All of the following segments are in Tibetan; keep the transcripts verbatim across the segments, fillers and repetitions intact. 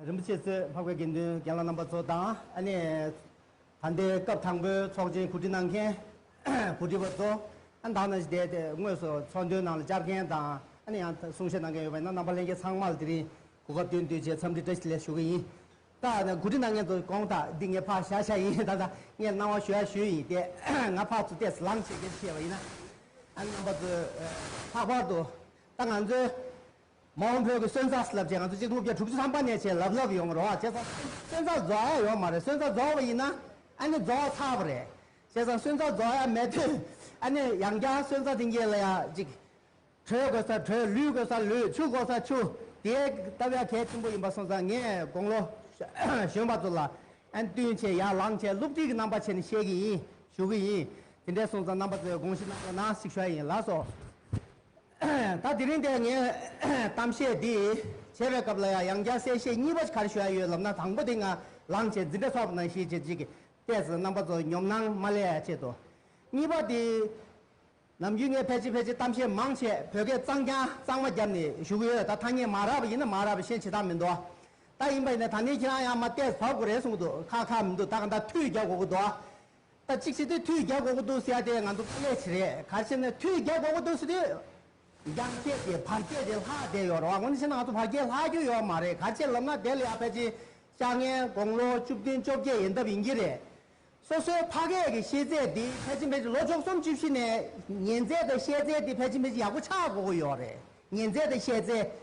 རིན་པོ་ཆེ་གཙོས་འཕགས་པའི་དགེ་འདུན་རྒན་ལགས་རྣམ་པ་ཚོ་དང་། ཨ་ནི་ད་ལྟའི་སྐབས་དང་པོའི་ཚོགས་ཆེན་གོ་སྒྲིག་གནང་མཁན་གོ་སྒྲིག་པ་ཚོ། ཨ་ནི་ད་ནང་བཞིན་བསྡད་དེ་དངོས་སུ་ཚོགས་འདུའི་ནང་ལ་བཅར་མཁན་དང་། ཨ་ནི་ཡང་གསུང་བཤད་གནང་མཁན་ཡོད་པ་ཡིན་ན། རྣམ་པ་ལྷན་རྒྱས་ཚང་མ་ལ་དེ་རིང་གོ་སྐབས་བསྟུན་དུས་བྱས་འཚམས་འདྲི་བཀྲ་ཤིས་བདེ་ལེགས་ཞུ་གི་ཡིན། ད་ནི་གོ་སྒྲིག་གནང་མཁན་ཚོ་དགོངས་དག་འདི་ངས་ཕར་བཞག་བཞག་ཡིན། ད་ད་ངས་གནང་བ་ཞུ་ཡ་ཞུས་ཡིན་ཏེ། ང་ཕར་ཚུར་ཏོག་ཙམ་ལངས་བྱས་སྐད་ཆ་བཤད་པ་ཡིན་ན། ཨ་ནི་རྣམ་པ་ཚོས་ལྷག་པར་དུ་ད་ང་ཚོའི་མ་འོངས་བོད་ཀྱི་སོན་རྩ་ལབ་བྱས། ང་ཚོ་གཅིག་སྟོང་དགུ་བརྒྱ་དྲུག་ཅུ་ཐམ་པ་ནས་བྱས་ལབ་ལབ་ཡོང་རོགས། བྱས་ཙང་སོན་རྩ་རྫོགས་ཡ་ཡོད་མ་རེད། སོན་རྩ་རྫོགས་པ་ཡིན་ན་ཨ་ནི་རྫོགས་ཚར་བ་རེད། བྱས་ཙང་སོན་རྩ་རྫོགས་ཡ་མེད་དུས་ཨ་ནི་ཡང་བསྐྱར་སོན་རྩ་དེ་འགྱེལ་ལ་ཡ་ཅིག་བྲོས་དགོས་ས་བྲོས། ལུས་དགོས་ས་ལུས། འཆུ་དགོས་ས་འཆུ། དེ་ལྟ་བུ་ཡ་གལ་ཆེན་པོ་ཡིན་པ་སོང་ཙང་། ངས་དགུང་ལོ་གཞོན་པ་ཚོ་ལ་ཨ་ནི་བསྟུན་བྱས་ཡར་ལངས་བྱས་སློབ་ཁྲིད་ཀྱི་རྣམ་པ་བྱས་ནས་བཤད་ཀྱི་ཡིན། ཞུ་གི་ཡིན། དེ་འདྲས་སོང་ཙང་རྣམ་པ་ཚོས་དགོངས་བཞེས་གནང་རོགས་གནང་ཞེས་ཞུ་ཡ་ཡིན། ལགས་སོ། ད་དེ་རིང་དེ་ངས་གཏམ་བཤད་འདི་བྱེད་པའི་སྐབས་ལ་ཡང་ཡང་བསྐྱར་གསལ་བཤད་གཉིས་པ་ག་རེ་ཞུ་ཡ་ཡོད་ལབ་ན། དང་པོ་དེ་ང་ལངས་བྱས་འཛིན་གྲྭ་ཚོགས་པ་ནང་བཞིན་བྱས་ཅིག་ཏོག་ཙམ་རྣམ་པ་ཚོ་ཉོབ་སྣང་མ་སླེབས་ཡ་ཆེད་དུ། གཉིས་པ་དེ་ནམ་རྒྱུན་ངས་ཕལ་ཆེར་ཕལ་ཆེར་གཏམ་བཤད་མང་ཆེ་བོད་སྐད་གཙང་རྐྱང་གཙང་མ་བརྒྱབ་ནས་ཞུ་གི་ཡོད། ད་ཐ་སྙད་མ་རག་པ་ཡིན་ན་མ་རག་པ་བཤད་བྱེད་སྟངས་མི་འདུག་ད་ཡིན་པ་ཡིན་ན་ད་ནི་ཁྱེད་རང་ཡང་མ་ཏོག་ཙམ་བབ་དགོས་རེད་གསུངས་འདུག་ཁག་ཁག་མི་འདུག་ད་ག་ད་མཐུད་རྒྱག་དགོས་ཀྱི་འདུག་ད་གཅིག་བྱས་དུས་མཐུད་རྒྱག་དགོས་ཀྱི་འདུག་ཟེར་ཡ་དེ་ང་ཚོ་དཀའ་ལས་ཆེ་རེད། ག་རེ་བྱས་ན་མཐུད་རྒྱག་དགོས་ཀྱི་འདུག་ཟེར་དུས་རྒྱ་སྐད་དེ་བར་སྐད་དེ་ལྷག་བསྡད་ཡོད་རེད་བ། དངོས་གནས་བྱས་ན་ང་ཚོ་བར་སྐད་ལྷག་རྒྱུ་ཡོད་མ་རེད། ག་རེ་བྱས་ལབ་ན་དེ་ལ་ཡ་ཕལ་ཆེར་ཤར་ངན་དགུང་ལོ་བཅུ་བདུན་བཅོ་བརྒྱད་ཡན་འདབ་ཡིན་གྱི་རེད། སོ་སོའི་ཕ་སྐད་ཀྱི་ཤེས་ཚད་འདི་ཕལ་ཆེར་ཕལ་ཆེར་ལོ་བཅུ་གསུམ་བཅུ་བཞི་ནས་ཉན་ཚད་དང་ཤེས་ཚད་འདི་ཕལ་ཆེར་ཕལ་ཆེར་ཡག་པོ་ཆགས་དགོས་ཀྱི་ཡོད་རེད། ཉན་ཚད་དང་ཤེས་ཚད།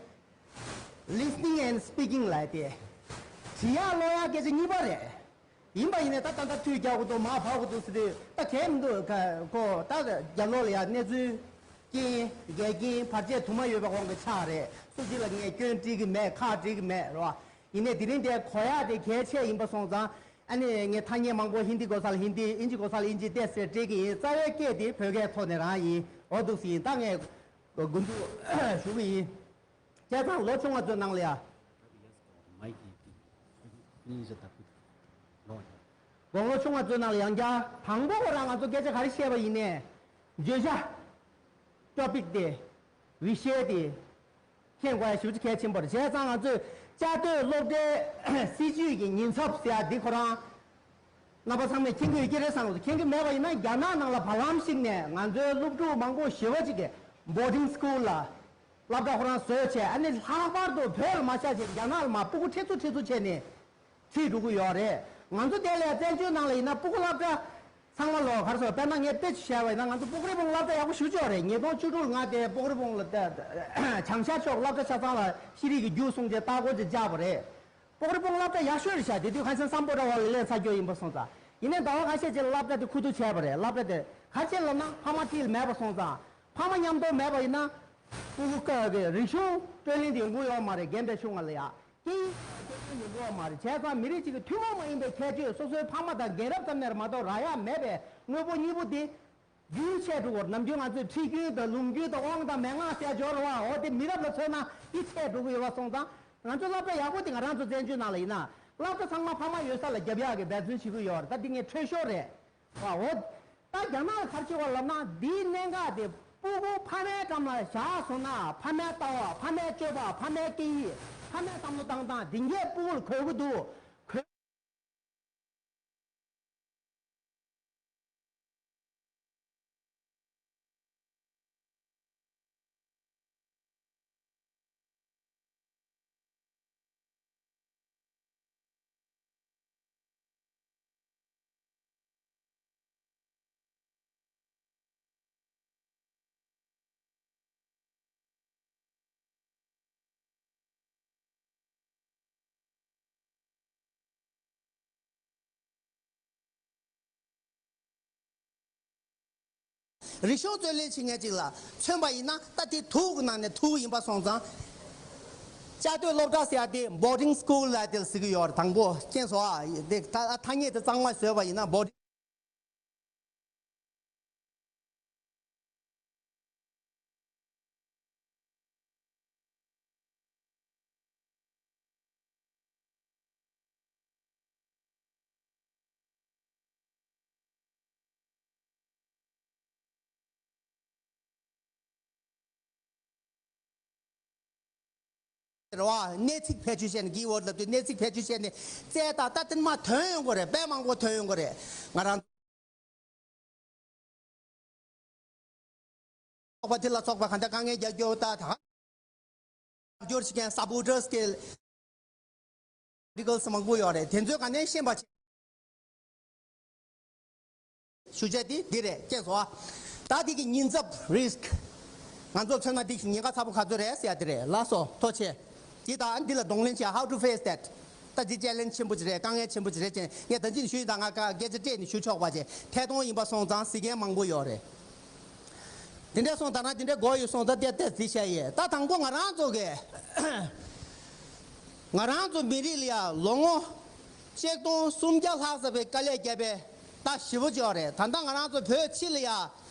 Listening and speaking ལབ་དེ། དྲི་ཡག་ཀློག་ཡག་སྐད་ཆ་གཉིས་པ་རེད། ཡིན་པ་ཡིན་ནའི་ད་ད་ལྟ་མཐུད་རྒྱག་དགོས་འདུག་མར་བབས་དགོས་འདུག་ཟེར་དུས་ད་གལ་མི་འདུག་ཁོ་ད་རྒྱབ་ལོགས་ལ་ཡ་གནས་ཚུལ་རྐྱེན་འགལ་རྐྱེན་བར་ཆད་དུ་མ་ཡོད་པའི་དབང་གིས་ཆགས་རེད། སུ་གཅིག་ལ་ངས་སྐྱོན་འབྲི་གི་མེད། ཁག་འབྲི་གི་མེད་རེད་བ། ཡིན་ནའི་དེ་རིང་དེ་གོ་ཡག་དེ་གལ་ཆེ་ཡིན་པ་སོང་ཙང་། ཨ་ནི་ངས་ཐ་སྙད་མང་པོ་ཧིན་དི་གོ་ས་ལ་ཧིན་དི། ཨིན་ཇི་གོ་ས་ལ་ཨིན་ཇི་ཏོག་ཙམ་སྤྲད་ཀྱི་ཡིན། རྩ་བའི་སྐད་དེ་བོད་སྐད་ཐོག་ནས་རང་ཡིན། འོ་འདུག་སེ་ཡིན། ད་ངས་དགོངས་ཚུལ་ཞུ་གི་ཡིན། བྱས་ཙང་ལོ་ཆུང་བ་ཚོའི་ནང་ལ་ཡ། དགུང་ལོ་ཆུང་བ་ཚོའི་ནང་ལ་ཡང་བསྐྱར་དང་པོ་ཁོ་རང་ང་ཚོ་སྐད་ཆ་ག་རེ་བཤད་པ་ཡིན་ནའི། བརྗོད་བྱ། ཊོ་པིག་དེ། བི་ཤེ་དེ། མཁྱེན་དགོས་ཡ་ཞེ་པོ་ཅིག་གལ་ཆེན་པོ་རེད། བྱས་ཙང་ང་ཚོས་བཅའ་སྡོད་སློབ་གྲྭའི་སྲིད་བྱུས་ཀྱི་ཉེན་ཚབས་ཟེར་ཡ་འདི་ཁོ་རང་རྣམ་པ་ཚང་མས་མཁྱེན་གྱི་ཡོད་ཀྱི་རེད་བསམ་གྱི་འདུག་མཁྱེན་གྱི་མེད་པ་ཡིན་ན་རྒྱ་ནག་ནང་ལ་བར་ལམ་ཞིག་ནས་ང་ཚོའི་སློབ་ཕྲུག་མང་པོ་ཞེ་པོ་ཅིག་གིས་བོར་ཌིང་སི་ཀུལ་ལ་སློབ་གྲྭ་ཁོ་རང་བཟོས་བྱས། ཨ་ནི་ལྷག་པར་དུ་བོད་ལ་མ་བཞག་བྱས་རྒྱ་ནག་ལ་མར་སྤུ་གུ་ཁྲིད་ཚུར་ཁྲིད་ཚུར་བྱས་ནས་ཁྲིད་འགྲོ་གི་ཡོད་རེད། ང་ཚོ་དེ་ལ་བཙན་བྱོལ་ནང་ལ་ཡིན་ན་སྤུ་གུ་སློབ་གྲྭ་ཚང་མ་ལོ་ག་རེ་ཟེར། དཔེར་ན་ངས་དཔེ་ཅིག་བཞག་པ་ཡིན་ན། ང་ཚོ་སྤུ་གུ་རིན་སྤུངས་སློབ་གྲྭ་ཡག་པོ་ཞེ་པོ་ཅིག་ཡོད་རེད། ཉིས་སྟོང་བཅུ་དྲུག་ལ་ང་དེ་སྤུ་གུ་རིན་སྤུངས་ལ་བྱང་ཤར་ཕྱོགས་སློབ་གྲྭ་ཆ་ཚང་ལ་ཤེས་རིག་གི་རྒྱུགས་གསུངས་བྱས་ལྟ་སྐོར་ཅིག་བཅར་བ་རེད། སྤུ་གུ་རིན་སྤུངས་སློབ་གྲྭ་ཡག་ཤོས་རེད་ཤག་དེ་དུས་ཁ་སང་སམ་བྷོ་ཊ་ཝ་ལ་སླེབས་ཚར་རྒྱུ་ཡིན་པ་སོང་ཙང་། ཡིན་ནའི་ཟླ་བ་ཁ་ཤས་རྗེས་ལ་སློབ་གྲྭ་དེ་ཁུ་བསྡུ་བྱས་པ་རེད། སློབ་གྲྭ་དེ་ག་རེ་བྱས་ལབ་ན་ཕ་མ་འཁྲིས་ལ་མེད་པ་སོང་ཙང་། ཕ་མ་མཉམ་དུ་མེད་པ་ཡིན་ན། སྤུ་གུ་ཀ་གི་རིག་གཞུང་རྩོད་ལེན་དེ་ཡོང་གི་ཡོད་མ་རེད། རྒན་པའི་གཞུང་ལ་ཡ། སྐད་ཡིག་རྩོད་ལེན་ཡོང་གི་ཡོད་མ་རེད། བྱས་ཙང་མི་རིགས་གཅིག་གི་ཐུན་མོང་མ་ཡིན་པའི་ཁྱད་ཆོས་སོ་སོའི་ཕ་མ་དང་རྒན་རབས་ཙམ་ནས་མ་གཏོགས་རག་ཡ་མེད་པའི་དངོས་པོ་གཉིས་པོ་དེ། རྒྱུན་ཆད་འགྲོ་གི་ཡོད་རེད། ནམ་རྒྱུན་ང་ཚོས་ཁྲིད་རྒྱུན་དང་ལུང་རྒྱུན་དང་དབང་དང་མན་ངག་ཟེར་ཡ་ཡོད་རེད་བ། འོ་དེ་མི་རབས་ལ་མཚོན་ན་དེ་ཆད་འགྲོ་གི་ཡོད་པ་སོང་ཙང་། ང་ཚོ་སློབ་གྲྭ་ཡག་པོ་དེ་ང་རང་ཚོ་བཙན་བྱོལ་ནང་ལ་ཡིན་ན་སློབ་གྲྭ་ཚང་མ་ཕ་མ་ཡོད་ས་ལ་རྒྱབ་ཡག་གི་འབད་བརྩོན་བྱེད་ཀྱི་ཡོད་རེད། ད་འདི་ངས་འཕྲོས་ཤོར་རེད་བ། འོ་ད་རྒྱ་ནག་ལ་ག་རེ་བྱེད་པ་ལབ་ན། འདིའི་གནད་འགག་དེ་སྤུ་གུ་ཕ་མའི་འགྲམ་ལ་བཞག་སོང་ན། ཕ་མའི་ལྟ་བ། ཕ་མའི་སྤྱོད་པ། ཕ་མའི་སྐད་ཡིག། ཕ་མའི་བསམ་བློ་བཏང་སྟངས་འདི་གས་སྤུ་གུ་ལ་གོ་གི་འདུག་རིག་གཞུང་རྩོད་ལེན་བྱེད་མཁན་ཅིག་ལ་མཚོན་པ་ཡིན་ན། ད་དེ་དུག་གི་ནང་ནས་དུག་ཡིན་པ་སོང་ཙང་། བཅའ་སྡོད་སློབ་གྲྭ་ཟེར་ཡ་དེ་boarding school ལབ་དེ་ཟེར་གྱི་ཡོད་རེད། དང་པོ་མཁྱེན་སོང་ཨ། དེ་ད་ཐ་སྙད་དེ་གཙང་མ་བཟོས་པ་ཡིན་ན་boarding རེད་བ། གནས་ཚིག་བེད་སྤྱོད་བྱས་ནས། ཀི་ཝར་ཌི་ལབ་དུས་གནས་ཚིག་བེད་སྤྱོད་བྱས་ནས་བཙལ་ད། ད་དེ་མ་ཐོན་ཡོང་གི་རེད། དཔེ་མང་པོ་ཐོན་ཡོང་གི་རེད། ང་རང་ཚོགས་པ་དེ་ལ་སོགས་པ་གང་ལྟར་དཀའ་ངལ་རྒྱག་རྒྱུ། ད་ད་སྐྱོར་བྱེད་མཁན་སབ་པོར་ཊར་སི་གི་ཨར་ཊི་ཀལ་སི་མང་པོ་ཡོད་རེད། དེ་ཚོའི་སྒང་ནས་ཤེས་པ་བྱེད། ཞུ་བྱ་དེ་འདི་རེད། ཅེས་སོ། ད་འདི་གི་ཉེན་ཚབས། རི་སི་ཀི། ང་ཚོ་མཚོན་ན་འདི་ཉེན་ཁ་ཚ་པོ་ག་ཚོད་རེད་ཟེར་ཡ་དེ་རེད། ལགས་སོ། ཐུགས་རྗེ་ཆེ། འདི་དང་འདི་ལ་གདོང་ལེན་བྱེད། How to face that། ད་འདི་ཅེ་ལེན་ཇི་ཆེན་པོ་ཅིག་རེད། དཀའ་ངལ་ཆེན་པོ་ཅིག་རེད་ཅེས་ངས་ད་ཅི་ནས་ཞུས་ཡིན། ད་ང་ཀ་སྐད་ཆ་སྤྲད་ནས་ཞུ་ཆོག་པ་བྱས། ཐད་གཏོང་ཡིན་པ་སོང་ཙང་གཟིགས་མཁན་མང་པོ་ཡོད་རེད། དེ་འདྲ་སོང་། ད་ནང་དེ་འདྲ་གོ་ཡོད་སོང་། ད་ལྟ་ལྟ་ཟིག་བཤད་ཡས། ད་དང་པོ་ང་རང་ཚོ་གི། ང་རང་ཚོ་མི་རིགས་ལ་ཡ་ལོ་ངོ་ཆིག་སྟོང་སུམ་བརྒྱ་ལྷག་ཙམ་པའི་དཀའ་ལས་བརྒྱབ་པའི་ད་ཞེ་པོ་ཅིག་ཡོད་རེད། ད་ལྟ་ང་རང་ཚོ་བོད་ཕྱི་ལ་ཡ་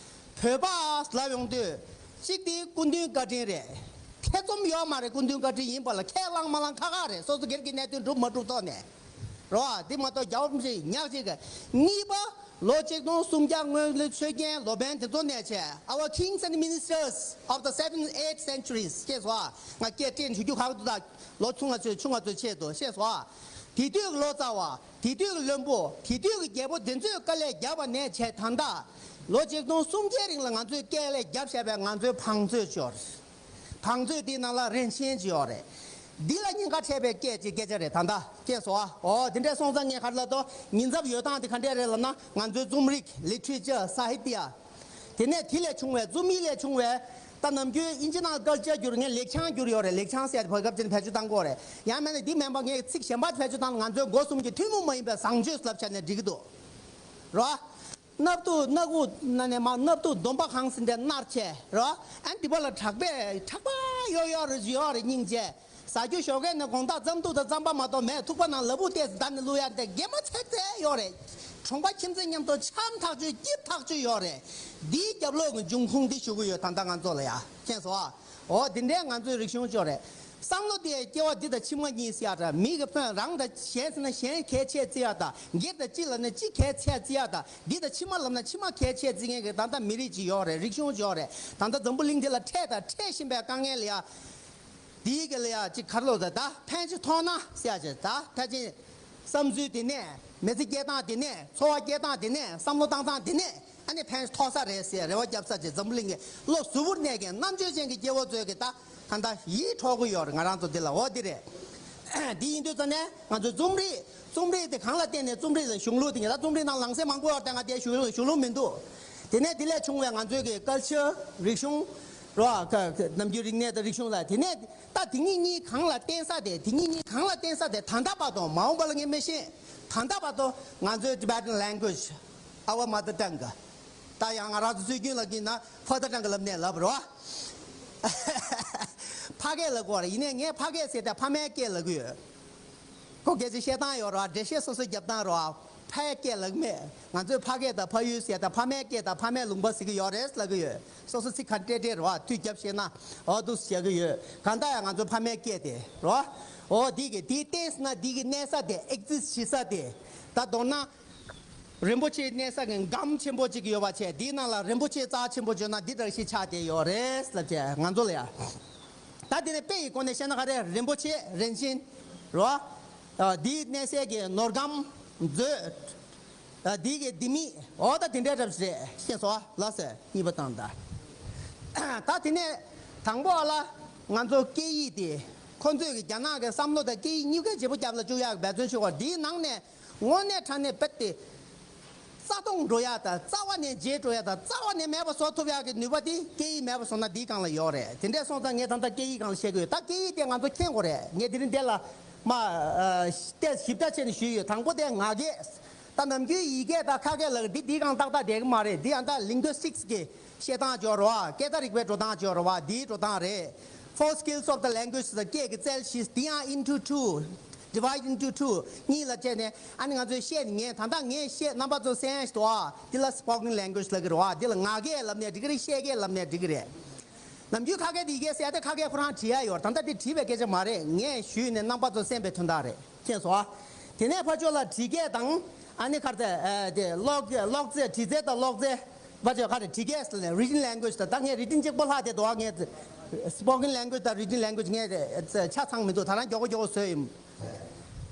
བོད་པ་ལབ་ཡོང་དུས་གཅིག་དེ་སྐུ་མདུན་བཀའ་དྲིན་རེད། ཐེ་ཚོམ་ཡོད་མ་རེད། སྐུ་མདུན་བཀའ་དྲིན་ཡིན་པ་ལ་ཁས་བླངས་མ་བླངས་ཁག་ཁག་རེད། སོ་སོ་སྒེར་གྱི་གནད་དོན་སྒྲུབ་མ་སྒྲུབ་ཐོག་ནས། རོ། འདི་མ་གཏོགས་རྒྱལ་བ་རིན་པོ་ཆེ་ཉག་གཅིག་གི། གཉིས་པ། ལོ་ཆིག་སྟོང་སུམ་བརྒྱ་སྔོན་ལ་ཆོས་རྒྱལ་ལོ་པཎ་དེ་ཚོ་ནས་བྱས། Our kings and ministers of the seventh, eighth centuries ཅེས་སོ། ང་སྐད་སྤྲད་ཞུ་རྒྱུ་ཁག་འདུག་ད་ལོ་ཆུང་ང་ཚོའི་ཆུང་ང་ཚོའི་ཆེད་དུ་ཅེས་སོ། དེ་དུས་ཀྱི་ལོ་ཙཱ་བ། དེ་དུས་ཀྱི་བློན་པོ། དེ་དུས་ཀྱི་རྒྱལ་པོ་དེ་ཚོས་དཀའ་ལས་བརྒྱབ་པ་ནས་བྱས། ད་ལྟ་ལོ་ཆིག་སྟོང་སུམ་བརྒྱའི་རིང་ལ་ང་ཚོས་དཀའ་ལས་བརྒྱབ་བཞག་པའི་ང་ཚོའི་བང་མཛོད་ཅིག་ཡོད་རེད། བང་མཛོད་དེའི་ནང་ལ་རིན་ཆེན་ཅིག་ཡོད་རེད། འདི་ལ་ཉེན་ཁ་འཕྲད་པའི་སྐད་ཅིག་སྐད་ཆ་རེད། ད་ལྟ་ཅེས་སོ། འོ་དེ་འདྲ་སོང་ཙང་ངས་ག་རེ་ལབ་དོ། ཉེན་ཚབས་ཡོད་སྟངས་དེ་ག་འདྲ་རེད་ལབ་ན། ང་ཚོའི་རྩོམ་རིག་ལི་ཊི་རེ་ཅར། སཱ་ཧི་ཏྱ། དེ་ནས་དེ་ལས་བྱུང་བའི། རྩོམ་ཡིག་ལས་བྱུང་བའི། ད་ནམ་རྒྱུན་ཨིན་ཇི་ནང་ཀལ་ཅར་བསྒྱུར། ངས་ལེགས་བྱང་བསྒྱུར་ཡོད་རེད། ལེགས་བྱང་ཟེར་ཡ་དེ་བར་སྐབས་ཅིག་ནས་བེད་སྤྱོད་བཏང་གི་ཡོད་རེད། ཡང་མིན་ན་འདི་མིན་པ་ངས་ཚིག་གཞན་པ་བེད་སྤྱོད་བཏང་ན། ང་ཚོའི་སྒོ་གསུམ་གྱི་ཐུན་མོང་མ་ཡིན་པའི་བཟང་སྤྱོད་ལབ་བྱས་ནས་འགྲིག་གི་འདུག་རོ། སྣབས་དུ་སྣ་ཁུག་ན་ནས་མ། སྣབས་དུ་སྡོམ་པ་གང་ཟིན་དེ་མནར་བྱས་རོ། ཨ་ནི་འདི་པ་ལ་གྲགས་པས། གྲགས་པ་ཡོད་ཡོད་རེད། ཡོད་རེད། སྙིང་རྗེ། ཟ་རྒྱུ་ཞོགས་ཀས་ནས་དགོང་དག་རྩམ་ཐུག་དང་རྩམ་པ་མ་གཏོགས་མེད། ཐུག་པ་ནང་ལ་ཕུག་བལྟས་ཟིན་ད་ནི་བླུག་ཡ་དེ་གད་མོ་ཚད་ཚད་ཡོད་རེད། གྲོང་པ་ཁྱིམ་མཚེས་མཉམ་དུ་འཆམ་ཐག་ཆོད། སྐྱིད་ཐག་ཆོད་ཡོད་རེད། འདིའི་རྒྱབ་ལོགས་ཀྱི་འབྱུང་ཁུངས་འདི་ཞུ་གི་ཡོད། ད་ལྟ་ང་ཚོ་ལ་ཡ་མཁྱེན་སོང་ཨ། འོ་འདི་འདྲའི་ང་ཚོའི་རིག་གཞུང་ཅིག་ཡོད་རེད། བསམ་བློ་དེ་སྐྱེ་བ་འདི་དང་ཕྱི་མ་གཉིས་ཟེར་ཡ་འདྲ། མི་གི་ཕན། རང་དང་གཞན་ཟེར་ན་གཞན་གལ་ཆེ་བརྩི་ཡ་དང་། སྒེར་དང་སྤྱི་ལབ་ན་སྤྱི་གལ་ཆེ་བརྩི་ཡ་དང་། འདི་དང་ཕྱི་མ་ལབ་ན་ཕྱི་མ་གལ་ཆེ་བརྩི་མཁན་གྱི་ད་ལྟ་མི་རིགས་ཅིག་ཡོད་རེད། རིག་གཞུང་ཅིག་ཡོད་རེད། ད་ལྟ་འཛམ་བུ་གླིང་འདི་ལ་འཕྲད་དང་འཕྲད་བཞིན་པའི་དཀའ་ངལ་ལ་ཡ། དེའི་གི་ལ་ཡ་ཅིག་ག་རེ་ལབ་ད། ད་ཕན་ཅིག་ཐོགས་ན་ཟེར་ཡ་ཅིག་ད་ད་ཅིག་བསམ་ཚུལ་དེ་ནས། མི་ཚེ་སྐྱེལ་སྟངས་དེ་ནས། འཚོ་བ་སྐྱེལ་སྟངས་དེ་ནས། བསམ་བློ་བཏང་སྟངས་དེ་ནས། ཨ་ནི་ཕན་ཐོགས་ས་རེད་ཟེར་རེ་བ་བརྒྱབ་ས་ཅིག་འཛམ་བུ་གླིང་གི་ལོ་གཟུ་བོར་གནས་མཁན་རྣམ་དཔྱོད་ཅན་གྱི་སྐྱེ་བོ་ཚོས་གི་ད་ད་ལྟ་ཡིད་འཕྲོག་གི་ཡོད་རེད། ང་རང་ཚོ་འདི་ལ། འོ་འདི་རེད། འདི་ཡིན་དུས་ཙ་ནས་ང་ཚོའི་རྩོམ་རིག་རྩོམ་རིག་དེ་གང་ལ་བརྟེན་ནས། རྩོམ་རིག་ལ་གཞུང་ལུགས་དེ། ངས་ད་རྩོམ་རིག་ནང་ལངས་སེ་མང་པོ་ཡོད་རེད། ད་ང་དེ་ཞུ་ཞུ་ལོང་མི་འདུག་དེ་ནས་དེ་ལས་བྱུང་བའི་ང་ཚོའི་གི་ཀལ་ཅར། རིག་གཞུང་རོ། ནམ་རྒྱུན་རིག་གནས་དང་རིག་གཞུང་ལ། དེ་ནས་ད་དེ་གཉིས་གཉིས་གང་ལ་བརྟེན་ས་དེ། དེ་གཉིས་གཉིས་གང་ལ་བརྟེན་ས་དེ། ད་ལྟ་བར་དུ། མ་འོངས་པ་ལ་ངས་མི་ཤེས། ད་ལྟ་བར་དུ་ང་ཚོའི་Tibetan language, our mother tongue། ད་ཡང་ང་རང་ཚོ་སྲོལ་རྒྱུན་ལ་གྱིས་ན་ཕ་མཐའ་དྲང་གི་ལབ་ནས་ལབ་རོ། ཕ་སྐད་ལབ་དགོས་རེད། ཡིན་ནའི་ངས་ཕ་སྐད་ཟེར་ཏེ་ཕ་མའི་སྐད་ལབ་གི་ཡོད། ཁོ་སྐད་ཆ་བཤད་སྟངས་ཡོད་རེད་བ། འགྲེལ་བཤད་སོ་སོའི་རྒྱབ་སྟངས་རེད་བ། ཕའི་སྐད་ལབ་གི་མེད། ང་ཚོས་ཕ་སྐད་དང་ཕ་ཡུལ་ཟེར་དང་། ཕ་མའི་སྐད་དང་ཕ་མའི་ལུང་པ་ཟེར་གི་ཡོད་རེད་ལབ་གི་ཡོད། སོ་སོ་ཚིག་ག་འདྲ་འདྲ་རེད་བ། དུས་རྒྱབ་བཤད་ན་འོ་འདུག་བཤད་གི་ཡོད། གང་ལྟར་ཡང་ང་ཚོ་ཕ་མའི་སྐད་དེ་རེད་བ། འོ་འདི་གི་འདིའི་སྟེང་ན་འདི་གི་གནས་ས་དེ། ཨེག་ཛིསི་བྱེད་ས་དེ། ད་མདོར་ན། རིན་པོ་ཆེ་གནས་ས་གི་སྒམ་ཆེན་པོ་གཅིག་ཡོད་པ་བྱས། དེའི་ནང་ལ་རིན་པོ་ཆེ་རྩ་ཆེན་པོ་བརྗོད་ན་འདི་ལྟར་ཞིག་ཆགས་བསྡད་ཡོད་རེད་ལབ་བྱས་ང་ཚོ་ལ་ཡ། ད་དེ་ནས་དཔེ་ཡི་སྒོ་ནས་བཤད་ན་ག་རེ། རིན་པོ་ཆེ། རིན་ཆེན་རོ། ཨ། འདིའི་གནས་སའི་གི་ནོར་སྒམ། མཛོད། ཨ། འདིའི་གི་ལྡེ་མིག་འོ་ད་དེ་འདྲའི་འདྲ་པོ་ཞིག་རེད། ཤེས་སོང་ཨ། ལགས་སོ། གཉིས་པ་དང་ད། ད་དེ་ནས་དང་པོ་ཨ་ལ་ང་ཚོ་སྐད་ཡིག་དེ། ཁོ་ཚོས་གི་རྒྱ་ནག་གི་བསམ་བློ་དང་སྐད་ཡིག་གཉིས་ཀའི་བརྗེ་པོ་རྒྱབ་ལ་བཅུག་ཡག་འབད་བརྩོན་ཞུ་བ། འདིའི་ནང་ནས། དངོས་གནས་དྲང་གནས་རྦད་དེ་རྩ་སྟོངས་འགྲོ་ཡ་དང་། རྩ་བ་ནས་བརྗེད་འགྲོ་ཡ་དང་། རྩ་བ་ནས་མེད་པ་བཟོ་ཐུབ་ཡ་གི་ནུས་པ་དེ་སྐད་ཡིག་མེད་པ་བཟོ་ན་འདིའི་སྒང་ལ་ཡོད་རེད། དེ་འདྲས་སོང་ཙང་ངས་ད་ལྟ་སྐད་ཡིག་སྒང་ལ་བཤད་གི་ཡོད། ད་སྐད་ཡིག་དེ་ང་ཚོ་མཁྱེན་དགོས་རེད། ངས་དེ་རིང་འདི་ལ་མ་ཨ་ཏོག་ཙམ་ཞིབ་ཕྲ་བྱས་ནས་ཞུས་ཡོད། དང་པོ་དེ་ང་སྐད། ད་ནམ་རྒྱུན་ཡིག་སྐད་དང་ཁ་སྐད་ལབ་འདི་འདིའི་སྒང་ཏག་ཏག་བསྡད་གི་མ་རེད། འདི་ཨ་ད་ལིང་གུ་སི་ཊིག་སི་གི་བཤད་སྟངས་ཅིག་ཡོད་རེད་བ། སྐད་བརྡ་རིག་པའི་འགྲོ་སྟངས་ཅིག་ཡོད་རེད་བ། འདིའི་འགྲོ་སྟངས་རེད། Four skills of the language ཟེར། སྐད་ཀྱི་རྩལ་བཞི། འདི་ཡང་into two, divide into two གཉིས་ལ་བྱས་ནས། ཨ་ནི་ང་ཚོས་བཤད་ནས། ངས་ད་ལྟ་ངས་བཤད། རྣམ་པ་ཚོ་གསན་ཞིག་འདུག་ཨ། འདི་ལ་spoken language ལབ་ཀྱི་རེད་བ། འདི་ལ་ངག་སྐད་ལབ་ནས་འགྲིག་གི་རེད། བཤད་སྐད་ལབ་ནས་འགྲིག་གི་རེད། ནམ་རྒྱུན་ཁ་སྐད་དེ་ཡི་གེ་ཟེར་ཡ་དེ་ཁ་སྐད་ཁོ་རང་བྲིས་ཡ་ཡོད་རེད། ད་ལྟ་དེ་བྲིས་པའི་སྐད་ཆ་མ་རེད། ངས་ཞུས་ནས་རྣམ་པ་ཚོ་གསན་པའི་དོན་དག་རེད། མཁྱེན་སོང་ཨ། དེ་ནས་ཕར་ཕྱོགས་ལ་བྲིས་སྐད་དང་། ཨ་ནི་ག་རེ་ཟེར། ཨ་དེ་ཀློག་ཀློག་རྩལ། བྲིས་རྩལ་དང་ཀློག་རྩལ། ཕར་ཕྱོགས་ག་རེ། བྲིས་སྐད་ཟེར་ནས་written language དང་། ད་ངས་written གཅིག་པོ་ལྷག་བསྡད་འདུག་ཨ། ངས་ Spoken language དང་reading language ངས་ཆ་ཚང་མི་འདུག་ད་རང་མགྱོགས་པོ་མགྱོགས་པོ་བཟོས་ཡིན།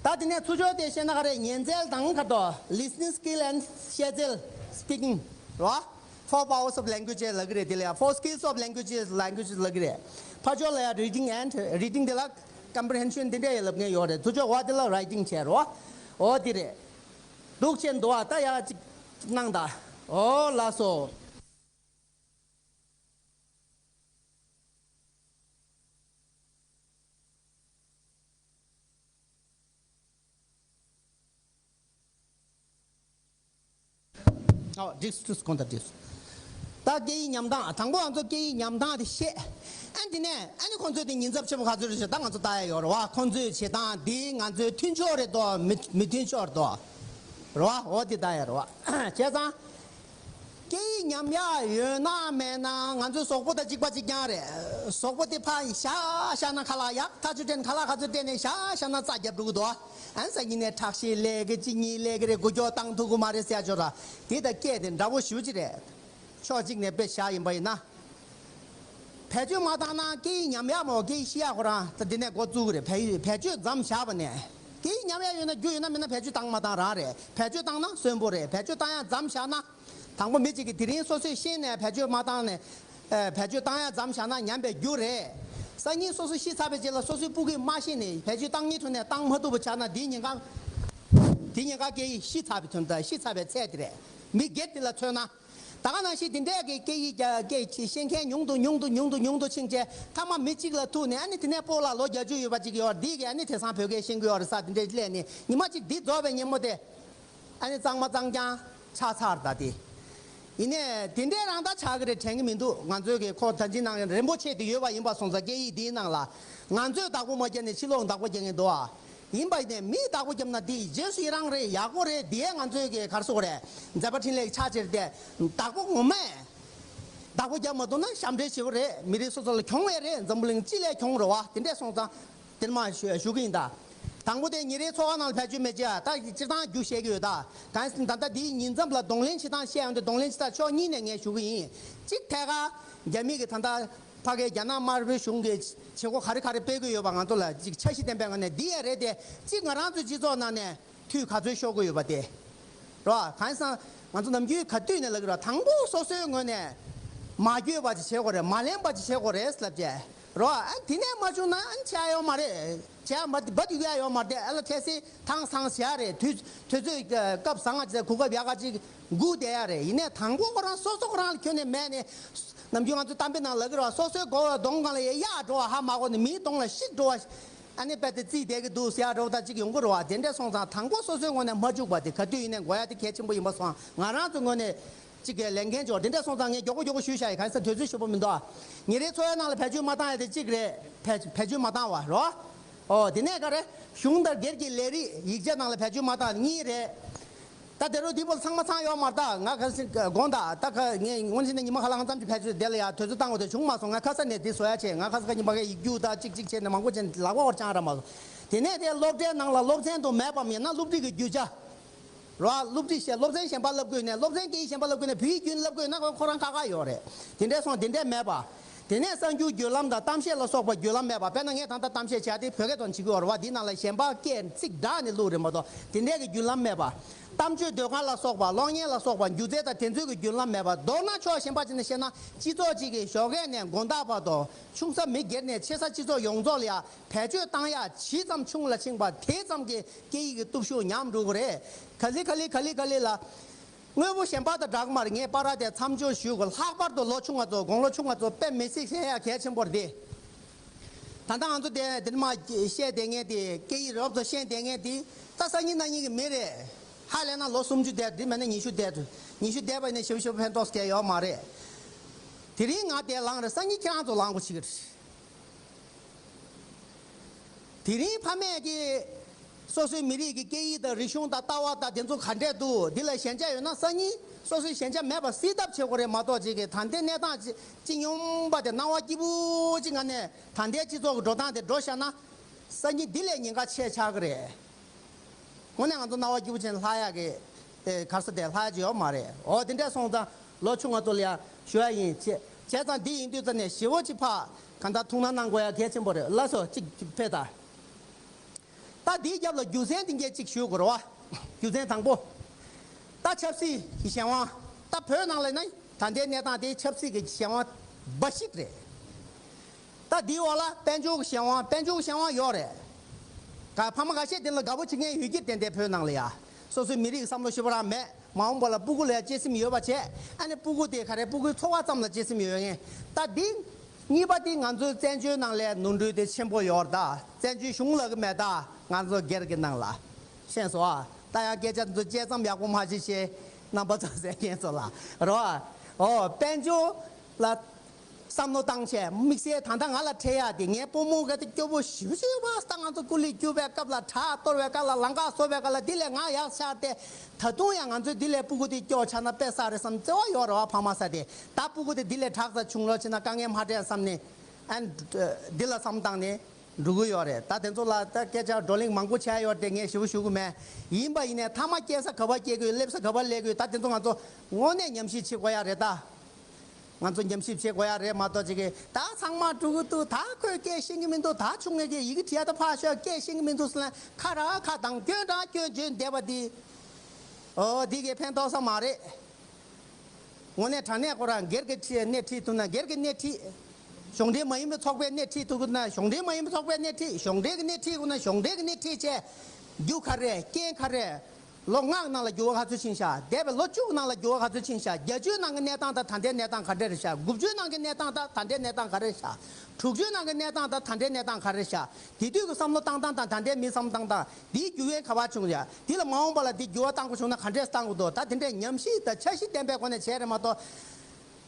ད་དེ་ནས་ཚུར་ཕྱོགས་དེ་བཤད་ན་ག་རེ། ཉན་འཚལ་དང་ག་དོ། Listening skill and བཤད་འཚལ། Speaking རོ། Four powers of language ལབ་ཀྱི་རེད། དེ་ལ་ཡ་four skills of language language ལབ་ཀྱི་རེད། ཕར་ཕྱོགས་ལ་ཡ་reading and reading དེ་ལ་comprehension དེ་འདྲ་ཡི་ལབ་མཁན་ཡོད་རེད། ཚུར་ཕྱོགས་བ་དེ་ལ་writing བྱས་རོ། འོ་དེ་རེད། འདུག་བྱས་འདུག་ཨ། ད་ཡ་གཅིག་གནང་ད། འོ་ལགས་སོ། ཨོ་འགྲིགས་འགྲིགས། གོང་དང་འགྲིགས། ད་སྐད་ཡིག་ཉམས་སྟངས། དང་པོ་ང་ཚོ་སྐད་ཡིག་ཉམས་སྟངས་དེ་བཤད། ཨ་དེ་ནས་ཨ་ནི་ཁོང་ཚོས་དེ་ཉེན་ཚབས་ཆེན་པོ་ག་ཚོད་རེད་ཟེར། ད་ང་ཚོ་ལྟ་ཡ་ཡོད་རེད་བ། ཁོང་ཚོས་བྱེད་སྟངས་དེ་ང་ཚོའི་མཐུན་ཕྱོགས་རེད་དོ། མི་མི་མཐུན་ཕྱོགས་རེད་དོ། རེད་བ། འོ་དེ་ལྟ་ཡ་རེད་བ། བྱས་ཙང་། སྐད་ཡིག་ཉམས་ཡག་ཡོད་ན་མེད་ན་ང་ཚོའི་གཟུགས་པོ་དང་གཅིག་པ་གཅིག་རྐྱང་རེད། གཟུགས་པོ་དེ་ཕར་བཞག་བཞག་ན་ཁ་ལག་ཡག་ཐག་ཆོད་སྤྲད་ནས་ཁ་ལག་ག་ཚོད་སྤྲད་ནས་བཞག་བཞག་ན་རྩ་རྒྱབ་འགྲོ་གི་འདུག་ཨ་ནི་སང་ཉིན་ནས་ཁྲག་ཤེད་སླེབས་ཀྱི། གཅིག་གཉིས་སླེབས་ཀྱི་རེད། འགུལ་སྐྱོད་བཏང་ཐུབ་ཀྱི་མ་རེད་ཟེར་ཡ་ཅོ་ར། དེ་དང་སྐད་དེ་འདྲ་པོ་ཞེ་པོ་ཅིག་རེད། ཕྱོགས་གཅིག་ནས་དཔེ་བཞག་ཡིན་པ་ཡིན་ན། བེད་སྤྱོད་མ་བཏང་ན་སྐད་ཡིག་ཉམས་ཡག་མོ། སྐད་ཡིག་ཤེས་ཡག་ཁོ་རང་ད་འདི་ནས་འགོ་བཙུགས་ཀྱི་རེད། བེད་བེད་སྤྱོད་མཚམས་བཞག་པ་ནས། སྐད་ཡིག་ཉམས་ཡག་ཡོད་ན་རྒྱུ་ཡོད་ན་མེད་ན་བེད་སྤྱོད་བཏང་མ་བཏང་རང་རེད། བེད་སྤྱོད་བཏང་ན་གསོན་པོ་རེད། བེད་སྤྱོད་བཏང་ཡག་མཚམས་བཞག་ན། དང་པོ་མི་གཅིག་གིས་དེ་རིང་སོ་སོས་ཤེས་ནས་བེད་སྤྱོད་མ་བཏང་ནས། ཨ་བེད་སྤྱོད་བཏང་ཡག་མཚམས་བཞག་ན་ཉམས་པའི་རྒྱུ་རེད། སང་ཉིན་སོ་སོ་ཤི་ཚར་བའི་རྗེས་ལ་སོ་སོའི་སྤུ་གུས་མ་ཤེས་ནས་བེད་སྤྱོད་བཏང་སྙིང་འདོད་ནས་བཏང་མ་ཐུབ་པ་ཆགས་ན་དེའི་ཉེན་ཁ། དེའི་ཉེན་ཁ་སྐད་ཡིག་ཤི་ཚར་བའི་དོན་དང་ཤི་ཚར་བའི་ཚད་དེ་རེད། མི་སྒེར་དེ་ལ་མཚོན་ན། ད་ག་ནང་བཞིན་དེ་འདྲས་ཀྱི་སྐད་ཡིག་རྒྱ་སྐད་ཤེས་མཁན་ཉུང་དུ་ཉུང་དུ་ཉུང་དུ་ཉུང་དུ་ཕྱིན་རྗེས་མཐའ་མ་མི་གཅིག་ལ་ཐུག་ནས། ཨ་ནི་དེ་ནས་སྤོ་ལགས་ལོ་བརྒྱད་ཅུ་ཡོད་པ་གཅིག་ཡོད་རེད། འདི་གིས་ཨ་ནི་དེང་སང་བོད་སྐད་ཤེས་ཀྱི་ཡོད་རེད་ཟེར་དེ་འདྲས་སླེབས་ནས་ཉི་མ་གཅིག་འདི་རྫོགས་པའི་ཉིན་མོ་དེ། ཨ་ནི་གཙང་མ་གཙང་རྐྱང་ཆགས་ཚར་ད་དེ། ཡིན་ནའི་དེ་འདྲས་རང་ད་ཆགས་ཀྱི་རེད་དྲན་གྱི་མི་འདུག་ང་ཚོའི་གི་ཁོ་ད་ཅི་ནང་རིན་པོ་ཆེ་དེ་ཡོད་པ་ཡིན་པ་སོང་ཙང་སྐད་ཡིག་འདིའི་ནང་ལ་ང་ཚོས་བདག་པོ་མ་བརྒྱབ་ནས་ཕྱི་ལོགས་བདག་པོ་རྒྱག་མཁན་འདུག་ཨ། ཡིན་པ་ཡིན་ནའི་མིས་བདག་པོ་བརྒྱབ་ན་འདི་རྗེས་སུ་ཡི་རང་རེད། ཡག་པོ་རེད། འདི་ཡས་ང་ཚོའི་གི་ག་རེ་ཟེར་དགོས་རེད། མཛད་པ་འཕྲིན་ལས་ཆགས་ཕྱིར་ཏེ། བདག་པོ་ངོ་མས་བདག་པོ་རྒྱབ་མ་ཐུབ་ན་ཞབས་འདྲེན་བྱེད་དགོས་རེད། མི་རིགས་སོ་སོ་ལ་གྱོང་བས་རེད། འཛམ་བུ་གླིང་སྤྱི་ལ་གྱོང་རེད་བ། དེ་འདྲས་སོང་ཙང་། དེ་མ་ཞུ་ཞུ་གི་ཡིན་ད། དང་པོ་དེ་ཉིན་རེའི་འཚོ་བ་ནང་ལ་བེད་སྤྱོད་མེད་ཅེས་ད་སྤྱིར་བཏང་རྒྱུ་བཤད་ཀྱི་ཡོད་ད། གང་ཡིན་ཟེར་ན་ད་ལྟ་འདིའི་ཉིན་མཚམས་ལ་གདོང་ལེན་བྱེད་སྟངས་བཤད་ཡོང་དུས་གདོང་ལེན་བྱེད་སྟངས་ཕྱོགས་གཉིས་ནས་ངས་ཞུ་གི་ཡིན། གཅིག་ཐད་ཀར་རྒྱ་མི་གི་ད་ལྟ་ཕ་གིའི་རྒྱ་ནག་དམར་པོའི་གཞུང་གིས་བྱེད་སྒོ་ག་རེ་ག་རེ་སྤེལ་གྱི་ཡོད་པ་ང་ཚོ་ལ་གཅིག་འཆར་གཞི་ལྡན་པའི་ངང་ནས་འདི་ཡས་རེད་དེ། གཅིག་ང་རང་ཚོའི་སྤྱི་ཚོགས་ནང་ནས། འཐུས་ག་ཚོད་ཤོར་གི་ཡོད་པ་དེ། རོ། གང་ཡིན་ཟེར་ན་ང་ཚོ་ནམ་རྒྱུན་ག་དུས་ནས་ལབ་ཀྱི་རེད། དང་པོ་སོ་སོའི་ངོས་ནས་མ་འགྱོད་པ་ཅིག་བྱེད་དགོས་རེད། མ་ལེན་པ་ཅིག་བྱེད་དགོས་རེད་ལབ་བྱས། རོ། ཨ་དེ་ནས་མ་བྱུང་ན་ཨ་ནི་བྱས་ཡོད་མ་རེད། བྱས་མ་འབའ་འདུག་ཡ་ཡོད་མ་རེད། ཨ་ལ་འཕྲལ་སེལ་ཐང་སང་བྱས་རེད། དུས་དུས་ཚོད་སྐབས་བཟང་ང་ཅིག་གོ་སྐབས་ཡག་ག་ཅིག་སྒུག་བསྡད་ཡ་རེད། ཡིན་ནའི་དང་པོ་ཁོ་རང་སོ་སོ་ཁོ་རང་ལ་ཁྱོན་ནས་མེད་ནས། ནམ་རྒྱུན་ང་ཚོ་གཏམ་དཔེ་ནང་ལབ་ཀྱི་རེད་བ། སོ་སོའི་མགོ་གདོང་སྒང་ལ་གཡག་འགྲོ་བ་ཧ་མ་གོ་ནས་མིའི་གདོང་ལ་ཤིག་འགྲོ་བ། ཨ་ནི་དཔེ་དེ་རྩིས་བསྡད་ཀྱི་འདུག་ཟེར་ཡ་འདྲ་བོ་ད་ཅིག་ཡོང་གི་རེད་བ། དེ་འདྲ་སོང་ཙང་དང་པོ་སོ་སོའི་ངོས་ནས་མ་འཇུག་པ་དེ་ག་དུས་ཡིན་ནའི་དགོས་ཡ་དེ་གལ་ཆེན་པོ་ཡིན་པ་སོང་། ང་རང་ཚོའི་ངོས་ནས་ཅིག་གི་ལས་འགན་ཅིག་ཡོད། དེ་འདྲ་སོང་ཙང་ངས་མགྱོགས་པོ་མགྱོགས་པོ་ཞུས་བཞག་ཡིན། གང་ཡིན་ཟེར་ན་དུས་ཚོད་ཞེ་པོ་མི་འདུག་ཨ། ཉིན་རེའི་འཚོ་བའི་ནང་ལ་བེད་སྤྱོད་མ་བཏང་ཡ་དེ་གཅིག་རེད། བེད་བེད་སྤྱོད་མ་བཏང་བ་རོ། ཨོ་དེ་ནས་ག་རེ། གཞུང་དང་སྒེར་གྱི་ལས་རིགས་ཡིག་ཆ་ནང་ལ་བེད་སྤྱོད་མ་བཏང་གཉིས་རེད། ད་དེ་རུ་འདི་བོ་ཚང་མ་ཚང་ཡོད་མ་རེད་ད། ང་ཁ་སང་དགོངས་དག་ད་ཁ་ངས་ངོ་ཤེས་ན་ཉི་མ་ཁ་ལག་ཙམ་གྱི་བེད་སྤྱོད་དེ་ལ་ཡ་དུས་ཚོད་བཏང་དགོས་དེ་བྱུང་མ་སོང་། ང་ཁ་ས་ནས་འདི་བཟོ་ཡ་བྱས། ང་ཁ་ས་ཁ་ཉི་མ་ཁའི་ཡིག་རྒྱུགས་ད་ཅིག་ཅིག་བྱས་ནས་མང་པོ་བྱས་ནས་ལག་པ་བར་བཅངས་ར་མ་སོང་། དེ་ནས་དེ་སློབ་གྲྭའི་ནང་ལ་སློབ་ཚན་དུ་མེད་པའམ་ཡང་ན་སློབ་ཁྲིད་ཀྱི་རྒྱུ་ཆ། རོ། སློབ་ཁྲིད་བཤད། སློབ་ཚན་གཞན་པ་བསླབ་དགོས་ནས། སློབ་ཚན་སྐད་ཡིག་གཞན་པ་བསླབ་དགོས་ནས་བོད་ཡིག་རྒྱུན་བསླབ་དགོས་ན་ཁོ་རང་ཁག་ཁག་ཡོད་རེད། དེ་འདྲས་སོང་། དེ་འདྲས་མེད་པ། དེ་ནས་གསར་འགྱུར་བརྒྱུད་ལམ་དང་གཏམ་བཤད་ལ་སོགས་པ་བརྒྱུད་ལམ་མེད་པ། དཔེར་ན་ངས་ད་ལྟ་གཏམ་བཤད་བྱས་དེ་བོད་སྐད་དང་བྱེད་ཀྱི་ཡོད་རེད་བ། འདི་ནང་ལ་གཞན་པ་སྐད་ཚིག་བསྒྲགས་ནས་བླུགས་རེད་མ་གཏོགས་དེ་འདྲས་ཀྱི་བརྒྱུད་ལམ་མེད་པ། གཏམ་བརྗོད་ཟློས་གར་ལ་སོགས་པ། གློག་བརྙན་ལ་སོགས་པ་སྒྱུ་རྩལ་དང་དེ་ཚོའི་གི་བརྒྱུད་ལམ་མེད་པ། མདོར་ན་ཕྱོགས་གཞན་པ་ཅིག་ནས་བཤད་ན་སྤྱི་ཚོགས་གཅིག་གི་ཞོགས་ཀས་ནས་དགོང་དག་བར་དུ་ཆུང་ས་མི་སྒེར་ནས་ཆེ་ས་སྤྱི་ཚོགས་ཡོངས་རྫོགས་ལ་ཡ་བེད་སྤྱོད་བཏང་ཡ་ཇི་ཙམ་ཆུང་ལ་ཕྱིན་པ་དེ་ཙམ་གྱི་སྐད་ཡིག་གི་སྟོབས་ཤུགས་ཉམས་འགྲོ་གི་རེད། ག་ལེ་ག་ལེ་ག་ལེ་ག་ལེ་ལ། དངོས་པོ་གཞན་པ་དང་འདྲ་གི་མ་རེད། ངས་པར་དེ་མཚམས་འཇོག་ཞུ་དགོས། ལྷག་པར་དུ་ལོ་ཆུང་བ་ཚོ། དགུང་ལོ་ཆུང་བ་ཚོ་དཔེ་མི་སྲིད་ཤེས་ཡ་གལ་ཆེན་པོ་རེད་དེ། ད་ལྟ་ང་ཚོ་དེ་དེ་མ་བཤད་བསྡད་མཁན་དེ། སྐད་ཡིག་རོབ་ཙམ་བཤད་བསྡད་མཁན་དེ་ད་སང་ཉིན་གནངས་ཉིན་གྱི་མི་རེད། ཧ་ལས་ན་ལོ་སུམ་ཅུ་བསྡད། དེ་མེད་ན་ཉི་ཤུ་བསྡད། ཉི་ཤུ་བསྡད་པ་ཡིན་ན་ཞེ་པོ་ཞེ་པོ་ཕན་ཐོགས་སྐྱེ་ཡོད་མ་རེད། དེ་རིང་ང་དེ་ལངས་རེད། སང་ཉིན་ཁྱེད་རང་ཚོ་ལངས་དགོས་བྱེད་ཀྱི་རེད། དེ་རིང་ཕ་མས་ཀྱིས་སོ་སོའི་མི་རིགས་ཀྱི་སྐད་ཡིག་དང་རིག་གཞུང་དང་ལྟ་བ་དང་དེ་ཚོ་ག་འདྲས་འདུག་འདི་ལ་ཞན་ཆ་ཡོད་ན་སང་ཉིན་སོ་སོའི་ཞན་ཆ་མེད་པ་སེལ་ཐབས་བྱེད་དགོས་རེད་མ་གཏོགས། ཅིག་གི་ད་ལྟའི་གནས་སྟངས་ཅི་སྙོམས་པ་དེ་སྣང་བ་སྐྱིད་པོ་ཅིག་ངང་ནས་ད་ལྟའི་སྤྱི་ཚོགས་ཀྱི་འགྲོ་སྟངས་དེ་འགྲོ་བཞག་ན་སང་ཉིན་འདི་ལས་ཉེན་ཁ་ཆེ་ཆགས་ཀྱི་རེད། དངོས་གནས་ང་ཚོ་སྣང་བ་སྐྱིད་པོ་ཅན་ལྷག་ཡག་གི་ཨེ་ག་རེ་ཟེར་དེ་ལྷག་ཡག་ཅིག་ཡོད་མ་རེད། འོ་དེ་འདྲས་སོང་ཙང་ལོ་ཆུང་བ་ཚོ་ལ་ཡང་ཞུ་ཡག་ཡིན། བྱས་བྱས་ཙང་འདི་ཡིན་དུས་ཙ་ནས་ཞེ་པོ་ཅིག་ཕར་ གང་ལྟར་ཐུགས་སྣང་གནང་དགོས་ཡ་གལ་ཆེན་པོ་རེད། ལགས་སོ། གཅིག་ཕེབས་དང་། ད་འདིའི་རྒྱབ་ལ་རྒྱུ་མཚན་དེ་འདྲ་གཅིག་ཞུ་དགོས་རེད་བ། རྒྱུ་མཚན་དང་པོ། ད་ཆབ་སྲིད་ཀྱི་གཞན་དབང་། ད་བོད་ནང་ལ་ནི་ད་ལྟའི་གནས་སྟངས་དེ་ཆབ་སྲིད་ཀྱི་གཞན་དབང་འབའ་ཞིག་རེད། ད་འདིའི་འོག་ལ་དཔལ་འབྱོར་གྱི་གཞན་དབང་། དཔལ་འབྱོར་གྱི་གཞན་དབང་ཡོད་རེད། ག་ཕ་མ་ཁ་ཤས་དེ་ལ་དགའ་པོ་བྱེད་མཁན་ཡོད་ཀྱི། དེ་འདྲའི་བོད་ནང་ལ་ཡ། སོ་སོའི་མི་རིགས་བསམ་བློ་ཞིབ་པ་རང་མེད། མ་འོངས་པ་ལ་སྤུ་གུ་ལ་ཡ་གཅེས་སེམས་ཡོད་པ་བྱས། ཨ་ནི་སྤུ་གུ་དེ་ག་རེ་སྤུ་གུའི་འཚོ་བ་ཙམ་ལ་གཅེས་སེམས་ཡོད་མཁན། ད་འདི། གཉིས་པ་དེ་ང་ཚོའི་བཙན་བྱོལ་ནང་ལ་ནོར་འཁྲུལ་དེ་ཆེན་པོ་ཡོད་རེད། ད་བཙན་བྱོལ་གཞུང་ལ་གི་མེད། ད་ང་ཚོ་སྒེར་གྱི་ནང་ལ། ཤེས་སོང་ཨ། ད་ཡང་སྐད་ཆ་ཚོ་བཅད་མཚམས་ཡག་པོ་མ་བྱེད་ཞེས་རྣམ་པ་ཚོ་ཟེར་མཁན་ཚོ་ལ་རོ། ཨོ་དཔལ་འབྱོར་ལ་བསམ་བློ་བཏང་བྱས། དམིགས་བསལ་ད་ལྟ་ང་ལ་འཕྲད་ཡག་དེ། ངའི་སྤོ་རྨོ་ག་དེ་སྐྱོ་པོ་ཞེ་པོ་ཅིག་ཡོད་པ། ད་ང་ཚོ་ཀུ་ལི་རྒྱུག་པའི་སྐབས་ལ་བྲག་གཏོར་བའི་སྐབས་ལ། ལམ་ཁ་བཟོ་བའི་སྐབས་ལ། དེ་ལས་ང་ཡག་ཤག་སྟེ། ད་དུང་ཡང་ང་ཚོས་འདི་ལས་སྤུ་གུ་དེ་སྐྱོ་ཆགས་ན་དཔེ་བསགས་རེད་བསམ་བརྩེ་བ་ཡོད་རེད་བ། ཕ་མ་ས་དེ། ད་སྤུ་གུ་དེ་འདི་ལས་དྲག་ཙམ་བྱུང་རོགས་བྱས་ན། དཀའ་ངལ་མ་འཕྲད་བསམ་ནས། ཨན། འདི་ལ་བསམ་བཏང་ནས་འགྲོ་གི་ཡོད་རེད། ད་དེ་ཚོ་ལ་ད་སྐད་ཆ་བགྲོ་གླེང་མང་པོ་བྱས་ཡོད་དེ། ངས་ཞིབ་པོ་ཞུ་གི་མེད། ཡིན་པ་ཡིན་ནས་མཐའ་མ་སྐྱེ་ས་ག་པར་སྐྱེ་དགོས། སླེབས་ས་ག་པར་སླེབས་དགོས། ད་དེ་ཚོ་ང་ཚོ་དངོས་གནས་ཉམས་ཞིབ་བྱེད་དགོས་ཡ་རེད་ད། ང་ཚོ་ཉམས་ཞིབ་བྱེད་དགོས་ཡ་རེད་མ་གཏོགས། ཅིག་གིས་ད་ཚང་མ་འགྲོ་གི་འདུག་ད་ཁོས་སྐད་ཤེས་ཀྱི་མི་འདུག་ད་ཆུང་ངེས་ཀྱིས་ཡི་གེ་བྲིས་ཡ་ད་ཕར་ཞོག་སྐད་ཤེས་ཀྱི་མི་འདུག་ཟེར་ན། ཁ་ར་ཁ་གདངས། སྐྱོན་ར་སྐྱོན་བརྗོད་བསྡད་པ་འདི། ཨོ་འདི་གིས་ཕན་ཐོགས་ས་མ་རེད། དངོས་གནས་དྲང་གནས་ཁོ་རང་སྒེར་གྱི་ཁྲིད་སྣེ་ཁྲིད་ཐུབ་ན་སྒེར་གྱི་སྣེ་ཁྲིད། གཞུང་འབྲེལ་མ་ཡིན་པའི་ཚོགས་པའི་སྣེ་ཁྲིད་ཐུབ་ན་གཞུང་འབྲེལ་མ་ཡིན་པའི་ཚོགས་པའི་སྣེ་ཁྲིད། གཞུང་འབྲེལ་གྱི་སྣེ་ཁྲིད་དགོས་ན་གཞུང་འབྲེལ་གྱི་སྣེ་ཁྲིད་བྱས། རྒྱུ་ག་རེ་རྐྱེན་ག་རེ། ལོ་ལྔ་ནང་ལ་འགྱུར་བ་ག་ཚོད་ཕྱིན་ཤག་འདས་པའི་ལོ་བཅུ་ནང་ལ་འགྱུར་བ་ག་ཚོད་ཕྱིན་ཤག་བརྒྱད་ཅུའི་ནང་གི་གནས་སྟངས་དང་ད་ལྟའི་གནས་སྟངས་ག་འདྲ་རེད་ཤག་དགུ་བཅུའི་ནང་གི་གནས་སྟངས་དང་ད་ལྟའི་གནས་སྟངས་ག་རེ་རེད་ཤག་དྲུག་ཅུའི་ནང་གི་གནས་སྟངས་དང་ད་ལྟའི་གནས་སྟངས་ག་རེ་རེད་ཤག་དེ་དུས་ཀྱི་བསམ་བློ་བཏང་སྟངས་དང་ད་ལྟའི་མི་བསམ་བློ་བཏང་སྟངས་དེའི་རྒྱུ་རྐྱེན་ག་པར་བྱུང་ཡ། དེ་ལ་མ་འོངས་པ་ལ་དེ་འགྱུར་བ་བཏང་དགོས་བྱུང་ན་ག་འདྲས་བཏང་དགོས་འདུག་ད་དེ་འདྲས་ཉམས་ཞིབ་དང་འཆར་གཞི་ལྡན་པའི་སྒོ་ནས་བྱས་རེད་མ་གཏོགས།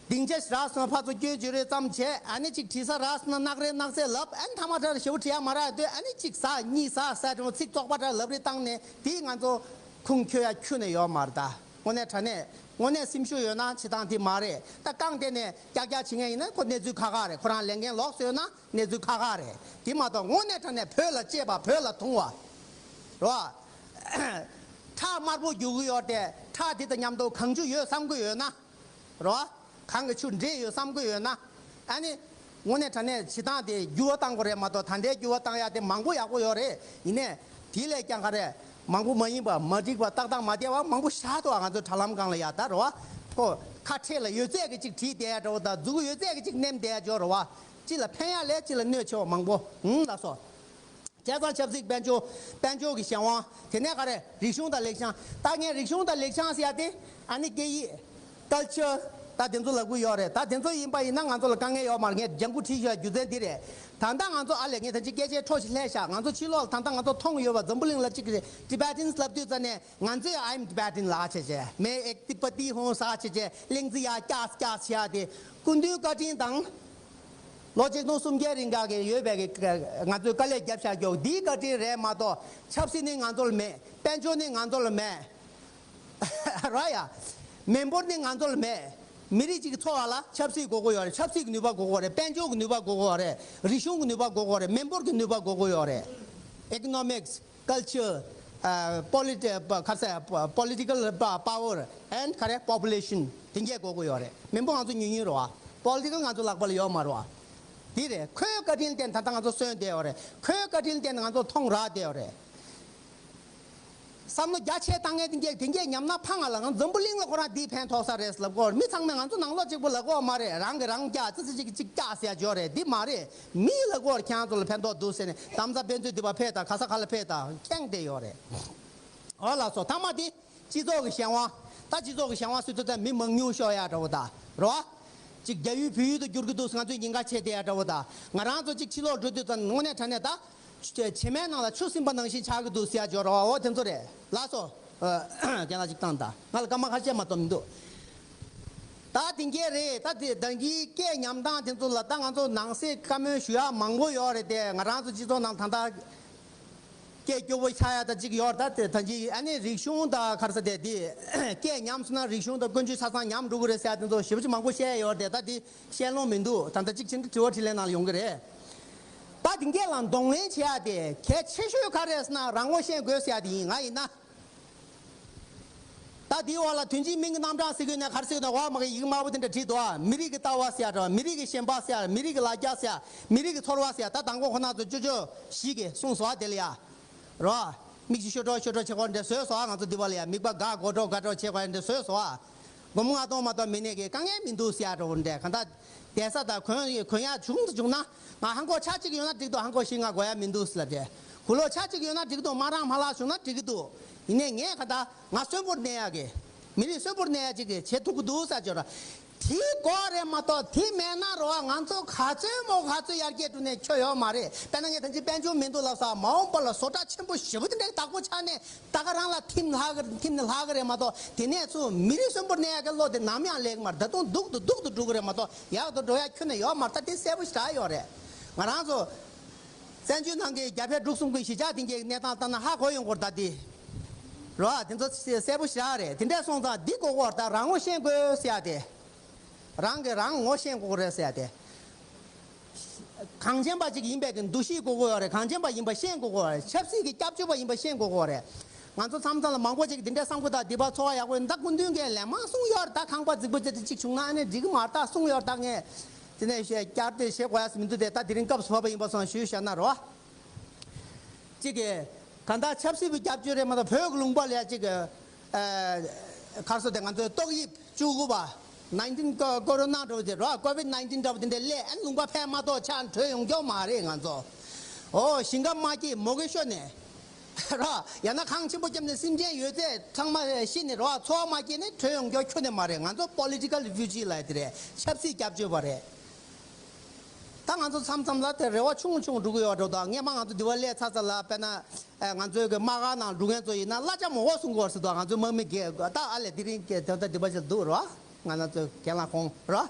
སྡིངས་ཆ་རག་སོང་ན་ཕར་ཚུར་སྐྱོན་བརྗོད་རེ་ཙམ་བྱས། ཨ་ནི་ཅིག་བྲིས་ས་རག་སོང་ན་ནག་རེ་ནག་ཟེར་ལབ། ཨ་ནི་མཐའ་མ་དྲ་ཞེ་པོ་བྲིས་ཡ་མ་རག་དུས། ཨ་ནི་ཅིག་ཟ་གཉིས་ཟ་ཟ་དྲང་ཚིག་བཙོག་པ་དྲ་ལབ་རེ་བཏང་ནས། དེ་ང་ཚོ་ཁུངས་འཁྱོལ་ཡ་ཁྱོན་ནས་ཡོད་མ་རེད་ད། དངོས་གནས་དྲང་གནས་དངོས་གནས་སེམས་ཤུགས་ཡོད་ན་བྱེད་སྟངས་དེ་མ་རེད། ད་རྐང་དེ་ནས་ཀྱག་ཀྱག་བྱེད་མཁན་ཡིན་ན་ཁོ་གནས་ཚུལ་ཁག་ཁག་རེད། ཁོ་རང་ལས་འགན་ལོགས་སུ་ཡོད་ན་གནས་ཚུལ་ཁག་ཁག་རེད། དེ་མ་གཏོགས་དངོས་གནས་དྲང་གནས་བོད་ལ་གཅེས་པ། བོད་ལ་དུང་བ་རོ། ཁྲག་དམར་པོ་རྒྱུག་གི་ཡོད་དེ། ཁྲག་དེ་དང་མཉམ་དུ་གངས་ཆུ་ཡོད་བསམ་གི་ཡོད་ན། རོ། གངས་ཀྱི་ཆུ་འདྲེས་ཡོད་བསམ་གི་ཡོད་ན། ཨ་ནི། དངོས་གནས་དྲང་གནས་བྱེད་སྟངས་དེ་འགྱུར་བ་བཏང་དགོས་རེད་མ་གཏོགས། ད་ལྟའི་འགྱུར་བ་བཏང་ཡ་དེ་མང་པོ་ཡག་པོ་ཡོད་རེད། ཡིན་ནའི། དེ་ལས་ཀྱང་ག་རེ། མང་པོ་མ་ཡིན་པ། མ་འགྲིག་པ། ཏག་ཏག་མ་བསྡད་པ་མང་པོ་ཞེ་དྲག་འདུག་ང་ཚོའི་དྲ་ལམ་སྒང་ལ་ཡ་ད་རོ། ཁོ་ཁ་ཕྲལ་ལ་ཡོད་ཚད་ཀྱི་ཅིག་བྲིས་བསྡད་ཡ་འདྲ་བོ་དང་། མཛུབ་གུ་ཡོད་ཚད་ཀྱི་ཅིག་མནན་བསྡད་ཡ་འདྲ་བོ་རེད་བ། གཅིག་ལ་ཕན་ཡ་ལས་གཅིག་ལ་གནོད་ཆེ་བ་མང་པོ། ཧུམ། ལགས་སོ། བྱས་ཙང་ཆབ་སྲིད་དཔལ་འབྱོར། དཔལ་འབྱོར་གྱི་གཞན་དབང་། དེ་ནས་ག་རེ། རིག་གཞུང་དང་ལེགས་བྱང་། ད་ངས་རིག་གཞུང་དང་ལེགས་བྱང་ཟེར་ཡ་དེ། ཨ་ནི་སྐད་ཡིག་ཀལ་ཆར། ད་དེ་ཚོ་ལབ་གི་ཡོད་རེད། ད་དེ་ཚོ་ཡིན་པ་ཡིན་ན་ང་ཚོ་ལ་དཀའ་ངལ་ཡོད་མ་རེད། ངས་ལྗང་ཁུ་བྲིས་ཤག་རྒྱུ་མཚན་འདི་རེད། ད་ལྟ་ང་ཚོ། ཨ་ལས། ངས་ད་ཅི་སྐད་ཆའི་འཕྲོ་ཞིག་ལྷས་ཤག་ང་ཚོ་ཕྱི་ལོགས་ལ་ད་ལྟ་ང་ཚོ་མཐོང་ཡོད་པ། འཛམ་བུ་གླིང་ལ་གཅིག་གི་Tibetans ལབ་དུས་ཙ་ནས། ང་ཚོས་I'm Tibetan ལབ་བྱས་བྱས། मैं एक तिब्बती हूँ ཟེར་བྱས་བྱས། གླིང་རྩེ་ཡར་བཀྱག་བཀྱག་བྱས་ཏེ། སྐུ་མདུན་བཀའ་དྲིན་དང་། ལོ་ཆིག་སྟོང་སུམ་བརྒྱ་རིང་ག་གི་ཡོད་པའི་གི་ང་ཚོས་དཀའ་ལས་བརྒྱབ་བཞག་རྒྱུ་འདིའི་བཀའ་དྲིན་རེད་མ་གཏོགས། ཆབ་སྲིད་ནི་ང་ཚོ་ལ་མེད། དཔལ་འབྱོར་ནི་ང་ཚོ་ལ་མེད། ར་ཡ། མི་འབོར་ནི་ང་ཚོ་ལ་མེད། མི་རིགས་གཅིག་གི་འཚོ་བ་ལ་ཆབ་སྲིད་དགོས་མཁོ་ཡོད་རེད། ཆབ་སྲིད་ཀྱི་ནུས་པ་དགོས་མཁོ་རེད། དཔལ་འབྱོར་གྱི་ནུས་པ་དགོས་མཁོ་རེད། རིག་གཞུང་གི་ནུས་པ་དགོས་མཁོ་རེད། མི་འབོར་གྱི་ནུས་པ་དགོས་མཁོ་ཡོད་རེད། Economics, culture, ཨ། polit- ཨ། ག་རེ་ཟེར། political power and ག་རེ། population དེ་འདྲ་དགོས་མཁོ་ཡོད་རེད། མི་འབོར་ང་ཚོ་ཉུང་ཉུང་རེད་བ། Political ང་ཚོ་ལག་པ་ལ་ཡོད་མ་རེད་བ། དེ་རེད། ཁོའི་བཀའ་དྲིན་བརྟེན་ད་ལྟ་ང་ཚོ་གསོན་བསྡད་ཡོད་རེད། ཁོའི་བཀའ་དྲིན་བརྟེན་ང་ཚོ་མཐོང་རག་བསྡད་ཡོད་རེད། བསམ་བློ་རྒྱ་ཆེ་བཏང་མཁན་དེ་འདྲ་དེ་འདྲ་ཉམས་ན་ཕངས་ང་ལ། ང་འཛམ་བུ་གླིང་ལ་ཁོ་རང་འདིས་ཕན་ཐོགས་ས་རེད་ལབ་གོ། མི་ཚང་མས་ང་ཚོ་ནང་ལོགས་གཅིག་པོ་ལབ་གོ་མ་རེད། རང་གིས་རང་བཀྱག་ཙི་ཙི་ཅིག་ཅིག་བཀྱག་ཟེར་ཡ་ཅིག་ཡོད་རེད། འདི་མ་རེད། མིས་ལབ་གོ། ཁྱེད་རང་ཚོ་ལ་ཕན་ཐོགས་འདུག་ཟེར་ནས་དམ་ས་དཔེ་མཛོད་འདི་པར་ཕེབས་དང་། ག་ས་ག་ལ་ཕེབས་དང་། ཁེངས་བསྡད་ཡོད་རེད། འོ་ལགས་སོ། མཐའ་མ་དེ་སྤྱི་ཚོགས་ཀྱི་གཞན་དབང་། ད་སྤྱི་ཚོགས་ཀྱི་གཞན་དབང་ཟེར་དུས་ད་མི་མང་ཉུང་ཤོས་ཡ་འདྲ་བོ་ད་རོ། ཅིག་རྒྱ་ཡུལ་བོད་ཡུལ་དུ་འགྱུར་གྱི་འདུག་ང་ཚོས་ཉེན་ཁ་ཆེ་བསྡད་ཡ་འདྲ་བོ་ད། ང་རང་ཚོ་ཅིག་ཕྱི་ལོགས་འགྲོ་དུས་ད་དངོས་གནས་དྲང་གནས་ད། བྱེ་མའི་ནང་ལ་ཆུ་སིམ་པ་ནང་བཞིན་ཆགས་ཀྱི་འདུག་ཟེར་ཡ་འབྱོར་བ། འོ་དེ་ཚོ་རེད། ལགས་སོ། ཨ། རྒན་ལགས་ཅིག་བཏང་དང་། ང་ལ་སྐར་མ་ཁ་ཤས་མ་གཏོགས་མི་འདུག་ད་དེ་འདྲ་རེད། ད་དེ་ད་གིན་སྐད་ཉམས་སྟངས་དེ་ཚོ་ལ་ད་ང་ཚོ་ནང་གསེས་བཀའ་མོལ་ཞུ་ཡག་མང་པོ་ཡོད་རེད་དེ། ང་རང་ཚོ་སྤྱི་ཚོགས་ནང་ད་ལྟ་སྐད་སྐྱོ་པོ་ཆགས་ཡ་ད་ཅིག་ཡོད་རེད། ད་དེ་ད་ཅིག་ཨ་ནི་རིག་གཞུང་ད་ག་རེ་ཟེར། དེ་དེ་སྐད་ཉམས་སོང་ན་རིག་གཞུང་ད་ཀུན་སྤྱོད་ཆ་ཚང་ཉམས་འགྲོ་གི་རེད་ཟེར་ཡ་དེ་ཚོ་ཞེ་པོ་ཅིག་མང་པོ་བཤད་ཡ་ཡོད་རེད་དེ། ད་དེ་བཤད་ལོང་མི་འདུག་ད་ལྟ་གཅིག་བྱས་ན་དྲི་བ་དྲིས་ལན་ནང་ལ་ཡོང་གི་རེད། ད་དེ་འདྲ་ལ་གདོང་ལེན་བྱེད་ཡ་དེ་གལ་ཆེ་ཤོས་ག་རེ་རེད་ཟེར་ན། རང་ངོ་ཤེས་དགོས་ཟེར་ཡ་དེ་ཡིན། ང་ཡིན་ན། ད་དེའི་འོག་ལ་དོན་གཅིག་མིང་གི་རྣམ་གྲངས་ཟེར་གྱི་ཡོད་ན་ག་རེ་ཟེར་གྱི་ཡོད་ན། འོག་མ་གི་ཡིག་དམར་པོ་དེ་འདྲ་བྲིས་འདུག་ཨ། མི་རིགས་ཀྱི་ལྟ་བ་ཟེར་ཡ་འདྲ་བ། མི་རིགས་ཀྱི་ཚོར་བ་ཟེར་ཡ། མི་རིགས་ཀྱི་ལ་རྒྱ་ཟེར་ཡ། མི་རིགས་ཀྱི་ཚོར་བ་ཟེར་ཡ། ད་དང་པོ་ཁོ་ན་ཚོ་ཅོ་ཅོ་ཞིག་གིས་གསུངས་སོང་ཨ། དེ་ལ་ཡ། རོ། མིག་ཆུ་ཤོར་འགྲོ་ཤོར་འགྲོ་བྱེད་དགོས་འདྲ་བཟོས་སོང་ཨ། ང་ཚོ་འདི་པ་ལ་ཡ་མིག་པ་དགའ་དགོད་བྲོ་དགའ་བྲོ་བྱེད་དགོས་འདྲ་བཟོས་སོང་ཨ། སྒོར་མོ་ལྔ་སྟོང་མ་གཏོགས་མེད་ནས་ཀྱི་དཀའ་ངལ་མི་འདུག་ཟེར་ཡ་འདྲ་བོ་འདྲ། གང་ལྟར་བསྡད་ས་དང་གོན་གོན་ཡ་བྱུང་དུ་བྱུང་ན། ང་ཧང་གོ་ཆ་གཅིག་ཡོད་ན་འགྲིག་འདུག་ཧང་གོ་བཞི་ལྔ་དགོས་ཡ་མི་འདུག་ཟེར་ལབ་བྱས། གུ་ལོ་ཆ་གཅིག་ཡོད་ན་འགྲིག་འདུག་མ་རང་མ་ལག་བྱུང་ན་འགྲིག་གི་འདུག་ཡིན་ནའི་ངས་གང་ལྟར་ང་གསོན་པོར་གནས་ཡ་གི། མི་རིགས་གསོན་པོར་གནས་ཡ་གཅིག་གི་བྱེད་ཐུབ་ཀྱི་འདུག་ཟེར་བྱས་ར། དེ་དགོས་རེད་མ་གཏོགས་དེ་མེད་ན་རོ། ང་ཚོ་ག་ཚོད་མོ་ག་ཚོད་ཡར་རྒྱས་འགྲོ་ནས་ཆོ་ཡོད་མ་རེད། དཔེར་ན་ངས་ད་ཅི་དཔལ་འབྱོར་མི་འདུག་ལབ་ས་མ་འོངས་པ་ལ་བཟོ་གྲྭ་ཆེན་པོ་ཞེ་པོ་དེ་འདྲའི་བདག་པོ་ཆགས་ནས་ད་ག་རང་ལ་ཐིམ་ལྷག་གི་ཐིམ་ནས་ལྷག་གི་རེད་མ་གཏོགས། དེ་ནས་ཚུར་མི་རིགས་གསོན་པོར་གནས་ཡག་གི་བློ་དེ་ནམ་ཡང་སླེབས་ཀྱི་མ་རེད། ད་དུང་སྡུག་ཏུ་སྡུག་ཏུ་འགྲོ་གི་རེད་མ་གཏོགས་ཡག་ཏུ་འགྲོ་ཡག་ཁྱོན་ནས་ཡོད་མ་རེད། ད་དེ་གསལ་པོ་ཞེ་དྲག་ཡོད་རེད། ང་རང་ཚོ་བཙན་བྱོལ་ནང་གི་རྒྱ་བལ་འབྲུག་གསུམ་གྱི་གཞིས་ཆགས་དེ་འགའི་གནས་སྟངས་ལྟ་ན་ཧ་གོ་ཡོང་གི་རེད། ད་དེ་རོ་དེ་ཚོ་གསལ་པོ་ཞེ་དྲག་རེད། དེ་འདྲས་སོང་ཙང་འདི་གོ་གོ་བར་ད་རང་ངོ་ཤེས་དགོས་ཟེར་ཡ་དེ། རང་གིས་རང་ངོ་ཤེས་དགོས་རེད་ཟེར་ཡ་དེ། གངས་ཅན་པ་ཅིག་ཡིན་པའི་གི་འདུ་ཤེས་དགོས་ཀྱི་ཡོད་རེད། གངས་ཅན་པ་ཡིན་པ་ཤེས་དགོས་ཀྱི་ཡོད་རེད། ཆབ་སྲིད་ཀྱི་སྐྱབས་བཅོལ་བ་ཡིན་པ་ཤེས་དགོས་ཀྱི་ཡོད་རེད། ང་ཚོ་མཚམས་མཚམས་ལ་མང་པོ་ཅིག་འདི་འདྲའི་བསམ་བློ་དང་འདི་པ་ཚོར་བ་ཡག་པོ་ཡིན། ད་སྐུ་མདུན་གྱིས་ལན་མང་གསུངས་ཡོད་རེད། ད་ཁང་པ་རྫིག་པོ་ཅིག་ཅིག་བྱུང་ན་ཨ་ནི་འགྲིག་གི་མ་རེད། ད་གསུངས་ཡོད་རེད། ད་ངས་དེ་ནས་བཤད་བསྐྱར་ཏེ་བཤད་དགོས་ཡ་མི་འདུག་སྟེ། ད་དེ་རིང་སྐབས་སུ་བབས་པ་ཡིན་པ་སོང་ཞུས་བཞག་ན་རོ། གཅིག་གིས་གང་ལྟར་ཆབ་སྲིད་པའི་སྐྱབས་བཅོལ་རེད་མ་གཏོགས་བོད་ཀྱི་ལུང་པ་ལ་ཡ་གཅིག་གི་ཨ་གར་སོ་དེ་ང་ཚོའི་ཏོག་དབྱིབས་བཅུ་དགུ་པ་ནའིན་ཊིན་ཀོ་ཀོ་རོ་ན་འདྲ་བོ་དེ་རོ། ཀོ་ཝིད་ནའིན་ཊིན་འདྲ་བོ་དེ་འདྲ་སླེབས་ཨ་ནི་ལུང་པ་ཕན་མ་གཏོགས་ཆགས་བྲོས་ཡོང་རྒྱུ་མ་རེད། ང་ཚོ་ཨོ་ཞིང་ཁ་མ་སྐྱིད་མོ་གེ་ཤོར་ནས་རོ། ཡང་ན་ཁང་ཆེན་པོ་བརྒྱབ་ནས་སེམས་ཅན་ཡོད་ཚད་ཚང་མ་ཤི་ནས་རོ། འཚོ་བ་མ་སྐྱེས་ནས་བྲོས་ཡོང་རྒྱུ་ཁྱོན་ནས་མ་རེད། ང་ཚོ་པོ་ལི་ཊི་ཀལ་རི་ཕིའུ་ཇི་ལབ་ཡ་དེ་རེད། ཆབ་སྲིད་སྐྱབས་བཅོལ་བ་རེད། ད་ང་ཚོ་མཚམས་མཚམས་ལ་དེ་རེ་བ་ཆུང་ཆུང་འགྲོ་གི་ཡོད་འགྲོ་དང་། སྔས་མ་ང་ཚོ་འདི་པ་སླེབས་ཚར་ཚར་ལ་དཔེར་ན་ཨ་ང་ཚོའི་གི་དམག་སྒར་ནང་འགྲོ་མཁན་ཚོ་ཡིན་ན་གླ་ཆ་མང་པོ་གསུང་གི་ཡོད་རེད་ཟེར་དུས། ང་ཚོའི་དམག་མི་གིས་ད་ཨ་ལས་དེ་རིང་གི་ད་ལྟ་འདི་པ་ཞིག་འདུག་རོ། ང་ཚོ་གྱེན་ལ་ཁོང་རོ།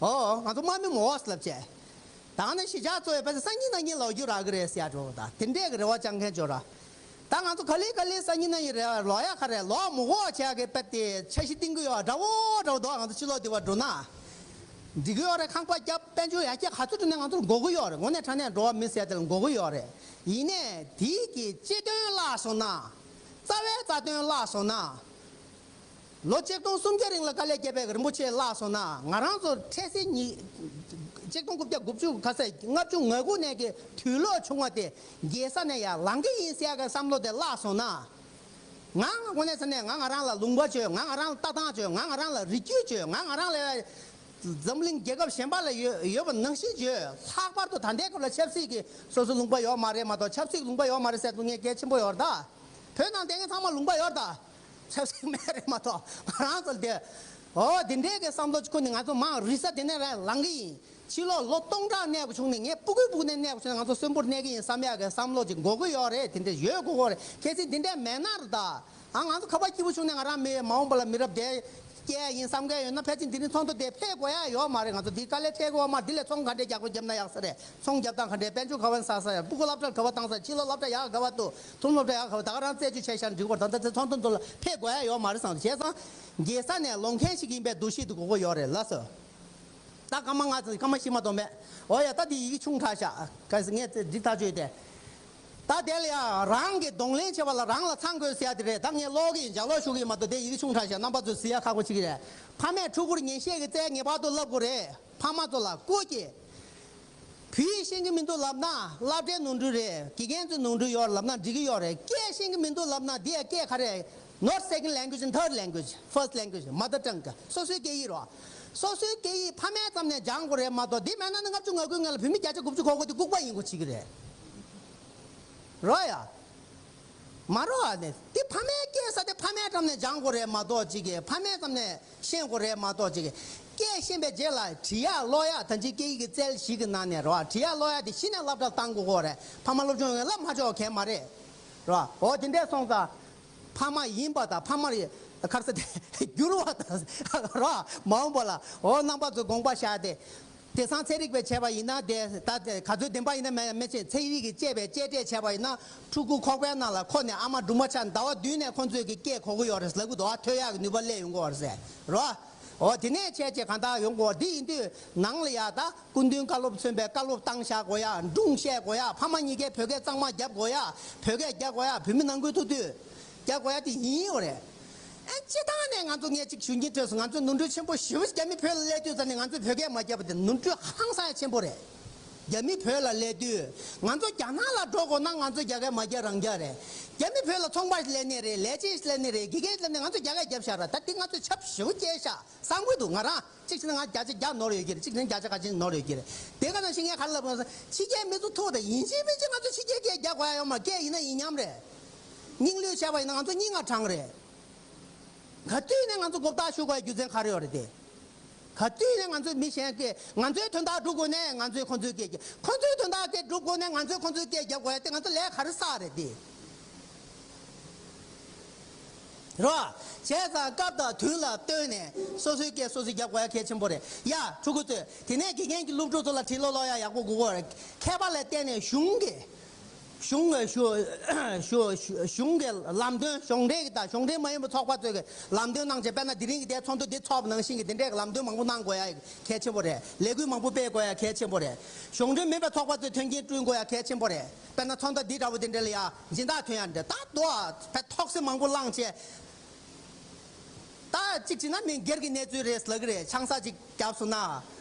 ཨོ་ང་ཚོ་དམག་མི་མང་པོ་ལབ་བྱས། ད་ནི་གཞིས་ཆགས་གཙོ་བོའི་དཔེ་སང་ཉིན་ནང་ཉིན་ལོག་རྒྱུ་རག་གི་རེད་ཟེར་ཡ་འགྲོ། ད་དེ་འདྲས་གི་རེ་བ་བཅང་མཁན་ཅིག་ཡོད་ར། ད་ང་ཚོ་ག་ལེ་ག་ལེ་སང་ཉིན་ནང་ཡི་རེ་བ་ལོག་ཡ་ག་རེ་ལོག་མི་དགོས་བྱས་གི་དཔེ་དེ་འཆར་གཞི་བཏིང་གི་ཡོད། འདྲ་བོ་འདྲ་བོ་འདུག་ང་ཚོ་ཕྱི་ལོགས་འདི་པ་འགྲོ་ན་འགྲིག་གི་ཡོད་རེད། ཁང་པ་བརྒྱབ་དཔལ་འབྱོར་ཡར་རྒྱས་ག་ཚོད་འགྲོ་ནའི་ང་ཚོར་དགོས་ཀྱི་ཡོད་རེད། དངོས་གནས་དྲང་གནས་འགྲོ་བ་མི་ཟེར་དེ་ལ་དགོས་ཀྱི་ཡོད་རེད། ཡིན་ནའི་དེའི་གི་སྤྱི་དོན་བརླག་སོང་ན། རྩ་བའི་རྩ་དོན་བརླག་སོང་ན། ལོ་ཆིག་སྟོང་སུམ་བརྒྱ་རིང་ལ་དཀའ་ལས་བརྒྱབ་པའི་རིན་པོ་ཆེ་བརླག་སོང་ན། ང་རང་ཚོ་འཕྲལ་སེལ་ཉིད་ཆིག་སྟོང་དགུ་བརྒྱ་དགུ་བཅུ་ག་ས་ལྔ་བཅུ་ང་དགུ་ནས་ཀྱི་དུས་ལོག་བྱུང་བ་དེ་རྒྱལ་ས་ནས་ཡར་ལངས་ཀྱི་ཡིན་ཟེར་ཡག་གི་བསམ་བློ་དེ་བརླག་སོང་ན། ང་ང་དངོས་གནས་ཟེར་ནས་ང་ང་རང་ལ་ལུང་པ་བཅོལ། ང་ང་རང་ལ་ལྟ་སྟངས་བཅོལ། ང་ང་རང་ལ་རིགས་རྒྱུད་བཅོལ། ང་ང་རང་ལ་འཛམ་གླིང་རྒྱལ་ཁབ་གཞན་པ་ལ་ཡོད་ཡོད་པ་ནང་བཞིན་བཅོལ། ལྷག་པར་དུ་ད་ལྟའི་སྐབས་ལ་ཆབ་སྲིད་ཀྱི་སོ་སོའི་ལུང་པ་ཡོད་མ་རེད་མ་གཏོགས། ཆབ་སྲིད་ལུང་པ་ཡོད་མ་རེད་ཟེར་དུས་ངས་གལ་ཆེན་པོ་ཡོད་རེད་ད། བོད་ནང་བསྡད་མཁན་ཚང་མ་ལུང་པ་ཡོད་རེད་ད། ཆབ་སྲིད་མེད་རེད་མ་གཏོགས་ང་རང་ཚོ་ལ་དེ། འོ་དེ་འདྲའི་གི་བསམ་བློ་ཅིག་ཁུར་ནས་ང་ཚོ་མར་རི་ས་དེ་ནས་ར་ལངས་ཀྱི་ཡིན། ཕྱི་ལོགས་ལོ་སྟོང་ཕྲག་གནས་དགོས་བྱུང་ནས་ངས་སྤུ་གུའི་སྤུ་གུ་ནས་གནས་དགོས་བྱུང་ན་ང་ཚོ་གསོན་པོར་གནས་ཀྱི་ཡིན་བསམ་ཡག་གི་བསམ་བློ་ཅིག་དགོས་ཀྱི་ཡོད་རེད། དེ་འདྲ་ཡོད་དགོས་ཀྱི་ཡོད་རེད། གལ་སྲིད་དེ་འདྲ་མེད་ན་ར་ད། ཨ་ང་ཚོ་ཁ་པར་སྐྱིད་པོ་བྱུང་ནས་ང་རང་མི་མ་འོངས་པ་ལ་མི་རབས་དེ་སྐྱེལ་ཡ་ཡིན་བསམ་མཁན་ཡོད་ན་ཕལ་ཆེར་འདི་ནས་ཚོགས་འདུ་དེ་ཕེབས་དགོས་ཡ་ཡོད་མ་རེད། ང་ཚོ་འདི་དཀའ་ལས་འཕྲད་དགོས་པ་མ་རེད། འདི་ལས་ཚོང་ག་འདྲས་རྒྱག་དགོས་བརྒྱབ་ན་ཡག་ས་རེད། ཚོང་རྒྱབ་སྟངས་ག་འདྲས། དཔལ་འབྱོར་ག་བ་ནས་བསགས་ས་རེད། སྤུ་གུ་སློབ་གྲྭར་ག་བ་བཏང་ས། ཕྱི་ལོགས་སློབ་གྲྭ་ཡག་ག་བ་འདུག་ཐུན་སློབ་གྲྭ་ཡག་ག་བ། ད་ག་རང་རྩད་གཅོད་བྱས་ཤག་འགྲིག་གི་རེད། ད་ལྟ་ཚེ་ཚོགས་འདུ་ཚོ་ལ་ཕེབས་དགོས་ཡ་ཡོད་མ་རེད་བསམ། བྱས་ཙང་རྒྱལ་ས་ནས་ལོག་མཁན་ཞིག་ཡིན་པའི་འདུ་ཤེས་དེ་དགོས་ཀྱི་ཡོད་རེད་ལགས་སོ། ད་སྐར་མ་ལྔ་ཙམ། སྐར་མ་བཞི་མ་གཏོགས་མེད། འོ་ཡ་ད་དེ་ཡི་གེ་ཆུང་དྲགས་ཤག་ག་ཟེར་ངས་ཚེ་འགྲིག་ཐག་ཆོད་དེ། ད་དེ་ལ་ཡང་རང་གི་གདོང་ལེན་བྱེད་པ་ལ་རང་ལ་ཚང་དགོས་ཟེར་ཡ་དེ་རེད། ད་ངས་ཀློག་གི་ཡིན། ལྗགས་ཀློག་ཞུ་གི་ཡིན་མ་གཏོགས་དེ་ཡི་གེ་ཆུང་དྲགས་ཤག་རྣམ་པ་ཚོས་གཟིགས་ཡ་ཁག་པོ་ཆགས་ཀྱི་རེད། ཕ་མས་ཕྲུ་གུར་ཉན་བཤད་ཀྱི་རྩལ་ངེས་པར་དུ་བསླབ་དགོས་རེད། ཕ་མ་ཚོ་ལ་སྐུལ་གྱིས། བོད་ཡིག་ཤེས་ཀྱི་མི་འདུག་ལབ་ན་སློབ་གྲྭའི་ནོར་འཁྲུལ་རེད། དགེ་རྒན་ཚོའི་ནོར་འཁྲུལ་ཡོད་ལབ་ན་འགྲིག་གི་ཡོད་རེད། སྐད་ཤེས་ཀྱི་མི་འདུག་ལབ་ན་འདི་ཡ་སྐད་ག་རེ། Not second language and third language, first language, mother tongue. སོ་སོའི་སྐད་ཡིག་རོ། སོ་སོའི་སྐད་ཡིག་ཕ་མའི་ཙམ་ནས་སྦྱང་དགོས་རེད་མ་གཏོགས། འདི་མེད་ན་ནི་ལྔ་བཅུ་ང་དགུའི་སྔོན་ལ་བོད་མི་བརྒྱ་ཆ་དགུ་བཅུ་གོ་དགུ་དེ་ལྐུགས་པ་ཡིན་དགོས་བྱེད་ཀྱི་རེད། རོ་ཡ། མ་རོ་ཨ་ནི་དེ་ཕ་མའི་སྐད་ས་དེ་ཕ་མའི་འགྲམ་ནས་སྦྱང་དགོས་རེད་མ་གཏོགས་ཅིག་གི་ཕ་མའི་འགྲམ་ནས་ཤེས་དགོས་རེད་མ་གཏོགས་ཅིག་གི་སྐད་ཤེས་པའི་རྗེས་ལ་བྲིས་ཡག་ཀློག་ཡག་ད་ཅི་སྐད་ཡིག་གི་རྩལ་ཞིག་གི་ནང་ནས་རོ། བྲིས་ཡག་ཀློག་ཡག་དེ་གཞི་ནས་སློབ་གྲྭར་བཏང་དགོས་ཀྱི་རེད། ཕ་མ་སློབ་སྦྱོང་ཡོད་ལ་མ་ཆོག་གལ་མ་རེད། རོ། འོ་དེ་འདྲས་སོང་ཙང་། ཕ་མ་ཡིན་པ་དང་ཕ་མ་རེད། ཁར་ས་དེ་བསྒྱུར་བ་དང་རོ། མ་འོངས་པ་ལ་འོ་རྣམ་པ་ཚོ་དགོངས་པ་བཞག་སྟེ། དེང་སང་ཚན་རིག་པས་བྱས་པ་ཡིན་ན་དེ་ད་དེ་ག་ཚོད་བདེན་པ་ཡིན་ན་མེད་མེད་ཅེས་ཚན་རིག་གིས་དཔྱད་པའི་དཔྱད་འབྲས་བྱས་པ་ཡིན་ན། ཕྲུ་གུ་ཁོག་པའི་ནང་ལ་འཁོར་ནས་ཨ་མ་སྦྲུམ་མ་ཆགས་ཟླ་བ་བདུན་ནས་ཁོ་ཚོས་ཀྱི་སྐད་གོ་གི་ཡོད་རེད་ལབ་གི་འདུག་ཨ་ཐོས་ཡག་གི་ནུས་པ་སླེབས་ཡོང་གི་ཡོད་རེད་ཟེར་རོ། འོ་དེ་ནས་བྱས་རྗེས་གང་ལྟར་ཡོང་གི་ཡོད་རེད། དེ་ཡིན་དུས་ནང་ལ་ཡ་ད་སྐུ་མདུན་བཀའ་སློབ་མཚོན་པའི་བཀའ་སློབ་བཏང་བཞག་དགོས་ཡ། སྒྲུང་བཤད་དགོས་ཡ། ཕ་མ་གཉིས་ཀས་བོད་སྐད་གཙང་མ་རྒྱབ་དགོས་ཡ། བོད་སྐད་རྒྱག་དགོས་ཡ། བོད་མི་ནང་ཁུལ་ཐུག་དུས་རྒྱག་དགོས་ཡ་དེ་ཡིན་ཡོད་རེད། ཨ་སྤྱི་བཏང་ནས་ང་ཚོ་ངས་ཅིག་ཞུ་སྙིང་བྲོས་སོང་། ང་ཚོ་ནོར་འཁྲུལ་ཆེན་པོ་ཞེ་པོ་རྒྱ་མི་བོད་ལ་སླེབས་དུས་ཙམ་ནས་ང་ཚོས་བོད་སྐད་མ་བརྒྱབ་པ་དེ་ནོར་འཁྲུལ་ཧང་སང་ཆེན་པོ་རེད། རྒྱ་མི་བོད་ལ་སླེབས་དུས་ང་ཚོ་རྒྱ་ནག་ལ་འགྲོ་དགོས་ན་ང་ཚོ་རྒྱ་སྐད་མ་རྒྱབ་རང་རྒྱག་རེད། རྒྱ་མི་བོད་ལ་ཚོང་པ་སླེབས་ནི་རེད། ལས་བྱེད་སླེབས་ནི་རེད། དགེ་རྒན་སླེབས་ནི། ང་ཚོ་རྒྱ་སྐད་རྒྱབ་བཞག་ར། ད་དེ་ང་ཚོས་ཆབ་ཞེ་པོ་སྐྱེས་ཤག་བསམ་གྱི་འདུག་ང་རང་གཅིག་བྱས་ན་ང་བརྒྱ་ཆ་བརྒྱ་ནོར་ཡོད་ཀྱི་རེད། གཅིག་བྱས་ན་བརྒྱ་ཆ་ག་ཅིག་ནོར་ཡོད་ཀྱི་རེད། དེ་ག་ནང་བཞིན་ངས་ག་རེ་ལབ་དགོས་ཟེར། ཕྱི་རྒྱལ་མི་ཚོ་ཐུག་དང་། ཡིན་གཅིག་མིན་གཅིག་ང་ཚོ་ཕྱི་རྒྱལ་སྐད་རྒྱག་དགོས་ཡ་ཡོད་མ་རེད། སྐད་ཡིན་ན་ཡིན་མཉམ་རེད། སྙིང་བློས་བྱས་པ་ཡིན་ན་ང་ཚོ་སྙིང་ང་དྲང་རེད། ག་དུས་ནས་ང་ཚོ་མགོ་བཏགས་གཞུ་དགོས་ཡ་རྒྱུ་མཚན་ག་རེ་ཡོད་རེད་དེ། ག་དུས་ནས་ང་ཚོ་མི་གཞན་སྐད། ང་ཚོའི་དོན་དག་སྒྲུབ་དགོས་ནས་ང་ཚོས་ཁོ་ཚོའི་སྐད་རྒྱག་ཁོ་ཚོའི་དོན་དག་སྐད་སྒྲུབ་དགོས་ནས་ང་ཚོས་ཁོ་ཚོའི་སྐད་རྒྱག་དགོས་ཡ་དེ་ང་ཚོ་ལས་ག་རེ་བསགས་རེད་དེ། རོ། བྱས་ཙང་སྐབས་དང་དུས་ལ་ལྟོས་ནས་སོ་སོའི་སྐད་སོ་སོས་རྒྱག་དགོས་ཡ་གལ་ཆེན་པོ་རེད་ཡ། ཕྲུ་གུ་ཚོས་དེ་ནས་དགེ་རྒན་གྱིས་སློབ་ཕྲུག་ཚོ་ལ་བྲིས་ལོ་ཀློག་ཡ་ཡག་པོ་དགོས་ཀྱི་རེད། མཁས་པ་ལ་བརྟེན་ནས་གཞུང་གི། གཞུང་གི་གཞུང་གཞུང་གཞུང་གཞུང་གི་ལམ་སྟོན། གཞུང་འབྲེལ་གྱི་དང་གཞུང་འབྲེལ་མ་ཡིན་པའི་ཚོགས་པ་ཚོས་ཀྱི་ལམ་སྟོན་གནང་བྱས། དཔེར་ན་དེ་རིང་གི་དེ་ཚོགས་འདུ་འདི་ཚོགས་པ་ནང་བཞིན་གྱི་དེ་འདྲའི་ལམ་སྟོན་མང་པོ་གནང་དགོས་ཡ་གལ་ཆེན་པོ་རེད། ལས་འགུལ་མང་པོ་སྤེལ་དགོས་ཡ་གལ་ཆེན་པོ་རེད། གཞུང་འབྲེལ་མིན་པའི་ཚོགས་པ་ཚོས་མཐུན་རྐྱེན་བསྐྲུན་དགོས་ཡ་གལ་ཆེན་པོ་རེད། དཔེར་ན་ཚོགས་འདུ་འདི་འདྲ་པོ་དེ་འདྲ་ལ་ཡ་སྦྱིན་བདག་ཐོན་ཡ་འདྲ། ད་དོ་ཕར་ཐོག་སེ་མང་པོ་བླངས་བྱས། ད་གཅིག་བྱས་ན་མི་སྒེར་གྱི་གནས་ཚུལ་རེད་ལབ་ཀྱི་རེད། ཆང་ས་གཅིག་བརྒྱབ་སོང་ན།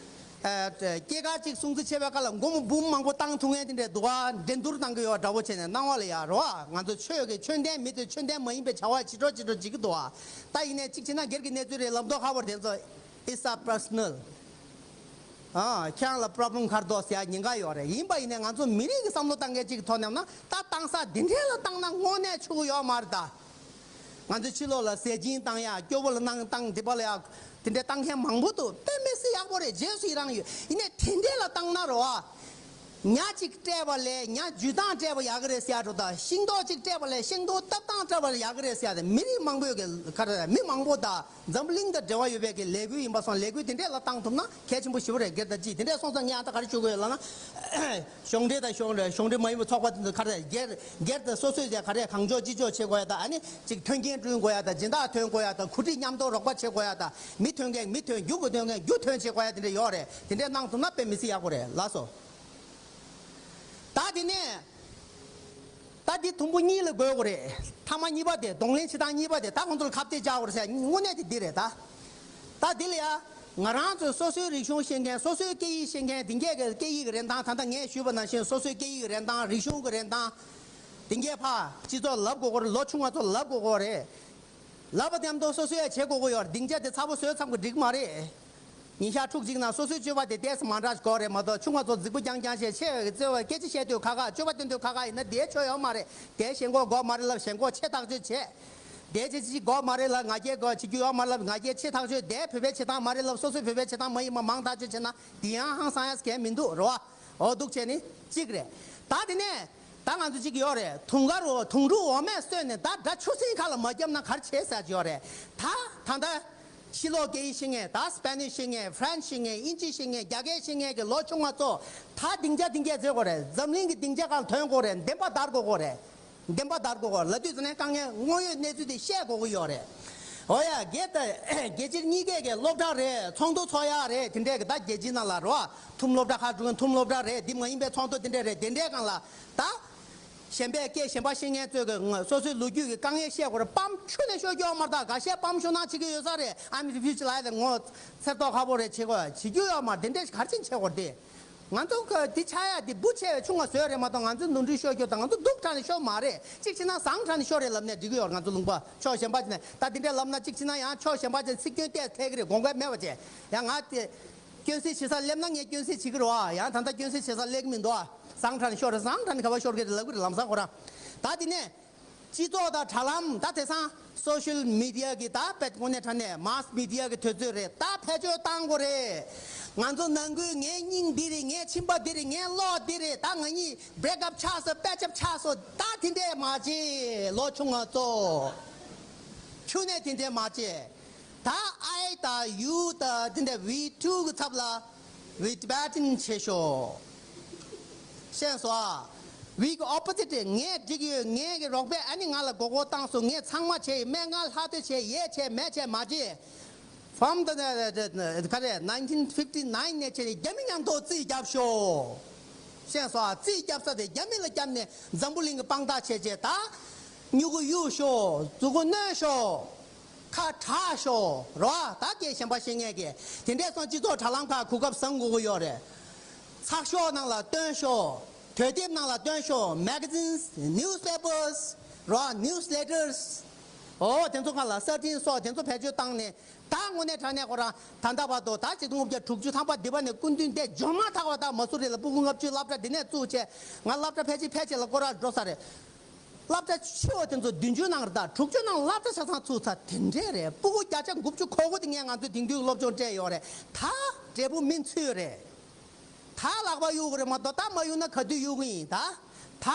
ཨ་སྐྱེས་སྐར་གཅིག་སྲུང་བརྩི་བྱེད་པའི་སྐབས་ལ་སྒོར་མོ་འབུམ་མང་པོ་བཏང་ཐུབ་མཁན་དེ་འདྲས་འདུག་ག་འགྲན་བསྡུར་གཏང་གི་ཡོད་འདྲ་པོ་བྱས་ནས་སྣང་བ་ལ་ཡ་རོ། ཨ་ང་ཚོ་ཆོས་ཀྱི་ཆོས་ལྡན་མི་ཚོས་ཆོས་ལྡན་མ་ཡིན་པའི་བྱ་བ་བྱེད་འགྲོ་བྱེད་འགྲོ་བྱེད་ཀྱི་འདུག་ག་ད་ཡིན་ནའི་གཅིག་བྱས་ན་སྒེར་གྱི་གནས་ཚུལ་རེད་ལབ་མདོག་ཁ་པོ་དེ་ཚོ། It's a personal. ཨ་ཁྱེད་རང་ལ་པོ་རོབ་ལེམ་ག་རེ་འདུག་ཟེར་ཡ་ཉེན་ཁ་ཡོད་རེད། ཡིན་པ་ཡིན་ནའི་ང་ཚོ་མི་རིགས་ཀྱི་བསམ་བློ་གཏང་མཁན་གཅིག་གི་ཐོག་ནས་ན། ད་གཏང་ས་འདི་འདྲས་ལ་བཏང་ན་དངོས་གནས་ཆོག་གི་ཡོད་མ་རེད་ད། ང་ཚོའི་ཕྱི་ལོགས་ལ་ཟས་སྦྱིན་བཏང་ཡག་སྐྱོ་བོ་ལ་གནང་བཏང་དེ་པ་ལ་ཡག་དེ་འདྲའི་བཏང་མཁན་མང་པོ་འདུག་དཔེ་མི་སྲིད་ཡག་པོ་རེད། རྗེས་སུ་ཡི་རང་ཡོད། ཡིན་ནའི་དེ་འདྲའི་ལ་བཏང་ན་རོ། ཨ་ཉ་གཅིག་སྤྲད་པ་ལས་ཉ་འཇུ་སྟངས་སྤྲད་པ་ཡག་གི་རེད་ཟེར་ཡ་འགྲོ་ད། ཤིང་ཏོག་གཅིག་སྤྲད་པ་ལས་ཤིང་ཏོག་བཏབ་སྟངས་སྤྲད་པ་ལས་ཡག་གི་རེད་ཟེར་ཡ་དེ་མི་རིགས་མང་པོས་གི་ག་རེ་མི་མང་པོ་ད་འཛམ་བུ་གླིང་དང་འབྲེལ་བ་ཡོད་པའི་གི་ལས་འགུལ་ཡིན་པ་སོང་། ལས་འགུལ་དེ་འདྲས་ལ་བཏང་ཐུབ་ན་གལ་ཆེན་པོ་ཞེ་པོ་རེད། སྒེར་དང་སྤྱི་དེ་འདྲས་སོང་ཙང་ངས་ཨ་ད་ག་རེ་ཞུ་དགོས་ཡོད་ལབ་ན། གཞུང་འབྲེལ་དང་གཞུང་གཞུང་འབྲེལ་མ་ཡིན་པའི་ཚོགས་པ་དེ་ཚོ་ག་རེ་སྒེར་སྒེར་དང་སོ་སོས་ཀྱང་ག་རེ་གང་ལྕོགས་ཅི་ལྕོགས་བྱེད་དགོས་ཡ་དང་། ཨ་ནི་ཅིག་མཐུན་རྐྱེན་བསྐྲུན་དགོས་ཡ་དང་། སྦྱིན་བདག་ཐོན་དགོས་ཡ་དང་། གོ་སྒྲིག་མཉམ་དུ་རོགས་པ་བྱེད་དགོས་ཡ་དང་། མི་ཐོན་མཁན་མི་ཐོན། རྒྱུག་དགོས་ཐོན་མཁན་རྒྱུག་ཐོན་བྱེད་དགོས་ཡ་དེ་འདྲ་ཡོད་རེད། དེ་འདྲས་གནང་ཐུབ་ན་དཔེ་མི་སྲིད་ཡག་པོ་རེད། ལགས་སོ། ད་དེ་ནས། ད་འདི་དུམ་བུ་གཉིས་ལ་འགོད་དགོས་རེད། ཐ་མ་གཉིས་པ་དེ། གདོང་ལེན་བྱེད་སྟངས་གཉིས་པ་དེ། ད་ཁོང་ཚོ་ལ་ཁ་གཏད་བཅག་དགོས་རེད་ཟེར་དངོས་གནས་དེ་འདི་རེད་ད། ད་འདི་ལ་ཡ། ང་རང་ཚོས་སོ་སོའི་རིག་གཞུང་ཤེས་མཁན། སོ་སོའི་སྐད་ཡིག་ཤེས་མཁན་དེ་འགས་ཀྱི་སྐད་ཡིག་གི་རིན་ཐང་། ད་ལྟ་ངས་ཞུས་པ་ནང་བཞིན་སོ་སོའི་སྐད་ཡིག་གི་རིན་ཐང་། རིག་གཞུང་གི་རིན་ཐང་། དེ་འགས་ཕར་སྤྱི་ཚོགས་ལབ་དགོས་ཀྱི་རེད། ལོ་ཆུང་བ་ཚོ་ལབ་དགོས་ཀྱི་རེད། ལབ་པ་མཉམ་དུ་སོ་སོས་ཡ་བྱེད་དགོས་ཀྱི་ཡོད་རེད། སྡིངས་ཆ་དེ་ཚ་པོ་བཟོས་ཚར་གི་འགྲིག་མ་རེད། ཉིན་ཞག་ཕྲུགས་གཅིག་ནང་སོ་སོའི་སྤྱོད་པ་དེ་ཏོག་ཙམ་མ་འདྲ་དགོས་རེད་མ་གཏོགས། ཆུང་བ་ཚོ་རྫིག་པོ་རྐྱང་རྐྱང་བྱས། ཆེ་བའི་ཚོས་སྐད་ཆ་བཤད་དུས་ཁ་ཁ། སྤྱོད་པ་སྟོན་དུས་ཁ་ཁ་ཡིན་ན་དེའི་ཆོ་ཡོད་མ་རེད། དེ་ཞེན་ཁོག་དགོས་མ་རེད་ལབ་ཞེན་ཁོག་ཆེ་ཐག་ཆོད་བྱས། དེ་ཅི་ཅི་དགོས་མ་རེད་ལབ། ང་རྒྱལ་དགོས་བྱེད་རྒྱུ་ཡོད་མ་རེད་ལབ། ང་རྒྱལ་ཆེ་ཐག་ཆོད། དེ་བོད་པའི་བྱེད་སྟངས་མ་རེད་ལབ། སོ་སོའི་བོད་པའི་བྱེད་སྟངས་མ་ཡིན་པ་མང་ཐག་ཆོད་བྱས་ན་དེ་ཡང་ཧང་སང་ཡ་གལ་མི་འདུག་རེད་བ། འོ་འདུག་བྱས་ནི་གཅིག་རེད། ད་དེ་ནས་ད་ང་ཚོ་གཅིག་ཡོད་རེད། དུང་དཀར་འོ་དུང་སྒྲུག་འོ་མས་གསོས་ནས་ད་དགྲ་ཆུ་སྲིན་ཁ་ལ་མ་བརྒྱབ་ན་ག་རེ་བྱེད་ཟེར་གྱི་ཡོད་རེད། ད་ད་ལྟ་ཕྱི་ལོགས་སྐད་ཡིག་ཤེས་མཁན། ད་སྤེ་ནིཤ་ཤེས་མཁན། ཧྥ་རན་སི་ཤེས་མཁན། དབྱིན་ཇི་ཤེས་མཁན། རྒྱ་སྐད་ཤེས་མཁན་གྱི་ལོ་ཆུང་བ་ཚོ་ད་སྡིངས་ཆ་འདི་འགས་བཟོས་དགོས་རེད། འཛམ་གླིང་གི་སྡིངས་ཆ་སྒང་ཐོན་དགོས་རེད། བདེན་པ་བདར་དགོས་དགོས་རེད། བདེན་པ་བདར་དགོས་ཀྱི་ཡོད་རེད། ལབ་དུས་ཙམ་ནས་དཀའ་ངལ་དངོས་ཡོད་གནས་ཚུལ་དེ་བཤད་དགོས་ཀྱི་ཡོད་རེད། འོ་ཡ། རྒྱལ་ད་རྒྱལ་སྤྱིར་གཉིས་ཀས་ཀྱི་སློབ་གྲྭ་རེད། ཚོགས་འདུ་ཚོགས་ཡག་རེད། དེ་འདྲས་ཀྱི་ད་རྒྱལ་སྤྱིའི་ནང་ལ་རོ། ཐུམ་སློབ་གྲྭ་ཁག་འགྲོ་མཁན་ཐུམ་སློབ་གྲྭ་རེད། འདི་མ་ཡིན་པའི་ཚོགས་འདུ་དེ་འདྲས་རེད། དེ་འདྲས་སྒང་ལ་ད་གཞན་པའི་སྐད་གཞན་པ་ཤེས་མཁན་ཚོས་ཀྱི་སོ་སོའི་ལོ་རྒྱུས་ཀྱི་དཀའ་ངལ་བཤད་དགོས་རེད། པམ་ཆུ་ནས་ཤོར་རྒྱུ་ཡོད་མ་རེད། ད་འགའ་ཤས་པམ་ཤོར་སྣང་བྱེད་ཀྱི་ཡོད་ས་རེད། ཨ་མི་ཕི་ཕི་ཅི་ལ་ཡ་དེ་ངོ་འཚེར་དོགས་ཁ་པོ་རེད། བྱེད་དགོས་བྱེད་རྒྱུ་ཡོད་མ་རེད། དེ་འདྲས་ག་རེ་བྱས་ནས་བྱེད་དགོས་རེད་དེ། ང་ཚོ་ག་འདི་ཆགས་ཡ་འདི་འབུ་ཆེ་བའི་ཆུང་བ་བཟོས་རེད་མ་གཏོགས། ང་ཚོའི་ནོར་འཁྲུལ་ཤོར་རྒྱུ་དང་། ང་ཚོ་སྡུག་དྲགས་ནས་ཤོར་མ་རེད། གཅིག་བྱས་ན་བཟང་དྲགས་ནས་ཤོར་རེད་ལབ་ནས་འགྲིག་གི་ཡོད་རེད། ང་ཚོ་ལུང་པ་ཕྱོགས་གཞན་པ་ཅིག་ནས་ད་འདི་འདྲས་ལབ་ན། གཅིག་བྱས་ན་ཡང་ཕྱོགས་གཞན་པ་ཅིག་ཚིག་སྐྱོན་བལྟས་ཐལ་གི་རེད། དགོངས་འགལ་མེད་པ་བྱས། ཡང་ང་དེ་སྐྱོན་སེལ་བྱེད་ས་སླེབས་ན་ངས་སྐྱོན་སེལ་བྱེད་ཀྱི་རེད་བ། ཡང་ད་ལྟ་སྐྱོན་སེལ་བྱེད་ས་སླེབས་ཀྱི་མི་འདུག་ཨ། བཟང་དྲགས་ནས་ཤོར་རེད། བཟང་དྲགས་ནས་ག་པར་ཤོར་གི་རེད་ལབ་གི་རེད། ལམ་སང་ཁོ་རང་ད་འདི་ནས། སྤྱི་ཚོགས་དང་དྲ་ལམ། ད་དེང་སང་སོ་ཤལ་མི་ཌི་ཡ་གི་ད་དཔེ་དངོས་གནས་དྲང་གནས་མཱས་མི་ཌི་ཡ་གི་དུས་ཚོད་རེད། ད་བེད་སྤྱོད་གཏང་དགོས་རེད། ང་ཚོ་ནང་ཁུལ་ངའི་སྙིང་འདི་རེད། ངའི་མཆིན་པ་འདི་རེད། ངའི་གློག་འདི་རེད། ད་ང་གཉིས་བྷེ་རེག་ཨབ་ཆགས་སོང་། པད་ཆབ་ཆགས་སོང་། ད་དེ་འདྲས་མ་བྱེད། ལོ་ཆུང་བ་ཚོ། ཁྱོན་ནས་དེ་འདྲས་མ་བྱེད། ད་I དང་you དང་དེ་འདྲ་we too གི་ཚབ་ལ་we Tibetan བྱེད་ཤོག་ཤེས་སོང་ཨ། We གི opposite ངས་འགྲིག་ཡོད། ངས་གི་རོགས་པས་ཨ་ནི་ང་ལ་མགོ་སྐོར་བཏང་སོང་། ངས་ཚང་མ་བྱས་ཡིན། སྨན་ཁང་ལྷག་ཏུ་བྱས། ཡས་བྱས་མས་བྱས་མ་བྱས། From the ག་རེ་nineteen fifty nine ནས་བྱས་ནས་རྒྱ་མི་མཉམ་དུ་རྩིས་བརྒྱབ་ཤོག་ཤེས་སོང་ཨ། རྩིས་བརྒྱབ་ས་དེ་རྒྱ་མི་ལ་བརྒྱབ་ནས་འཛམ་བུ་གླིང་གི་དཔང་རྟགས་བྱས་བྱས། ད་སྨྱུ་གུ་གཡུག་ཤོག་མཛུ་གུ་བསྣོལ་ཤོག་ཁ་གྲག་ཤོག་རོ། ད་སྐད་གཞན་པ་བཤད་མཁན་གྱི་དེ་འདྲས་སོང་སྤྱི་ཚོགས་དྲ་ལམ་ཁག་གོ་སྐབས་བཟང་དགོས་ཀྱི་ཡོད་རེད། ཚགས་ཤོག་ནང་ལ་སྟོན་ཤོག་དུས་དེབ་ནང་ལ་སྟོན་ཤོག magazines, newspapers, རོ། newsletters. ཨོ་དེ་ཚོ་སྒང་ལ་གསར་འཕྲིན་སོགས་དེ་ཚོ་བེད་སྤྱོད་བཏང་ནས། ད་དངོས་གནས་དྲང་གནས་ཁོ་རང་ད་ལྟ་བར་དུ་ད་ཆིག་སྟོང་དགུ་བརྒྱ་དྲུག་ཅུ་ཐམ་པ་འདི་པ་ནས་སྐུ་མདུན་དེ་འབྱོར་མ་ཐག་པ་ད་མ་སུ་རི་ལ་སྤུ་གུ་ལྔ་བཅུ་སློབ་གྲྭ་འདི་ནས་བཙུགས་བྱས། ང་སློབ་གྲྭ་ཕལ་ཆེར་ཕལ་ཆེར་ལ་སྐོར་ར་འགྲོ་ས་རེད། སློབ་གྲྭ་ཆེ་བ་དེ་ཚོ་བདུན་ཅུ་ནང་རེད། ད་དྲུག་ཅུ་ནང་སློབ་གྲྭ་ཆ་ཚང་ཚུགས་ཚར་དེ་འདྲས་རེད། སྤུ་གུ་བརྒྱ་ཆ་དགུ་བཅུ་གོ་དགུ་དེ་ངས་ང་ཚོའི་དེང་དུས་སློབ་སྦྱོང་སྤྲད་ཡོད་རེད། ད་འབྲས་བུ་སྨིན་ཚུལ་རེད། ད་ལག་པ་གཡུག་གི་རེད་མ་གཏོགས་ད་མ་གཡུག་ན་ག་དུས་གཡུག་གི་ཡིན། ད་ད་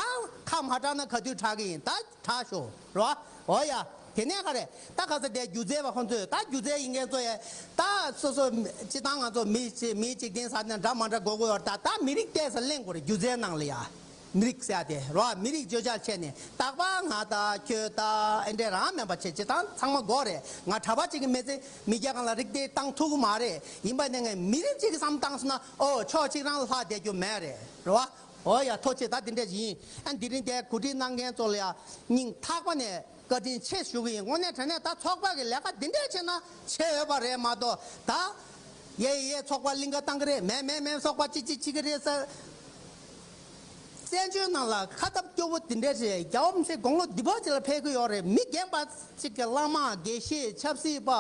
ཁ་མ་གྲགས་ན་ག་དུས་གྲགས་གི་ཡིན། ད་གྲགས་ཤོག་རོ། འོ་ཡ། དེ་ནས་ག་རེད། ད་ག་ས་དེ་སྒྱུ་རྩལ་བ་ཁོང་ཚོས་ད་སྒྱུ་རྩལ་ཡིན་མཁན་ཚོ་ཡ། ད་སོ་སོ་སྤྱི་བཏང་ང་ཚོ་མི་གཅིག་མི་གཅིག་བསྟན་ས་ནས་འདྲ་མ་འདྲ་དགོས་ཀྱི་ཡོད། ད་ད་མི་རིགས་བལྟས་ས་གླེང་དགོས་རེད། སྒྱུ་རྩལ་ནང་ལ་ཡ། མི་རིགས་ཟེར་ཡ་དེ་རོ། མི་རིགས་བརྗོད་བྱ་བྱས་ནས་རྟག་པར་ང་དང་ཁྱོད་དང་ཨེ་འདྲས་རང་མིན་པ་བྱས། སྤྱི་བཏང་ཚང་མ་དགོས་རེད། ང་གྲྭ་པ་གཅིག་གི་མི་ཚེ་མི་སྐྱ་གང་ལ་རིགས་དེ་བཏང་ཐུབ་ཀྱི་མ་རེད། ཡིན་པ་ནས་ངས་མི་རིགས་གཅིག་གི་བསམ་བཏང་སོང་ན་ཨོ་ཕྱོགས་གཅིག་རང་ལ་ལྷག་བསྡད་རྒྱུ་མེད་རེད་རོ། ཨོ་ཡ་ཐུགས་རྗེ་ཆེ། ད་འདི་འདྲས་ཡིན། ཨ་འདི་རིང་དེ་གོ་སྒྲིག་གནང་མཁན་ཚོ་ལ་ཡ་སྙིང་ཐག་པ་ནས་བཀའ་དྲིན་ཆེ་ཞུ་གི་ཡིན། དངོས་གནས་དྲང་གནས་ད་ཚོགས་པ་གི་ལས་ཀ་འདི་འདྲས་བྱས་ན་བྱས་ཡོད་པ་རེད་མ་གཏོགས་ད། ཡེ་ཡེ་ཚོགས་པ་གླིང་ག་བཏང་གི་རེད། མེད་མེད་མེད་ཚོགས་པ་གཅིག་གཅིག་བྱེད་ཀྱི་རེད་ཟེར། བཙན་བྱོལ་ནང་ལ་ཁ་སྟབས་སྐྱོ་བོ་འདི་འདྲས་རེད། རྒྱལ་བ་མི་སེར་དགུང་ལོ་འདི་བ་ཅིག་ལ་ཕེབས་ཀྱི་ཡོད་རེད། མི་རྒན་པ་ཅིག་གི་བླ་མ་དགེ་བཤེས་ཆབ་སྲིད་པ།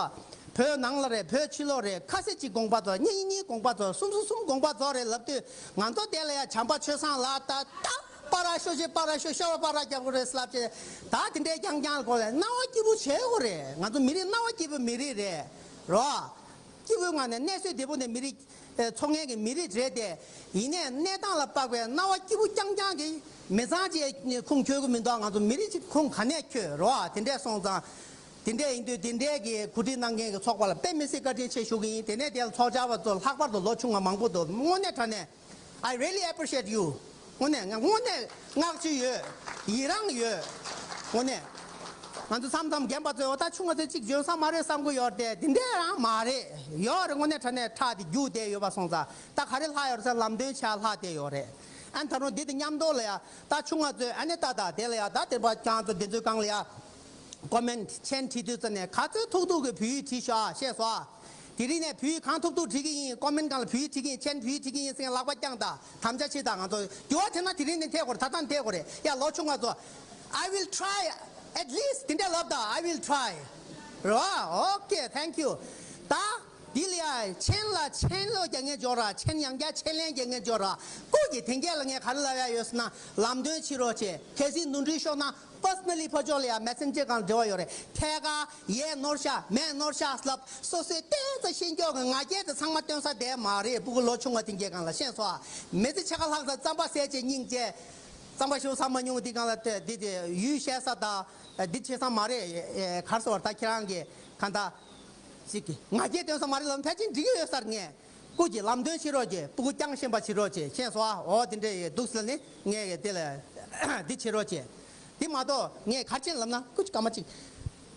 བོད་ནང་ལ་རེད། བོད་ཕྱི་ལོགས་རེད། ཁ་ཤས་ཅིག་དགོངས་པ་རྫོགས། གཉིས་གཉིས་དགོངས་པ་རྫོགས། གསུམ་གསུམ་གསུམ་དགོངས་པ་རྫོགས་རེད་ལབ་དུས། ང་ཚོ་དེ་ལ་ཡ་བྱམས་པ་ཆོས་བཟང་ལགས་ད་ད་པ་ར་ཤོ་ཤེ་པ་ར་ཤོ་ཤོ་བ་པ་ར་རྒྱབ་དགོས་རེད་ལབ་བྱས། ད་དེ་འདྲའི་རྐྱང་རྐྱང་ལ་གོ་ལ་སྣང་བ་སྐྱིད་པོ་བྱེད་དགོས་རེད། ང་ཚོ་མི་རིགས་སྣང་བ་སྐྱིད་པོའི་མི་རིགས་རེད་རོ། སྐྱིད་པོའི་ངང་ནས་གནས་ཚུལ་བདེ་པོ་ནས་མི་རིགས་ཚོགས་ངན་གྱི་མི་རིགས་རེད་དེ། ཡིན་ནའི་གནས་སྟངས་ལ་དཔག་པའི་སྣང་བ་སྐྱིད་པོ་རྐྱང་རྐྱང་གི་མི་ཚང་ཅིག་ཁུངས་འཁྱོལ་གི་མི་འདུག་ང་ཚོ་མི་རིགས་ཅིག་ཁུངས་ག་ནས་འཁྱོལ་རོ། དེ་འདྲས་སོང་ཙང་། དེ་འདྲས་ཡིན་དུས་དེ་འདྲས་ཀྱི་གོ་སྒྲིག་གནང་མཁན་གྱི་ཚོགས་པ་ལ་དཔེ་མི་སྲིད་བཀའ་དྲིན་ཆེ་ཞུ་གི་ཡིན། དེ་ནས་དེ་ལ་ཚོགས་བཅར་བ་ཚོ་ལྷག་པར་དུ་ལོ་ཆུང་བ་མང་པོ་འདུག་དངོས་གནས་དྲང་གནས། I really appreciate you. དངོས་གནས་ང་དངོས་གནས་བསྔགས་བརྗོད་ཡོད། ཡི་རངས་ཡོད། དངོས་གནས། ང་ཚོ་མཚམས་མཚམས་རྒན་པ་ཚོས་འོ་ད་ཆུང་བ་ཚོས་གཅིག་འཇོན་ས་མ་རེད་བསམ་གི་ཡོད་རེད་དེ། དེ་འདྲས་རང་མ་རེད། ཡོད་རེད། དངོས་གནས་དྲང་གནས་ཁྲག་དེ་རྒྱུགས་བསྡད་ཡོད་པ་སོང་ཙང་ད་ག་རེ་ལྷག་ཡོད་རེད་ཟེར་ལམ་སྟོན་བྱས་ལྷག་བསྡད་ཡོད་རེད། ཨ་ད་རུང་འདི་དང་མཉམ་དུ་ལ་ཡ་ད་ཆུང་བ་ཚོས་ཨ་ནི་ད་ད་དེ་ལ་ཡ་ད་དེ་པ་ཁྱང་ཚོ་འདི་ཚོའི་སྒང་ལ་ཡ། ཀོ་མེན་ཊི་མཆན་བྲིས་དུས་ཙམ་ནས་ག་ཚོད་ཐུབ་ཐུབ་ཀྱི་བོད་ཡིག་བྲིས་ཤོག་ཨ། ཤེས་སོང་ཨ། དེ་རིང་ནས་བོད་ཡིག་གང་ཐུབ་ཐུབ་བྲིས་ཀྱི་ཡིན། ཀོ་མེན་ཊི་སྒང་ལ་བོད་ཡིག་བྲིས་ཀྱི་ཡིན། མཆན་བོད་ཡིག་བྲིས་ཀྱི་ཡིན་ཟེར་མཁན་ལག་པ་བརྐྱངས་དང་དམ་བཅའ་བྱེད་དང་། ང་ཚོ་འགྱུར་བ་ཐེབས་ན་དེ་རིང་ནས་ཐེབས་དགོས་རེད། ད་ལྟ་ནས་ཐེབས་དགོས་རེད། ཡ་ལོ་ཆུང་བ་ཚོ། I will try at least དེ་འདྲ་ལབ་དང་། I will try རོ། Okay, thank you. ད་འདི་ལ་ཡ་མཆན་ལ་མཆན་ལོ་རྒྱག་མཁན་འཇོག་ར། མཆན་ཡང་བསྐྱར་མཆན་ལན་རྒྱག་མཁན་འཇོག་ར། སྐུ་གི་དེང་གས་ལ་ངས་ག་རེ་ལབ་ཡ་ཡོད་ཟེར་ན། ལམ་སྟོན་བྱེད་རོགས་བྱེད། གལ་སྲིད་ནོར་འཁྲུལ་ཤོར་ན། པར་སོ་ན་ལི་ཕར་ཕྱོགས་ལ་ཡ་མེ་སེན་ཇར་སྒང་ལ་འབྲེལ་བ་ཡོད་རེད། ཐད་ཀར་ཡས་ནོར་ཤག་མས་ནོར་ཤག་ལབ། སོ་སོའི་བསྟན་ས་ཤེས་མགྱོགས་ཀྱི་ང་རྒྱལ་དེ་ཚང་མ་སྟོན་ས་བསྡད་མ་རེད། སྤུ་གུ་ལོ་ཆུང་བ་དེ་འགའི་སྒང་ལ། ཤེས་སོང་ཨ། མི་ཚེ་ཕྱེད་ཀ་ལྷག་ཙང་རྩམ་པ་ཟས་བྱས་སྙིང་རྗེ། རྩམ་པ་ཞེ་པོ་ཟ་མ་མྱོང་། དེ་སྒང་ལ་དེ་དེ་དེ་ཡུལ་བཤད་ས་དང་འདི་བྱེད་ས་མ་རེད། ག་རེ་ཟེར་བ། ད་ཁྱེད་རང་གི་གང་ལྟར་ཅིག་གི་ང་རྒྱལ་སྟོན་ས་མ་རེད་ལབ་ན་ཕལ་ཆེར་འགྲིག་གི་ཡོད་ས་རེད། ངས། སྐུ་མཁྱེན་ལམ་སྟོན་བྱེད་རོགས་བྱེད། སྤུ་གུ་རྐྱང་ཤེས་པ་བྱེད་རོགས་བྱེད། ཤེས་སོང་ཨ། འོ་དེ་འདྲ་ཡོད་འདུག་ཟེར་ནས་ངས་དེ་ལ་འདི་བྱེད་རོགས་བྱེད། འདི་མ་གཏོགས་ངས་ག་རེ་བྱས་ལབ་ན། སྐུ་མཁྱེན་སྐར་མ་གཅིག་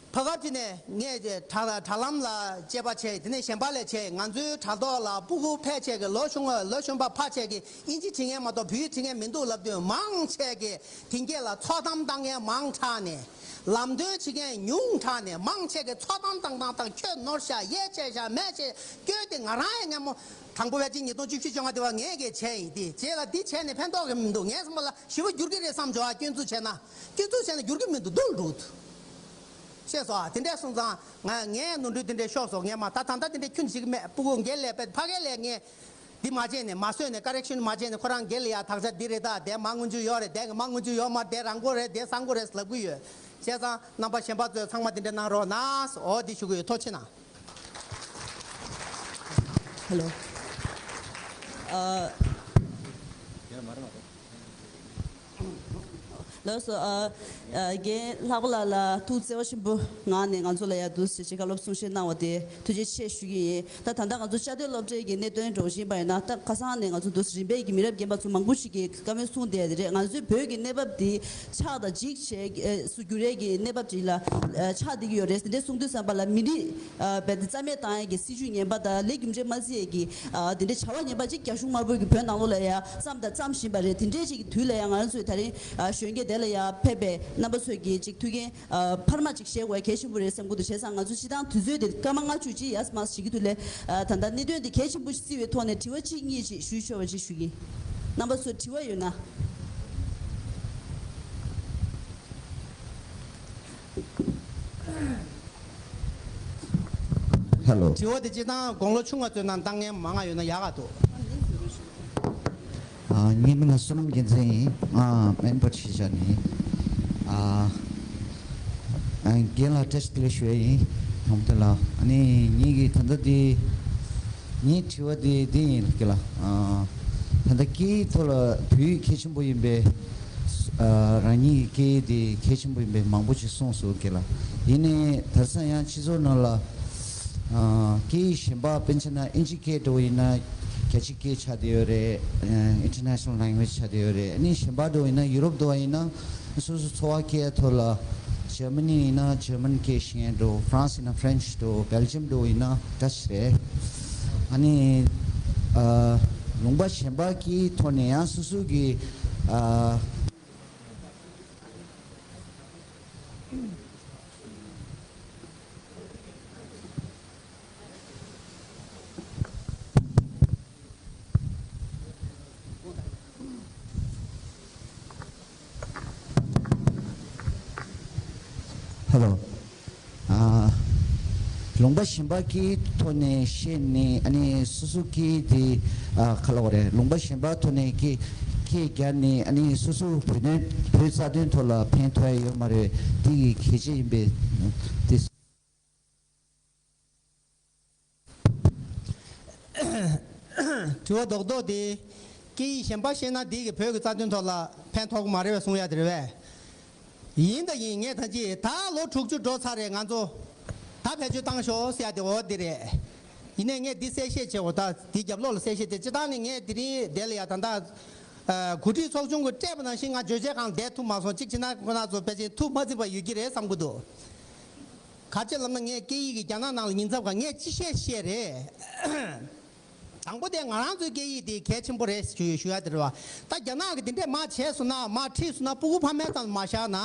ཕ་གར་གྱི་ནས་ངས་དྲ་དྲ་ལམ་ལ་དཔྱད་པ་བྱས། དེ་ནས་གཞན་པ་ལས་བྱས། ང་ཚོའི་དྲ་ཐོག་ལ་སྤུ་གུ་ཕལ་ཆེར་གྱི་ལོ་ཆུང་བ་ལོ་གཞོན་པ་ཕལ་ཆེར་གྱི་དབྱིན་ཇི་བྲིས་མཁན་མ་གཏོགས་བོད་ཡིག་བྲིས་མཁན་མི་འདུག་ལབ་དུས། མང་ཆེ་གི་དེང་གི་ལ་ཚོགས་གཏམ་བཏང་མཁན་མང་དྲགས་ནས། ལམ་སྟོན་བྱེད་མཁན་ཉུང་དྲགས་ནས། མང་ཆེ་གི་ཚོགས་གཏམ་བཏང་བཏང་བཏང་། ཁྱོད་ནོར་ཤག་ཡས་ཆད་ཤག་མས་ཆད། སྐྱོན་དེ་ང་རང་ཡང་སྔ་མོ་དང་པོ་ཕལ་ཆེར་ཉིས་སྟོང་བཅུ་བཞི་བཅོ་ལྔ་དེ་བ་ངས་གི་བྱས་ཡིན། དེ་རྗེས་ལ་འདི་བྱས་ནས་ཕན་ཐོགས་གི་མི་འདུག་ངས་བསམ་པ་ལ་ཞེ་པོ་འགྱུར་གི་རེད་བསམ་བྱུང་ཨ། སྐྱོན་འཛུགས་བྱས་ན། སྐྱོན་འཛུགས་བྱས་ན་འགྱུར་གི་མི་འདུག་སྡུག་འགྲོ་འདུག་ཤེས་སོང་ཨ། དེ་འདྲས་སོང་ཙང་ང་ངའི་ནོར་འཁྲུལ་དེ་འདྲས་ཤོར་སོང་། ངས་མ་ད་ད་ལྟ་དེ་འདྲས་ཁྱོན་ཞིག་མེད། སྤུ་གུ་འགན་ལས་པས་ཕ་གི་ལས་ངས། འདི་མ་བྱས་ནས་མ་བཟོས་ནས་ཀ་རེག་ཤོན་མ་བྱས་ནས་ཁོ་རང་སྒེར་ལ་ཡ་དག་ཆ་འདི་རེད། ད་དེ་མ་དངུལ་ཆུ་ཡོད་རེད། དེ་གི་མ་དངུལ་ཆུ་ཡོད་མ་རེད། དེ་རང་མགོ་རེད། དེ་སང་མགོ་རེད་ལབ་གི་ཡོད། བྱས་ཙང་རྣམ་པ་གཞན་པ་ཚོས་ཚང་མ་འདི་འདྲ་གནང་རོགས་གནང་། འོ་འདི་ཞུ་གི་ཡོད། ཐུགས་རྗེ་གནང་། ཧེ་ལོ། ཨ། ལགས་སོ། ཨ། ཨ། རྒན་ལྷག་པ་ལགས་ལ་ཐུགས་བརྩེ་བ་ཆེན་པོ་ངང་ནས་ང་ཚོ་ལ་ཡ་འདུག་སེ་ཅིག་བཀའ་སློབ་གསུང་བཤད་གནང་བ་དེ་ཐུགས་རྗེ་ཆེ་ཞུ་གི་ཡིན། ད་ད་ལྟ་ང་ཚོ་བཅའ་སྡོད་སློབ་གྲྭའི་གི་གནད་དོན་འགྲོ་བཞིན་པ་ཡིན་ན། ད་ཁ་སང་ནས་ང་ཚོ་འདུག་སེ་རིམ་པས་ཀྱི་མི་རབས་རྒན་པ་ཚོ་མང་པོ་ཞིག་གིས་བཀའ་མོལ་གསུངས་བསྡད་ཡ་དེ་རེད། ང་ཚོའི་བོད་ཀྱི་གནས་བབ་དེ་ཆགས་དང་འཇིག་བྱས་སུ་འགྱུར་ཡས་ཀྱི་གནས་བབ་ཅིག་ལ་ཆགས་བསྡད་ཀྱི་ཡོད་རེད། དེ་འདྲ་གསུང་དུས་ཙམ་པ་ལ་མི་རིགས་རྦད་དེ་རྩ་མེད་བཏང་ཡས་ཀྱི་སྲིད་ཇུས་ངན་པ་དང་ལས་རྒྱུ་འབྲས་མ་བརྩི་ཡས་ཀྱི་དེ་འདྲའི་བྱ་བ་ངན་པ་ཅིག་རྒྱ་གཞུང་དམར་པོ་གིས་བོད་ནང་ལོགས་ལ་ཡ་བརྩམས་དང་བརྩམ་བཞིན་པ་རེད། དེ་འདྲའི་ཅིག་གི་དུས་ལ་ཡ་ང་རང་ཚོས་ད་རིང་གཞོན་སྐྱེས་ དེ་ལ་ཡང་ཕེབས་པའི་རྣམ་པ་ཚོས་ཀྱི་ཅིག་ཐུགས་འགན་ཨ་འཕར་མ་ཅིག་བཞེས་དགོས་གལ་ཆེན་པོ་རེད་བསམ་གྱི་འདུག་བྱས་ཙང་ང་ཚོ་སྤྱིར་བཏང་དུས་ཚོད་དེ་སྐར་མ་ལྔ་བཅུ་ཅིག་ཡར་མར་བྱེད་ཀྱི་འདུག་ལས། ཨ་ད་ལྟ་གནད་དོན་དེ་གལ་ཆེན་པོ་ཞིག་བརྩིས་པའི་ཐོག་ནས་དྲི་བ་གཅིག་གཉིས་ཅིག་ཞུས་ཆོག་པ་ཅིག་ཞུ་གི། རྣམ་པ་ཚོ་དྲི་བ་ཡོད་ན། ཧེ་ལོ། དྲི་བ་དེ་སྤྱིར་བཏང་དགུང་ལོ་ཆུང་བ་ཚོའི་ནང་བཏང་མཁན་མང་ང་ཡོད་ན་ཡག་ག་འདུག་ཨ། ངའི་མིང་ལ་བསོད་ནམས་རྒྱལ་མཚན་ཡིན། ང་སྨན་པ་ཁྲི་བྱ་ནས། ཨ། ཨ། རྒན་ལགས་བཀྲ་ཤིས་བདེ་ལེགས་ཞུ་ཡ་ཡིན། ཐང་ཏེ་ལགས། ཨ་ནི་ངེད་ཀྱི་ད་ལྟ་འདི་ངའི་དྲི་བ་འདི་འདི་ཡིན་ལགས། ཨ། ད་ལྟ་སྐད་ཡིག་ཐོག་ལ་བོད་ཡིག་གལ་ཆེན་པོ་ཡིན་པས། ཨ། རང་ཉིད་ཀྱི་སྐད་ཡིག་འདི་གལ་ཆེན་པོ་ཡིན་པས་མང་པོ་ཞིག་གསུངས་སོང་ལགས། ཡིན་ནའི་དེང་སང་ཡང་སྤྱི་ཚོགས་ནང་ལ། ཨ། སྐད་ཡིག་གཞན་པ་དཔེར་ན་ཨིན་ཇི་སྐད་འདྲ་བོ་ཡིན་ན་རྒྱལ་སྤྱིའི་སྐད་ཆགས་བསྡད་ཡོད་རེད། ཨ། International Language ཆགས་བསྡད་ཡོད་རེད། ཨ་ནི་གཞན་པ་འདྲ་བོ་ཡིན་ན་ཡུ་རོབ་འདྲ་བོ་ཡིན་ན། སོ་སོ་འཚོ་བ་སྐྱེལ་ཐོག་ལ། འཇར་མ་ནི་ཡིན་ན་འཇར་མན་སྐད་ཤེས་མཁན་འདྲ་བོ། ཧྥ་རན་སི་ཡིན་ན་ཧྥ་རན་སི་འདྲ་བོ། སྦེལ་ཇམ་འདྲ་བོ་ཡིན་ན་ཌ་ཅི་རེད། ཨ་ནི། ཨ། ལུང་པ་གཞན་པ་གི་ཐོག་ནས་ཡང་སོ་སོ་གི། ཨ། ཧེ་ལོ། ཨ། ལུང་པ་གཞན་པ་གི་ཐོག་ནས་བཤད་ནས། ཨ་ནི་སོ་སོ་གི་དེ། ཨ། ག་རེ་ལབ་དགོས་རེད། ལུང་པ་གཞན་པ་ཐོག་ནས་སྐད་སྐད་རྒྱག་ནས། ཨ་ནི་སོ་སོ་བོད་དོན་བོད་རྩ་དོན་ཐོག་ལ་ཕན་ཐོགས་ཡ་ཡོད་མ་རེད། དེ་གི་གལ་ཆེ་ཡིན་པས་དེ། དྲི་བ་རྡོག་རྡོག་དེ། སྐད་ཡིག་གཞན་པ་ཤེས་ན་དེ་གིས་བོད་ཀྱི་རྩ་དོན་ཐོག་ལ་ཕན་ཐོགས་ཀྱི་མ་རེད་པས་གསུང་ཡ་དེ་རེད་པས། ཡིན་ད་ཡིན། ངས་ད་ཅི་ད་ལོ་དྲུག་ཅུ་འགྲོ་ཚར་རེད། ང་ཚོ་ད་བེད་སྤྱོད་བཏང་ཤོག་ཟེར་ཡ་དེ་འོ་དེ་རེད། ཡིན་ནའི་ངས་འདི་གསལ་བཤད་བྱེད་འོ། ད་འདི་རྒྱབ་ལོགས་ལ་གསལ་བཤད་དེ། སྤྱིར་བཏང་ནས་ངས་དེ་རིང་དེ་ལ་ཡ་ད་ལྟ། ཨ། གོ་སྒྲིག་ཚོགས་ཆུང་གིས་སྤྲད་པ་ནང་བཞིན་ང་བརྗོད་བྱའི་སྒང་བསྡད་ཐུབ་མ་སོང་། གཅིག་བྱས་ན་ཁོ་རང་ཚོ་ཕལ་ཆེར་ཐུགས་མ་ཚིམ་པ་ཡོད་ཀྱི་རེད་བསམ་གྱི་འདུག་ག་རེ་ལབ་ན་ངས་སྐད་ཡིག་གི་རྒྱ་ནག་ནང་ལ་ཉིན་མཚམས་ཁག་ངས་ཅི་བཤད་བཤད་རེད། དང་པོ་དེ་ང་རང་ཚོའི་སྐད་ཡིག་དེ་གལ་ཆེན་པོ་རེད་ཞུ་ཞུ་ཡ་དེ་རེད་པ། ད་རྒྱ་ནག་གིས་དེ་འདྲས་མར་བྱས་སོང་ན། མར་ཁྲིད་སོང་ན། སྤུ་གུ་ཕ་མའི་ཚང་ལ་མ་བཞག་ན།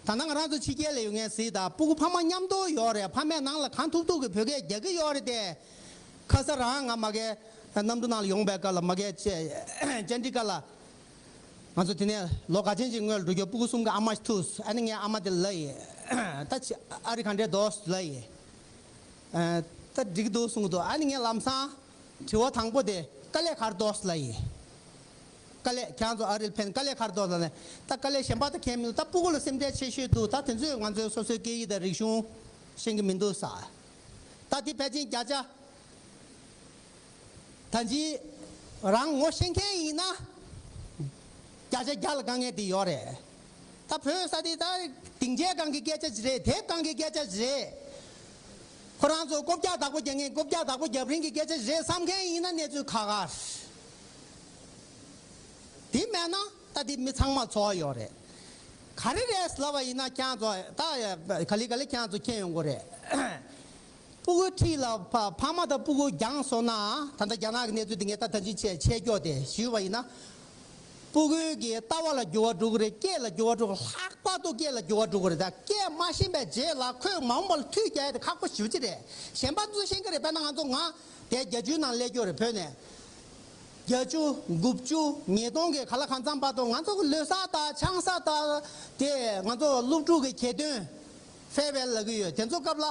ད་ནང་ང་རང་ཚོ་ཕྱི་རྒྱལ་ལ་ཡོད་མཁན་གཟིགས་དང་། སྤུ་གུ་ཕ་མ་མཉམ་དུ་ཡོད་རེད། ཕ་མས་ནང་ལ་གང་ཐུབ་ཐུབ་ཀྱིས་བོད་སྐད་རྒྱག་གི་ཡོད་རེད་དེ། ཁ་སང་རང་ང་མ་གི་གནམ་གྲུ་ནང་ལ་ཡོང་པའི་སྐབས་ལ། མ་གི་ཅེ་ཅན་ཌི་གྷར་ལ། ང་ཚོ་དེ་ནས་ལོ་ག་ཚོད་ཅིག་སྔོན་ལ་འགྲོ་རྒྱུ། སྤུ་གུ་གསུམ་གྱི་ཨ་མ་ཞིག་ཐུག་སོང་། ཨ་ནི་ངས་ཨ་མ་དེ་ལ་ལབ་ཡིན། ད་ཅི་ཨ་རི་ག་འདྲས་འདུག་ལབ་ཡིན། ཨ། ད་འགྲིག་འདུག་གསུང་གི་འདུག་ཨ་ནི་ངས་ལམ་སང་དྲི་བ་དང་པོ་དེ། དཀའ་ལས་ག་རེ་འདུག་ལབ་ཡིན། དཀའ་ལས། ཁྱེད་རང་ཚོ་ཨ་རི་ལ་ཕེབས་ནས་དཀའ་ལས་ག་རེ་འདུག་ལབ་ནས། ད་དཀའ་ལས་གཞན་པ་ད་གང་ཡང་མི་འདུག་ད་སྤུ་གུ་ལ་སེམས་ཁྲལ་ཆེ་ཤོས་འདུག་ད་དེ་ཚོས་ང་ཚོའི་སོ་སོའི་སྐད་ཡིག་དང་རིག་གཞུང་ཤེས་ཀྱི་མི་འདུག་ཟེར། ད་དེ་ཕལ་ཆེར་བརྒྱ་ཆ། ད་ཅི། རང་ངོ་ཤེས་མཁན་ཡིན་ན། བརྒྱ་ཆ་བརྒྱ་ལ་དཀའ་ངལ་དེ་ཡོད་རེད། ད་བོད་ས་དེ་ད་སྡིངས་ཆའི་སྒང་གི་སྐད་ཆ་ཅིག་རེད། དེབ་སྒང་གི་སྐད་ཆ་ཅིག་རེད། ཁོ་རང་ཚོ་རྐུབ་བཀྱག་བདག་པོ་རྒྱག་མཁན་རྐུབ་བཀྱག་བདག་པོ་རྒྱབ་རིང་གི་སྐད་ཆ་ཅིག་རེད་བསམ་མཁན་ཡིན་ན་གནས་ཚུལ་ཁག་ཁག་རེད། དེ་མེད་ན་ད་དེ་མི་ཚང་མ་ཚོར་བ་ཡོད་རེད། ག་རེ་རེད་ལབ་པ་ཡིན་ན། ཁྱེད་རང་ཚོ་ད་ག་ལེ་ག་ལེ་ཁྱེད་རང་ཚོ་མཁྱེན་ཡོང་གི་རེད། སྤུ་གུའི་འཁྲིས་ལ་ཕ་ཕ་མ་དང་སྤུ་གུ་རྒྱང་སོང་ན། ད་ལྟ་རྒྱ་ནག་གི་གནས་ཚུལ་འདི་ངས་ད་ད་ཅི་བྱས་ཆད་སྐྱོ་དེ་ཞུས་པ་ཡིན་ན། སྤུ་གུའི་གི་ལྟ་བ་ལ་འགྱུར་བ་འགྲོ་གི་རེད། སྐད་ལ་འགྱུར་བ་འགྲོ་གི་རེད། ལྷག་པར་དུ་སྐད་ལ་འགྱུར་བ་འགྲོ་གི་རེད། ད་སྐད་མ་ཤེས་པའི་རྗེས་ལ་ཁོས་མ་འོངས་པ་ལ་མཐུད་རྒྱག་ཡ་དེ་ཁག་པོ་ཞེ་པོ་ཅིག་རེད། གཞན་པ་ཚོ་ཤེས་ཀྱི་རེད། དཔེར་ན་ང་ཚོ་ང་དེ་བརྒྱད་ཅུའི་ནང་སླེབས་ཀྱི་ཡོད་རེད། བོད་ནས། བརྒྱད་ཅུ། དགུ་བཅུ། ཉིས་སྟོང་གི་ག་ལ་གང་འཚམ་བར་དུ་ང་ཚོ་གི་ལོ་གསར་དང་ཆང་ས་དང་། དེ་ང་ཚོ་སློབ་ཕྲུག་གི་གྱེར་འདོན། ཕེར་ཝེལ་ལབ་ཀྱི་ཡོད། དེ་ཚོ་སྐབས་ལ་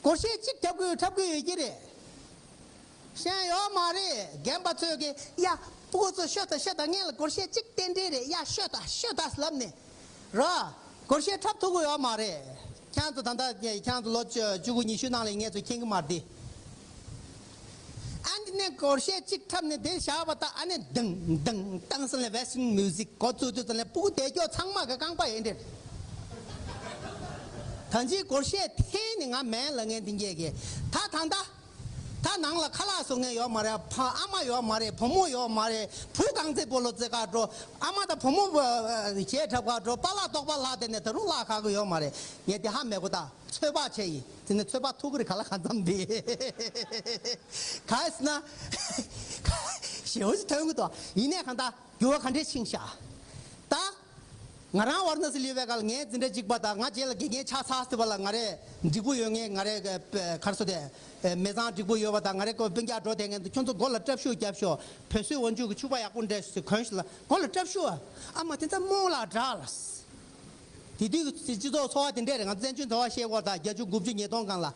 སྒོར་གཞས་གཅིག་འཁྲབ་ཀྱི་འཁྲབ་ཀྱི་ཡོད་ཀྱི་རེད། ཤེས་ཡོད་མ་རེད། རྒན་པ་ཚོས་ཀྱི་ཡ་སྤུ་གུ་ཚོ་ཤོད་དང་ཤོད་དང་། ངས་ལ་སྒོར་གཞས་གཅིག་རྟེན་འབྲེལ་རེད། ཡ་ཤོད་དང་ཤོད་དང་ལབ་ནས། ར། སྒོར་གཞས་འཁྲབ་ཐུབ་ཀྱི་ཡོད་མ་རེད། ཁྱེད་ཚོ་ད་ལྟ་ཁྱེད་ཚོ་ལོ་བཅུ་དགུ་ཉི་ཤུ་ནང་ལ་ངས་ཚོ་མཁྱེན་གྱི་མ་རེད། ཨ་ནི་ནས་སྒོར་གཞས་གཅིག་འཁྲབ་ནས་དེ་བཞག་པ་དང་། ཨ་ནི་དང་དང་དང་ཟེར་ནས་Western music འགོ་བཙུགས་དུས་ཙམ་ལ་སྤུ་གུ་དེ་སྐྱོ་ཚང་མ་གི་རྐང་པ་ཡིན་འདྲ། ད་ཅི་སྒོར་གཞས་འཐེན་ནས་ང་མེད་ལབ་མཁན་དེ་འགྱེད་གི། ད་ད་ལྟ། ད་ནང་ལ་ཁ་ལག་བཟོ་མཁན་ཡོད་མ་རེད། ཕ་ཨ་མ་ཡོད་མ་རེད། བུ་མོ་ཡོད་མ་རེད། བུ་གང་ཚེ་སྤོ་ལོ་རྩེད་གར་འགྲོ། ཨ་མ་དང་བུ་མོ་བ་གཞས་འཁྲབ་གར་འགྲོ། པཱ་ལགས་རྟོགས་པ་ལགས་དེ་ནས་ད་རུང་ལག་ཁག་གི་ཡོད་མ་རེད། ངས་དེ་ཧ་མི་གོ། ད་ཚོད་དཔག་བྱས་ཡིན། དེ་ནས་ཚོད་དཔག་ཐུབ་ཀྱི་རེད། ག་ལ་གང་འཚམ་དེ། ག་ཟེར་ན། ཞེ་པོ་ཅིག་ཐོན་གི་འདུག་ཡིན་ནའི་གང་ལྟར་འགྱུར་བ་ག་འདྲས་ཕྱིན་ཤག་ད། ང་རང་ཝཱ་ར་ཎ་སི་ལུས་པའི་སྐབས་ལ་ངའི་འཛིན་གྲྭ་གཅིག་པ་དང་ང་རྗེས་ལ་དགེ་རྒན་ཆགས་ཚར་ཟེར་བ་ལ། ང་རེ་འགྲིག་པོ་ཡོད་ངེས། ང་རེ་ག་རེ་ཟེར་དེ་མི་ཚང་འགྲིག་པོ་ཡོད་པ་དང་། ང་རེ་ཀོ་སྤུན་ཀྱག་འགྲོ་བསྡད་མཁན་དེ་ཁྱོད་ཚོ་མགོ་ལ་སྐྲབ་ཤུགས་རྒྱབ་ཤོག་བོད་གསོལ་ཝང་ཆུ་གི་ཕྱུ་པ་ཡག་པོ་འདྲ་ཞིག་གོན་ཤོག་ལ། མགོ་ལ་སྐྲབ་ཤུགས། ཨ་མ་དེ་ཚོ་རྨོངས་ལ་དྲག་ལ། དེ་དུས་ཀྱི་སྤྱི་ཚོགས་འཚོ་བ་དེ་འདྲས་རེད། ང་ཚོ་བཙན་བྱོལ་འཚོ་བ་ཤེས་སྐོར་དང་བརྒྱད་ཅུ་དགུ་བཅུ་ཉིས་སྟོང་སྒང་ལ།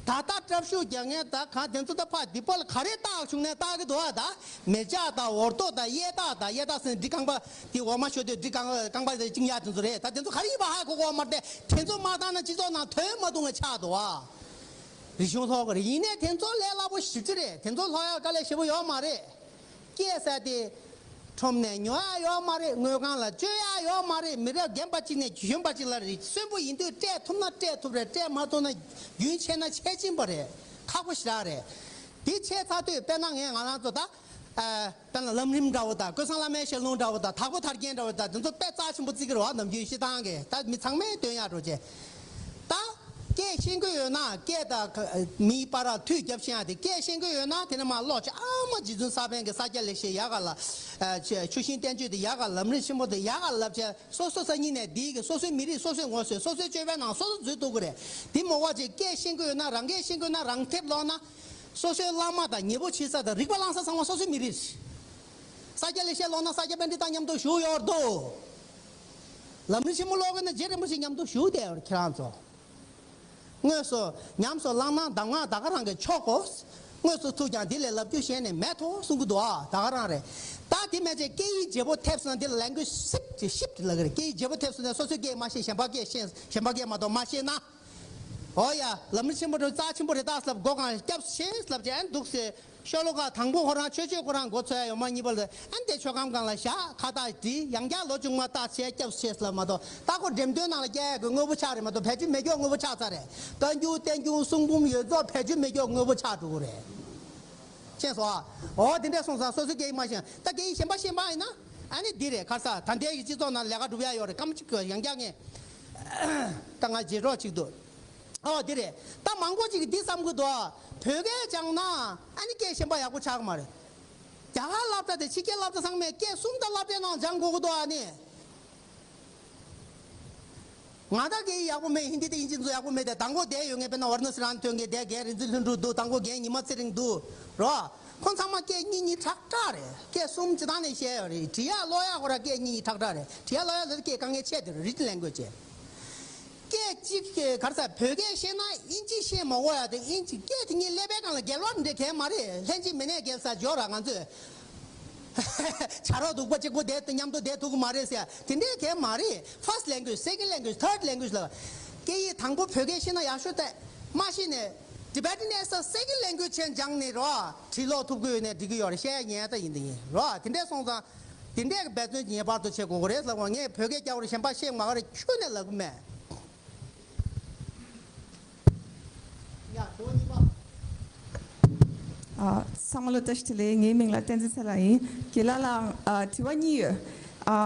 ད་ལྟ་སྐྲབ་ཤུགས་རྒྱག་མཁན་ད་གང་དེ་ཚོ་ད་ཕར་འདི་པ་ལ་ག་རེ་བཏགས་བྱུང་ནས་བཏགས་ཀྱི་འདུག་ཨ། ད་མེ་ལྕགས་དང་འོར་ཏོ་དང་གཡས་བཏགས་དང་། གཡས་བཏགས་ཟེར་ན་འདི་རྐང་པ་འདི་འོ་མ་ཞོ་དུས་འདི་རྐང་རྐང་པ་དེ་གཅིན་སྙི་དེ་ཚོ་རེད། ད་དེ་ཚོ་ག་རེ་ཡིན་པ་ཧ་གོ་གོ་མ་རེད་དེ། དེ་ཚོ་མ་བཏགས་ན་སྤྱི་ཚོགས་ནང་དོན་མ་གཏོང་བའི་ཆགས་འདུག་ཨ། རིག་གཞུང་སློབ་གི་རེད། ཡིན་ནའི་དེ་ཚོ་ལས་སླ་པོ་ཞེ་པོ་ཅིག་རེད། དེ་ཚོ་སློབ་ཡག་དཀའ་ལས་ཞེ་པོ་ཡོད་མ་རེད། སྐད་ཟེར་དེ་ཁྲོམ་ནས་ཉོ་ཡག་ཡོད་མ་རེད། དངུལ་ཁང་ལ་བཅོལ་ཡག་ཡོད་མ་རེད། མི་རབས་རྒན་པ་གཅིག་ནས་གཞོན་པ་གཅིག་ལ་རེད། གསོན་པོ་ཡིན་དུས་སྤྲད་ཐུབ་ན་སྤྲད་ཐུབ་རེད། སྤྲད་མ་ཐུབ་ན་རྒྱུན་ཆད་ན་ཆད་ཀྱིན་པ་རེད། ཁག་པོ་ཞེ་དྲག་རེད། དེ་བྱས་ཚར་དུས་དཔེར་ན་ངས་ང་རང་ཚོ་ད། ཨ། དཔེར་ན་ལམ་རིམ་འདྲ་བོ་དང་། ཀུན་བཟང་བླ་མའི་ཞལ་ལུང་འདྲ་བོ་དང་། དྭགས་པོ་ཐར་རྒྱན་འདྲ་བོ་དང་། དེ་ཚོ་དཔེ་རྩ་ཆེན་པོ་བརྩི་གི་རེད་བ། ནམ་རྒྱུན་ཤི་ཐང་གི་ད་མི་ཚང་མས་འདོན་ཡག་འགྲོ་བྱས། ད་སྐད་ཤེས་ཀྱི་ཡོད་ན་སྐད་དང་མིའི་བར་ལ་མཐུད་རྒྱབ་ཤེས་ཡག་དེ། སྐད་ཤེས་ཀྱི་ཡོད་ན་དེ་ནས་མར་ཀློག་བྱས། ཨ་མ་རྗེ་བཙུན་ས་པཎ་གྱི་ས་སྐྱ་ལེགས་བཤད་ཡག་ག་ལ། ཨ། ཆུ་ཆུ་ཤིང་བསྟན་བཅོས་དེ་ཡག་ག་ལ། ལམ་རིམ་ཆེན་པོ་དེ་ཡག་ག་ལ་བསླབ་བྱས། སོ་སོ་སང་ཉིན་ནས་འདིའི་གི་སོ་སོའི་མི་རིགས་སོ་སོས་ངོ་བཟོས། སོ་སོའི་ཅོད་པན་ནང་སོ་སོ་འཛུལ་ཐུབ་ཀྱི་རེད། དེ་མ་གཏོགས་ཅིག་སྐད་ཤེས་ཀྱི་ཡོད་ན། རང་སྐད་ཤེས་ཀྱི་ཡོད་ན། རང་དེབ་ཀློག་ན། སོ་སོའི་བླ་མ་དང་ཉེ་པོ་བྱེད་ས་དང་རིག་པ་བླང་ས་ཚང་མ་སོ་སོའི་མི་རིགས་རེད། ས་སྐྱ་ལེགས་བཤད་ཀློག་ན་ས་སྐྱ་པཎྜི་ཏ་མཉམ་དུ་བཞུགས་ཡོད་འདུག་ལམ་རིམ་ཆེན་མོ་ཀློག་དགོས་ན་རྗེ་རིན་པོ་ཆེ་མཉམ་དུ་བཞུགས་བསྡད་ཡོད་རེད། ཁྱེད་རང་ཚོ། དངོས་སུ་ཉམས་སུ་བླངས་ན་གདམས་ངག་ད་ག་རང་གིས་ཆོག་གོ། དངོས་སུ་ཐུག་ཀྱང་འདི་ལས་ལབ་རྒྱུ་གཞན་ནས་མེད་དོ་གསུང་གི་འདུག་ཨ། ད་ག་རང་རེད། ད་དེ་མེད་ཚེ་སྐད་ཡིག་བརྗེ་པོ་ཐེབས་སོང་ན། འདི་ལ་ལེང་གུ་ཨེ་ཇི་ཤིབ་ཊི་ལབ་ཀྱི་རེད། སྐད་ཡིག་བརྗེ་པོ་ཐེབས་སོང་ན་སོ་སོའི་སྐད་མ་ཤེས། གཞན་པ་སྐད་ཤེས། གཞན་པ་སྐད་མ་གཏོགས་མ་ཤེས་ན། འོ་ཡ། ལམ་རིམ་ཆེན་པོ་འགྲོ་རྩ་ཆེན་པོ་རེད་ད་ལབ། སྒོ་གང་སྐྱབས་ཆེ་ལབ་བྱས་ཨ་འདུག་སེ། ཤོ་ལོ་ཀ་དང་པོ་ཁོ་རང་ཆོས་སྤྱོད་ཁོ་རང་འགོ་ཚུགས་ཡ་ཡོད་མ། གཉིས་པ་ལ་ཨ་འདི་མཆོད་སྒམ་སྒང་ལ་བཞག་ཁ་བཏགས་བྲིས། ཡང་བསྐྱར་ལོ་མཇུག་མ་བཏགས་བྱས་སྐྱབས་ཆེ་ལབ་མ་གཏོགས། ད་ཁོ་འགྲེམས་སྟོན་ནང་ལ་བསྐྱལ་ཡ་གི་དངོས་པོ་ཆགས་རེད་མ་གཏོགས་བེད་སྤྱོད་མེད་ཀྱོག་དངོས་པོ་ཆགས་ཚར་རེད། བཀའ་འགྱུར་བསྟན་འགྱུར་གསུང་འབུམ་ཡོངས་རྫོགས་བེད་སྤྱོད་མེད་ཀྱོག་དངོས་པོ་ཆགས་འགྲོ་གི་རེད། ཤེས་སོང་ཨ། འོ་དེ་འདྲ་སོང་ཙང་སོ་སོའི་སྐད་ཡིག་མ་ཤེས་ན། ད་སྐད་ཡིག་གཞན་པ་ཤེས་པ་ཡིན་ན་ཨ་ནི་འདི་རེད། ཁ་སང་ད་ལྟའི་གི་སྤྱི་ཚོགས་ནང་ལས་ཀ་སྒྲུབ་ཡ་ཡོད་རེད། སྐར་མ་གཅིག་གི་ཡང་བསྐྱར་ངས་ད་ང་རྗེས་གྲོགས་གཅིག་འདུག་འོ་དེ་རེད། ད་མང་པོ་ཅིག་གིས་འདི་བསམ་གི་འདུག་བོད་སྐད་སྦྱངས་ན་ཨ་ནི་སྐད་གཞན་པ་ཡག་པོ་ཆགས་ཀྱི་མ་རེད། རྒྱ་གར་སློབ་གྲྭ་དེ་ཕྱི་རྒྱལ་སློབ་གྲྭ་ཚང་མས་སྐད་གསུམ་དང་སློབ་གྲྭའི་ནང་སྦྱང་དགོས་ཀྱི་འདུག་ཨ་ནི། ང་ད་སྐད་ཡིག་ཡག་པོ་མེད། ཧིན་དི་དང་དབྱིན་ཇི་ཚོ་ཡག་པོ་མེད་དེ། དང་པོ་བསྡད་ཡོད་ངེས། དཔེར་ན་ཝཱ་ར་ཎ་སི་རང་ཐོན་མཁན་དེ། རྒན་རིག་འཛིན་ལྷུན་གྲུབ་འདུག་དང་པོ་རྒན་ཉི་མ་ཚེ་རིང་འདུག་རོ། ཁོང་ཚང་མ་སྐད་གཉིས་གཉིས་ཁྲག་ཁྲག་རེད། སྐད་གསུམ་སྤྱིར་བཏང་ནས་བཤད་ཡོད་རེད། འབྲི་ཡག་ཀློག་ཡག་ཁོ་རང་སྐད་གཉིས་གཉིས་ཁྲག་ཁྲག་རེད། འབྲི་ཡག་ཀློག་ཡག་ལ་སྐད་དཀའ་ངལ་ཆེ། དེ་རེད། རི་ཊན་ལེང་གུ་ཨེ་ཇི། སྐད་གཅིག་གི་ག་རེ་ཟེར། བོད་སྐད་ཤེས་ན་དབྱིན་ཇི་ཤེས་མ་དགོས་ཡ་དེ། དབྱིན་ཇི་སྐད་དེ་གཉིས་ཀླད་པའི་སྒང་ལ་འགལ་བ་འདྲ་གང་ཡང་མ་རེད། ལྷན་ཅིག་མི་གནས་འགལ་ས་འཇོག་ར། ང་ཚོས་བྱ་རོག་གདུག་པ་གཅིག་པོ་དེ་མཉམ་དུ་བསྡད་ཐུབ་ཀྱི་མ་རེད་ཟེར་ཡ་དེ་འདྲའི་གང་ཡང་མ་རེད། First language, second language, third language ལ། སྐད་ཡིག་དང་པོ་བོད་སྐད་ཤེས་ན་ཡག་ཤོས་རེད། མ་ཤེས་ནས་Tibetan as a second language ཆེན་སྦྱངས་ནས་རོ། བྲིས་ཀློག་ཐུབ་ཀྱི་ཡོད་ནའི་འགྲིག་གི་ཡོད་རེད། བཤད་ཡ་ཉན་ཡ་ད་ཡིན་དེ་ཡིན་རོ། དེ་འདྲ་སོང་ཙང་དེ་འདྲའི་འབད་བརྩོན་ངེས་པར་དུ་བྱེད་དགོས་ཀྱི་རེད་ཟེར་བ། ངས་བོད་སྐད་རྒྱག་དགོས་རེད། གཞན་པ་ཤེས་མ་ག་རེ་ཁྱོན་ནས་ལབ་ཀྱི་མེད། ཡ། དྲི་བ་གཉིས་པ། ཨ། ཚང་མ་ལ་བཀྲ་ཤིས་བདེ་ལེགས། ངའི་མིང་ལ་བསྟན་འཛིན་ཚེ་ལགས་ཡིན། རྒན་ལགས་ལ། ཨ། དྲི་བ་གཉིས་ཡོད། ཨ།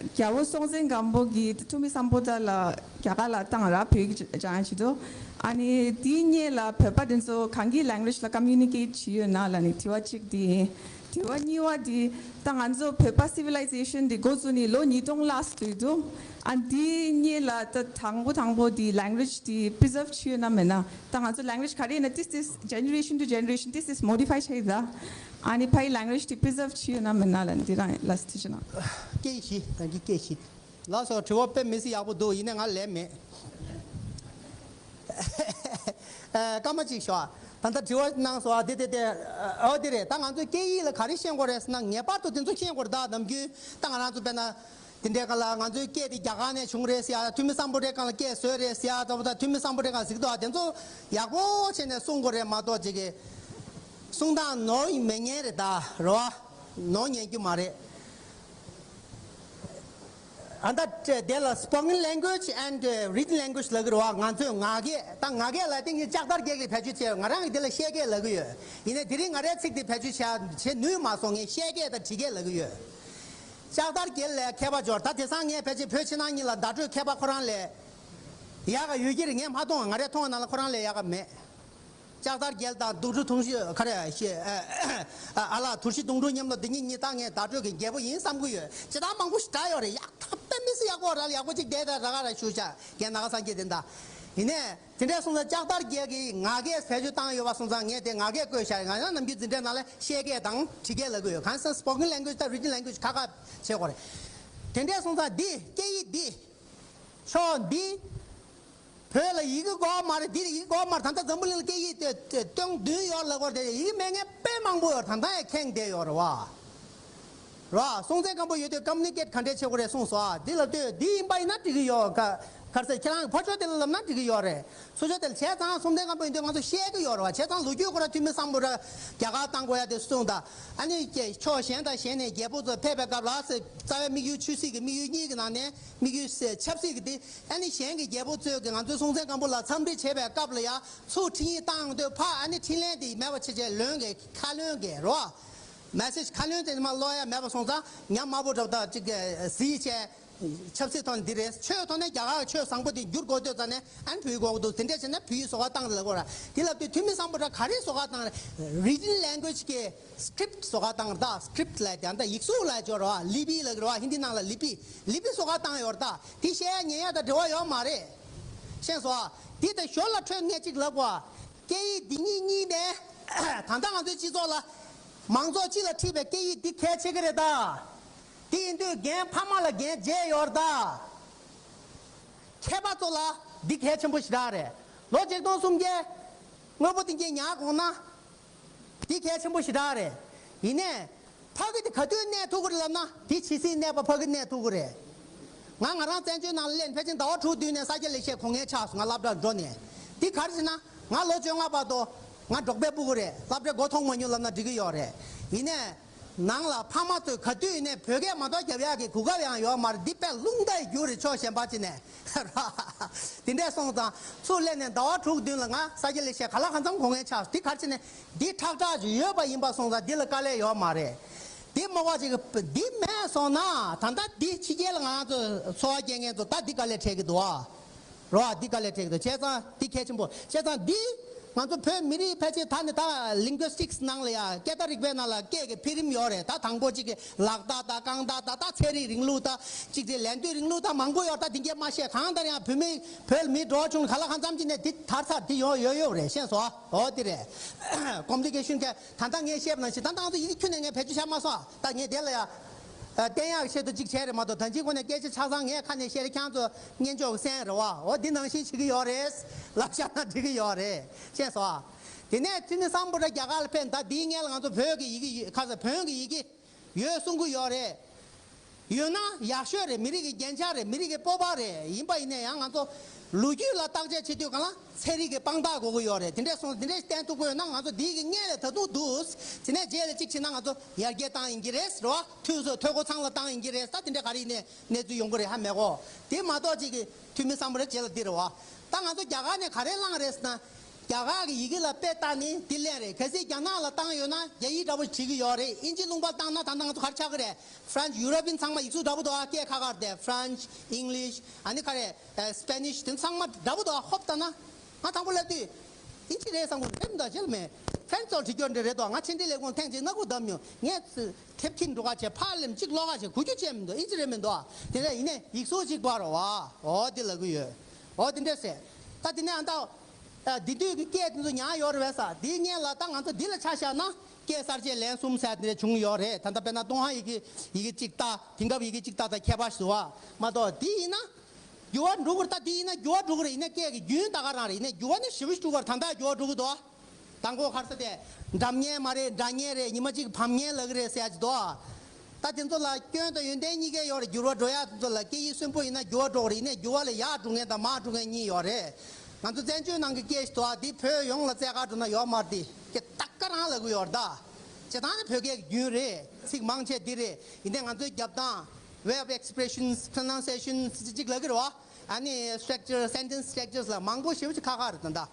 རྒྱལ་པོ་སྲོང་བཙན་སྒམ་པོ་གིས་ཐུ་མི་སམ་བྷོ་ཊ་ལ་རྒྱ་གར་ལ་བཏང་ར། བོད་ཡིག་སྦྱང་ཡ་ཆེད་དུ། ཨ་ནི་དེའི་སྔོན་ལ་བོད་པ་དེ་ཚོ་གང་གི་language ལ་communicate བྱས་ཡོད་ན་ལབ་ནས་དྲི་བ་གཅིག་དེ་ཡིན། དྲི་བ་གཉིས་པ་དེ། ད་ང་ཚོ་བོད་པ་civilization དེ་འགོ་བཙུགས་ནས་ལོ་ཉིས་སྟོང་ལྷག་ཙམ་འགྲོ་གི་འདུག་ཨ། དེའི་སྔོན་ལ་ད་དང་པོ་དང་པོ་དེ་language དེ་preserve བྱས་ཡོད་ན་མེད་ན། ད་ང་ཚོ་language ག་རེ་ཡིན་ན་ཏིས་ཏིས་generation to generation ཏིས་ཏིས་modify བྱས་ཡོད་ད། ཨ་ནི་ཕའི་language དེ་preserve བྱས་ཡོད་ན་མེད་ན་ལབ་འདི་རང་ལ་ཐུགས་རྗེ་གནང་། སྐད་ཡིག་བཞི། རང་གི་སྐད་བཞི། ལགས་སོ། དྲི་བ་དཔེ་མི་སྲིད་ཡག་པོ་འདུག་ཡིན་ནའི་ང་ལན་མེད། ཨ། སྐར་མ་གཅིག་ཞོག་ད་ལྟ་དྲི་བ་གནང་སོང་ཨ། དེ་དེ་དེ། ཨོ་དེ་རེད། ད་ང་ཚོས་སྐད་ཡིག་ལ་ག་རེ་ཤེས་དགོས་རེད་ཟེར་ན། ངེས་པར་དུ་དེ་ཚོ་ཤེས་དགོས་རེད། ད་ནམ་རྒྱུན་ད་ང་རང་ཚོ་དཔེར་ན་དེ་འདྲའི་སྒང་ལ་ང་ཚོའི་སྐད་དེ་རྒྱ་གར་ནས་བྱུང་རེད་ཟེར་ཡ། ཐུ་མི་སམ་བྷོ་ཊའི་སྒང་ལ་སྐད་བཟོས་རེད་ཟེར་ཡ། ད་ད་ཐུ་མི་སམ་བྷོ་ཊའི་སྒང་གཟིགས་འདུག་ཨ། དེ་ཚོ་ཡག་པོ་བྱས་ནས་གསུང་དགོས་རེད་མ་གཏོགས་ཅིག་གི་གསུང་སྟངས་ནོར་མི་ཉན་རེད་ད་རོ། ནོར་ཉན་རྒྱུ་མ་རེད། ཨ། ད་དེ་ལ་spoken language and written language ལབ་ཀྱི་རེད་བ། ང་ཚོས་ངག་སྐད། ད་ངག་སྐད་ལ་དེང་གི་ལྕགས་དར་རྒྱལ་གྱིས་བེད་སྤྱོད་བྱས། ང་རང་གིས་དེ་ལ་བཤད་སྐད་ལབ་ཀྱི་ཡོད། ཡིན་ནའི་དེ་རིང་ང་རའི་ཚིག་དེ་བེད་སྤྱོད་བྱ་བྱེད་ནུས་མ་སོང་། ངས་བཤད་སྐད་དང་བྲིས་སྐད་ལབ་ཀྱི་ཡོད། ལྕགས་དར་རྒྱལ་ལས་མཁས་པ་འབྱོར། ད་དེང་སང་ངས་ཕལ་ཆེར་བོད་ཕྱི་ནང་གཉིས་ལ་བརྡ་སྤྲོད་མཁས་པ་ཁོ་རང་ལས་ཡག་ག་ཡོད་ཀྱི་རེད། ངས་མ་མཐོང་བ། ང་རས་མཐོང་བ་ནང་ལ་ཁོ་རང་ལས་ཡག་ག་མེད། ལྕགས་དར་རྒྱལ་དང་དུང་ཕྲུག་དུང་ཕྱུར་ག་རེ་ཞེས། ཨ་ལ་དུར་ཤི་དུང་ཕྲུག་མཉམ་ལ་འདི་གཉིས་གཉིས་ད་ངས་བརྡ་སྤྲོད་ཀྱི་རྒྱལ་པོ་ཡིན་བསམ་གི་ཡོད། ཅི་ད་མང་པོ་ཞིག་གྲགས་ཡོད་རེད། ཡག་ཐག་པའི་མི་སུ་ཡག་པོ་ར་ལ་ཡག་པོ་ཅིག་བསྡད་ད་ར་ག་ར་ཞུ་བྱ་རྒན་ནག་སངས་རྒྱས་དེ་འདྲ། ཡིན་ནས་དེ་འདྲ་སོང་ཙང་ལྕགས་དར་རྒྱལ་གྱི་ངག་སྐད་བེད་སྤྱོད་བཏང་ཡོད་པ་སོང་ཙང་ངས་དེ་ངག་སྐད་བཀོད་བཞག་ང་ཡང་ནམ་རྒྱུན་འཛིན་གྲྭའི་ནང་ལ་བཤད་སྐད་དང་བྲིས་སྐད་ལབ་གི་ཡོད། གང་ཟེར་spoken language་དང་written language་ཁ་ཁ་བྱེད་དགོས་རེད། དེ་འདྲ་སོང་ཙང་འདི་སྐད་ཡིག་འདི། ཕྱོགས་འདི། བོད་ལ་ཡི་གེ་དགོས་མ་རེད། འདི་ལ་ཡི་གེ་དགོས་མ་རེད། ད་ལྟ་འཛམ་བུ་གླིང་ལ་སྐད་ཡིག་དེ་དེ་སྟོང་བདུན་ཡོད་ལབ་དགོས་རེད། ཡི་གེ་མེད་མཁན་དཔེ་མང་པོ་ཡོད། ད་ལྟ་ཡང་ཁེངས་བསྡད་ཡོད་རེད་བ། རེད་བ། སྲོང་བཙན་སྒམ་པོ་ཡོད་དུས་communicate་ག་འདྲས་བྱེད་དགོས་རེད་གསུངས་སོང་ཨ། འདི་ལ་ལྟོས། འདི་ཡིན་པ་ཡིན་ན་འགྲིག་གི་ཡོད། ག་ག་རེ་ཟེར། ཁྱེད་རང་གི་ཕར་ཕྱོགས་དེ་ལ་ལབ་ན་འགྲིག་གི་ཡོད་རེད། ཚུར་ཕྱོགས་དེ་ལ་བྱས་ཙང་སྲོང་བཙན་སྒམ་པོ་ཡིན་དུས་ང་ཚོ་བཤད་གི་ཡོད་རེད་བ། བྱས་ཙང་ལོ་རྒྱུས་ཁོ་རང་ཐུ་མི་སམ་བྷོ་ཊ་རྒྱ་གར་བཏང་དགོས་ཡ་དེ་གསུངས་ད། ཨ་ནི་ཕྱོགས་གཞན་དང་གཞན་ནས་རྒྱལ་པོ་ཚོ་ཕེབས་པའི་སྐབས་ལ་ཟེར། རྩ་བའི་དམིགས་ཡུལ་ཆོས་སྲིད་ཀྱི་དམིགས་ཡུལ་གཉིས་ཀྱི་ནང་ནས། དམིགས་ཡུལ་ཆབ་སྲིད་ཀྱི་དེ། ཨ་ནི་གཞན་གྱི་རྒྱལ་པོ་ཚོས་ཀྱི་ང་ཚོའི་སྲོང་བཙན་སྒམ་པོ་ལ་འཚམས་འདྲི་བྱེད་པའི་སྐབས་ལ་ཡ་ཚུར་འཕྲིན་ཡིག་བཏང་དུས་ཕ་ཨ་ནི་འཕྲིན་ལན་དེ་མེད་པ་བྱེད་བྱས་ལོན་གྱི་ཁ་ལོན་གྱི་རོ། message་ཁ་ལོན་དེ་མ་ཀློག་ཡ་མེད་པ་སོང་ཙང་ཉམས་དམའ་པོ་འདྲ་པོ་དང་ཅིག་གཟི་བྱས། ཆབ་སྲིད་ཐོག་ནས་འདི་རེད། ཆོས་ཐོག་ནས་རྒྱ་གར་གྱི་ཆོས་བཟང་པོ་དེ་བསྒྱུར་དགོས་དུས་ཙ་ནས་ཨ་ནི་བོད་ཡིག་དགོས་ཀྱི་འདུག་དེ་འདྲས་བྱས་ན་བོད་ཡིག་བཟོ་ག་བཏང་རེད་ལབ་དགོས་ར། དེ་ལབ་དུས་ཐུ་མི་སམ་བྷོ་ཊ་ག་རེ་བཟོ་ག་བཏང་རེད། written language་གི་script་བཟོ་ག་བཏང་རེད། ད་script་ལབ་དེ་ད་ཡིག་གཟུགས་ལབ་ཀྱི་ཡོད་རེད་བ། ལི་པི་ལབ་ཀྱི་རེད་བ། ཧིན་དི་ནང་ལ་ལི་པི། ལི་པི་བཟོ་ག་བཏང་ཡོད་རེད། ད་དེ་བཤད་ཡ་ཉན་ཡ་དང་འབྲེལ་བ་ཡོད་མ་རེད། ཤེས་སོང་ཨ། དེ་ད་ཞོར་ལ་འཕྲོས་ངས་གཅིག་ལབ་དགོས་ཨ། སྐད་ཡིག་འདི་གཉིས་གཉིས་ནས་ད་ལྟ་ང་ཚོའི་སྤྱི་ཚོགས་ལ་མང་ཚོགས་སྤྱི་ལ་ཁྲིད་པའི་སྐད་ཡིག་འདི་གལ་ཆེ་གི་རེད་ད། དེ་ཡིན་དུས་རྒན་ཕ་མ་ལ་འགན་བརྗེད་ཡོད་རེད་ད། མཁས་པ་ཚོ་ལ་འདི་གལ་ཆེན་པོ་ཞེ་དྲག་རེད། ལོ་ཆིག་སྟོང་སུམ་བརྒྱའི་དངོས་པོ་འདི་གས་ཉར་དགོས་ན། འདི་གལ་ཆེན་པོ་ཞེ་དྲག་རེད། ཡིན་ནའི། ཕ་གི་དེ་ག་དུས་གནས་ཐུབ་ཀྱི་རེད་ལབ་ན་དེ་ཇི་སྲིད་གནས་པ་ཕ་གི་གནས་ཐུབ་ཀྱི་རེད། ང་ང་རང་བཙན་བྱོལ་ནང་ལ་སླེབས་ཕལ་ཆེར་ཟླ་བ་དྲུག་བདུན་ནས་ས་སྐྱ་ལེགས་བཤད་གོ་མཁན་ཆགས་སོང་། ང་སློབ་གྲྭར་འགྲོ་ནས། འདི་ག་རེ་ཟེར་ན་ང་ལོ་བཅོ་ལྔ་བར་དུ་ང་འབྲོག་པའི་སྤུ་གུ་རེད། སློབ་གྲྭའི་སྒོ་མཐོང་མ་མྱོང་ལབ་ན་འགྲིག་གི་ཡོད་རེད། ཡིན་ནའི། ནང་ལ་ཕ་མ་ཚོས་ག་དུས་ཡིན་ནའི་བོད་སྐད་མ་གཏོགས་རྒྱབ་ཡག་གི་གོ་སྐབས་ཡང་ཡོད་མ་རེད། འདི་དཔེ་རླུང་རྟ་ཡི་རྒྱུ་རེད། ཕྱོགས་གཞན་པ་ཅིག་ནས། དེ་འདྲས་སོང་ཙང་ཚུར་སླེབས་ནས་ཟླ་བ་དྲུག་བདུན་ལ་ང་ས་སྐྱ་ལེགས་བཤད་ག་ལ་གང་འཚམ་གོ་མཁན་ཆགས། དེ་ག་རེ་བྱས་ནས་འདི་ཁྲག་ཁྲག་ཅིག་ཡོད་པ་ཡིན་པ་སོང་ཙང་འདི་ལ་དཀའ་ལས་ཡོད་མ་རེད། འདི་མ་བ་ཅིག་འདི་མེད་སོང་ན་ད་ལྟ་འདི་ཕྱི་རྒྱལ་ལ་ང་ཚོ་འཚོ་བ་སྐྱེལ་མཁན་ཚོ་ད་འདི་དཀའ་ལས་འཕྲད་ཀྱི་འདུག་ཨ། རོ་ཨ་འདི་དཀའ་ལས་འཕྲད་ཀྱི་འདུག་བྱས་ཙང་འདི་གལ་ཆེན་པོ། བྱས་ཙང་འདི་ང་ཚོ་བོད་མི་རིགས་ཕལ་ཆེར་ད་ནི་ད་linguistics་ནང་ལ་ཡ་སྐད་བརྡ་རིག་པའི་ནང་ལ་སྐད་ཀྱི་འཕེལ་རིམ་ཡོད་རེད། ད་དང་པོ་གཅིག་གི་ལག་བརྡ་དང་རྐང་བརྡ་དང་ད་ཚན་རིག་རིང་ལུགས་དང་གཅིག་དེ་ལན་ལྟོས་རིང་ལུགས་དང་མང་པོ་ཡོད། ད་འདི་གས་མ་ཤེས་གང་ལྟར་ཡང་བོད་མི་བོད་མི་འགྲོ་བྱུང་ག་ལ་གང་འཚམ་གྱི་ནས་འདི་དར་ཚར་འདི་ཡོད་ཡོད་ཡོད་རེད། ཤེས་སོང་ཨ། འོ་འདི་རེད། Complication་ག་ད་ལྟ་ངས་བཤད་པ་ནང་བཞིན་ད་ལྟ་ང་ཚོ་ཡི་གེ་ཁྱོན་ནས་ངས་བེད་སྤྱོད་བྱ་མ་སོང་ཨ། ད་ངས་དེ་ལ་ཡ། བསྟན་ཡག་ཆེད་དུ་གཅིག་བྱས་རེད་མ་གཏོགས་ད་ཅི་ཁོ་ནས་སྐད་ཆ་ཆ་ཚང་ངས་ཁ་ནས་བཤད་རེད། ཁྱང་ཚོ་སྙན་ཅོག་གི་སེང་རེད་བ། འོ་འདི་ནང་བཞིན་བྱེད་ཀྱི་ཡོད་རེད། ལབ་བཞག་ན་འགྲིག་གི་ཡོད་རེད། ཤེས་སོང་། དེ་ནས་ཐུ་མི་སམ་བྷོ་ཊ་རྒྱ་གར་ལ་ཕེབས། ད་འདིའི་སྔོན་ལ་ང་ཚོ་བོད་ཀྱི་ཡི་གེ་ཁ་ས་བོན་གྱི་ཡི་གེ་ཡོད་གསུང་གི་ཡོད་རེད། ཡོད་ན་ཡག་ཤོས་རེད། མི་རིགས་ཀྱི་རྒྱན་ཆ་རེད། མི་རིགས་ཀྱི་སྤོབས་པ་རེད། ཡིན་པ་ཡིན་ན་ཡང་ང་ཚོ་ལོ་རྒྱུས་ལ་བརྟག་དཔྱད་བྱེད་དུས་གང་ལ། ཚན་རིག་གི་དཔང་རྟགས་དགོས་ཀྱི་ཡོད་རེད། དེ་འདྲས་སོང་དེ་འདྲས་བསྟན་ཐུབ་ཀྱི་ཡོད་ན་ང་ཚོ་འདི་གི་སྔོན་ལ་ད་དུང་འདུག་དེ་ནས་རྗེས་ལ་གཅིག་བྱས་ན་ང་ཚོ་ཡར་རྒྱས་བཏང་ཡིན་གྱི་རེད་ཟེར་བ། འཐུས་སུ་འཐུས་སྒོ་ཚང་ལ་བཏང་ཡིན་གྱི་རེད། ད་དེ་འདྲས་ག་རེ་ཡིན་ནའི་གནས་ཚུལ་ཡོང་གི་རེད་ཧ་མེད་གོ། དེ་མ་གཏོགས་གཅིག་གི་ཐུ་མི་སམ་བྷོ་ཊ་རྗེས་ལ་འདི་རེད་བ། ད་ང་ཚོ་རྒྱ་གར་ནས་ག་རེ་བླངས་རེད་ཟེར་ན། རྒྱ་གར་གྱི་ཡི་གེ་ལ་དཔེ་བལྟས་ནས་འདི་ལེན་རེད། གལ་སྲིད་རྒྱ་ནག་ལ་བཏང་ཡོད་ན་རྒྱ་ཡིག་འདྲ་པོ་བྲིས་ཀྱི་ཡོད་རེད། དབྱིན་ཇི་ལུང་པར་བཏང་ན་ད་ལྟ་ང་ཚོ་ག་རེ་ཆགས་ཀྱི་རེད། French European་ཚང་མ་ཡིག་གཟུགས་འདྲ་པོ་འདུག་ཨ། སྐད་ཁ་ཁར་བསྡད། French English་ཨ་ནི་ག་རེ། ཨ། Spanish་དེ་ཚང་མ་འདྲ་པོ་འདུག་ཨ། ཧོབ་ལྟ་ན། ང་དང་པོ་སླེབས་དུས་ཨིན་ཇི་རེད་བསམ་གི་འདུག་རེད་མི་འདུག་ཨ། ཅི་ལ་མེད། French་ཚོར་བྲིས་རྒྱུ་འདྲ་རེད་འདུག་ཨ། ང་ཕྱི་འབྲེལ་ལས་ཁུངས་ཐེངས་གཅིག་སྣ་ཁུག་བརྡབས་མྱོང་། ངས་དེབ་ཁྱིམ་འགྲོ་ག་བྱས་ཕར་ལེམ་གཅིག་ཀློག་ག་བྱས་གོ་རྒྱུ་ཅན་མི་འདུག་ཨིན་ཇི་རེད་མི་འདུག་ཨ། དེ་འདྲ་ཡིན་ནའི་ཡིག་གཟུགས་གཅིག་པ་རེད་བ། འོ་དེ་ལབ་གི་ཡོད། འོ་དེ་འདྲ་ཟེར། ད་དེ་ནས་ཨ་ད། ཨ། དེ་དུས་ཀྱི་སྐད་དེ་ཚོ་ཉར་ཡོད་རེད་བས་ས། དེའི་སྔོན་ལ་ད་ང་ཚོ་འདི་ལ་ཆ་བཞག་ན་སྐད་གསར་བརྗེ་ལན་གསུམ་ཟེར་དེ་འདྲ་བྱུང་ཡོད་རེད། ད་ལྟ་དཔེར་ན་ཏུན་ཧོང་ཡི་གེ་ཡི་གེ་གཅིག་ལྟ། དེང་སྐབས་ཡི་གེ་གཅིག་ལྟ་དང་ཁྱད་པར་ཞིག་འདུག་བ། མ་གཏོགས་དེ་ཡིན་ན། འགྱུར་བ་འགྲོ་གི་རེད། ད་དེ་ཡིན་ན་འགྱུར་བ་འགྲོ་གི་རེད། ཡིན་ན་སྐད་ཀྱི་རྒྱུན་ད་ག་རང་རེད། ཡིན་ན་འགྱུར་བ་ནི་ཞེ་པོ་ཞིག་འགྲོ་གི་རེད། ད་ལྟ་འགྱུར་བ་འགྲོ་གི་འདུག་བ། དང་པོ་ག་རེ་ཟེར་དེ། འགྲམ་ངེས་མ་རེད། འདྲ་ངེས་རེད། ཉི་མ་གཅིག་བམ་ངེས་ལབ་ཀྱི་རེད་ཟེར་ཡ་ཅིག་འདུག་ཨ། ད་དེ་ཚོ་ལ་སྐྱོན་དང་ཡོན་ཏན་གཉིས་ཀ་ཡོད་རེད། འགྱུར་བ་འགྲོ་ཡ་དེ་ཚོ་ལ་སྐད་ཡིག་གསོན་པོ་ཡིན་ན་འགྱུར་བ་འགྲོ་གི་རེད། ཡིན་ནའི་འགྱུར་བ་ལ་ཡར་འགྲོ་མཁན་དང་མར་འགྲོ་མཁན་གཉིས་ཡོད་རེད། ང་ཚོ་བཙན་བྱོལ་ནང་གི་སྐད་ཞིག་འདུག་ཨ། འདི་བོད་ཡོངས་ལ་བཙལ་ག་འགྲོ་ན་ཡོད་མ་རེད། དེ་སྐད་ཏག་ཀ་རང་ལབ་ཀྱི་ཡོད་རེད་ད། བྱས་ཙང་ནི་བོད་སྐད་ཀྱི་རྒྱུན་རེད། ཚིག་མང་ཆེ་འདི་རེད། ཡིན་ནའི་ང་ཚོའི་རྒྱབ་སྟངས། Way of expressions, pronunciation་ཅིག་ལབ་ཀྱི་རེད་བ། ཨ་ནི་structure, sentence structures་ལ་མང་པོ་ཞེ་པོ་ཅིག་ཁག་ཁག་རེད་ད་ད།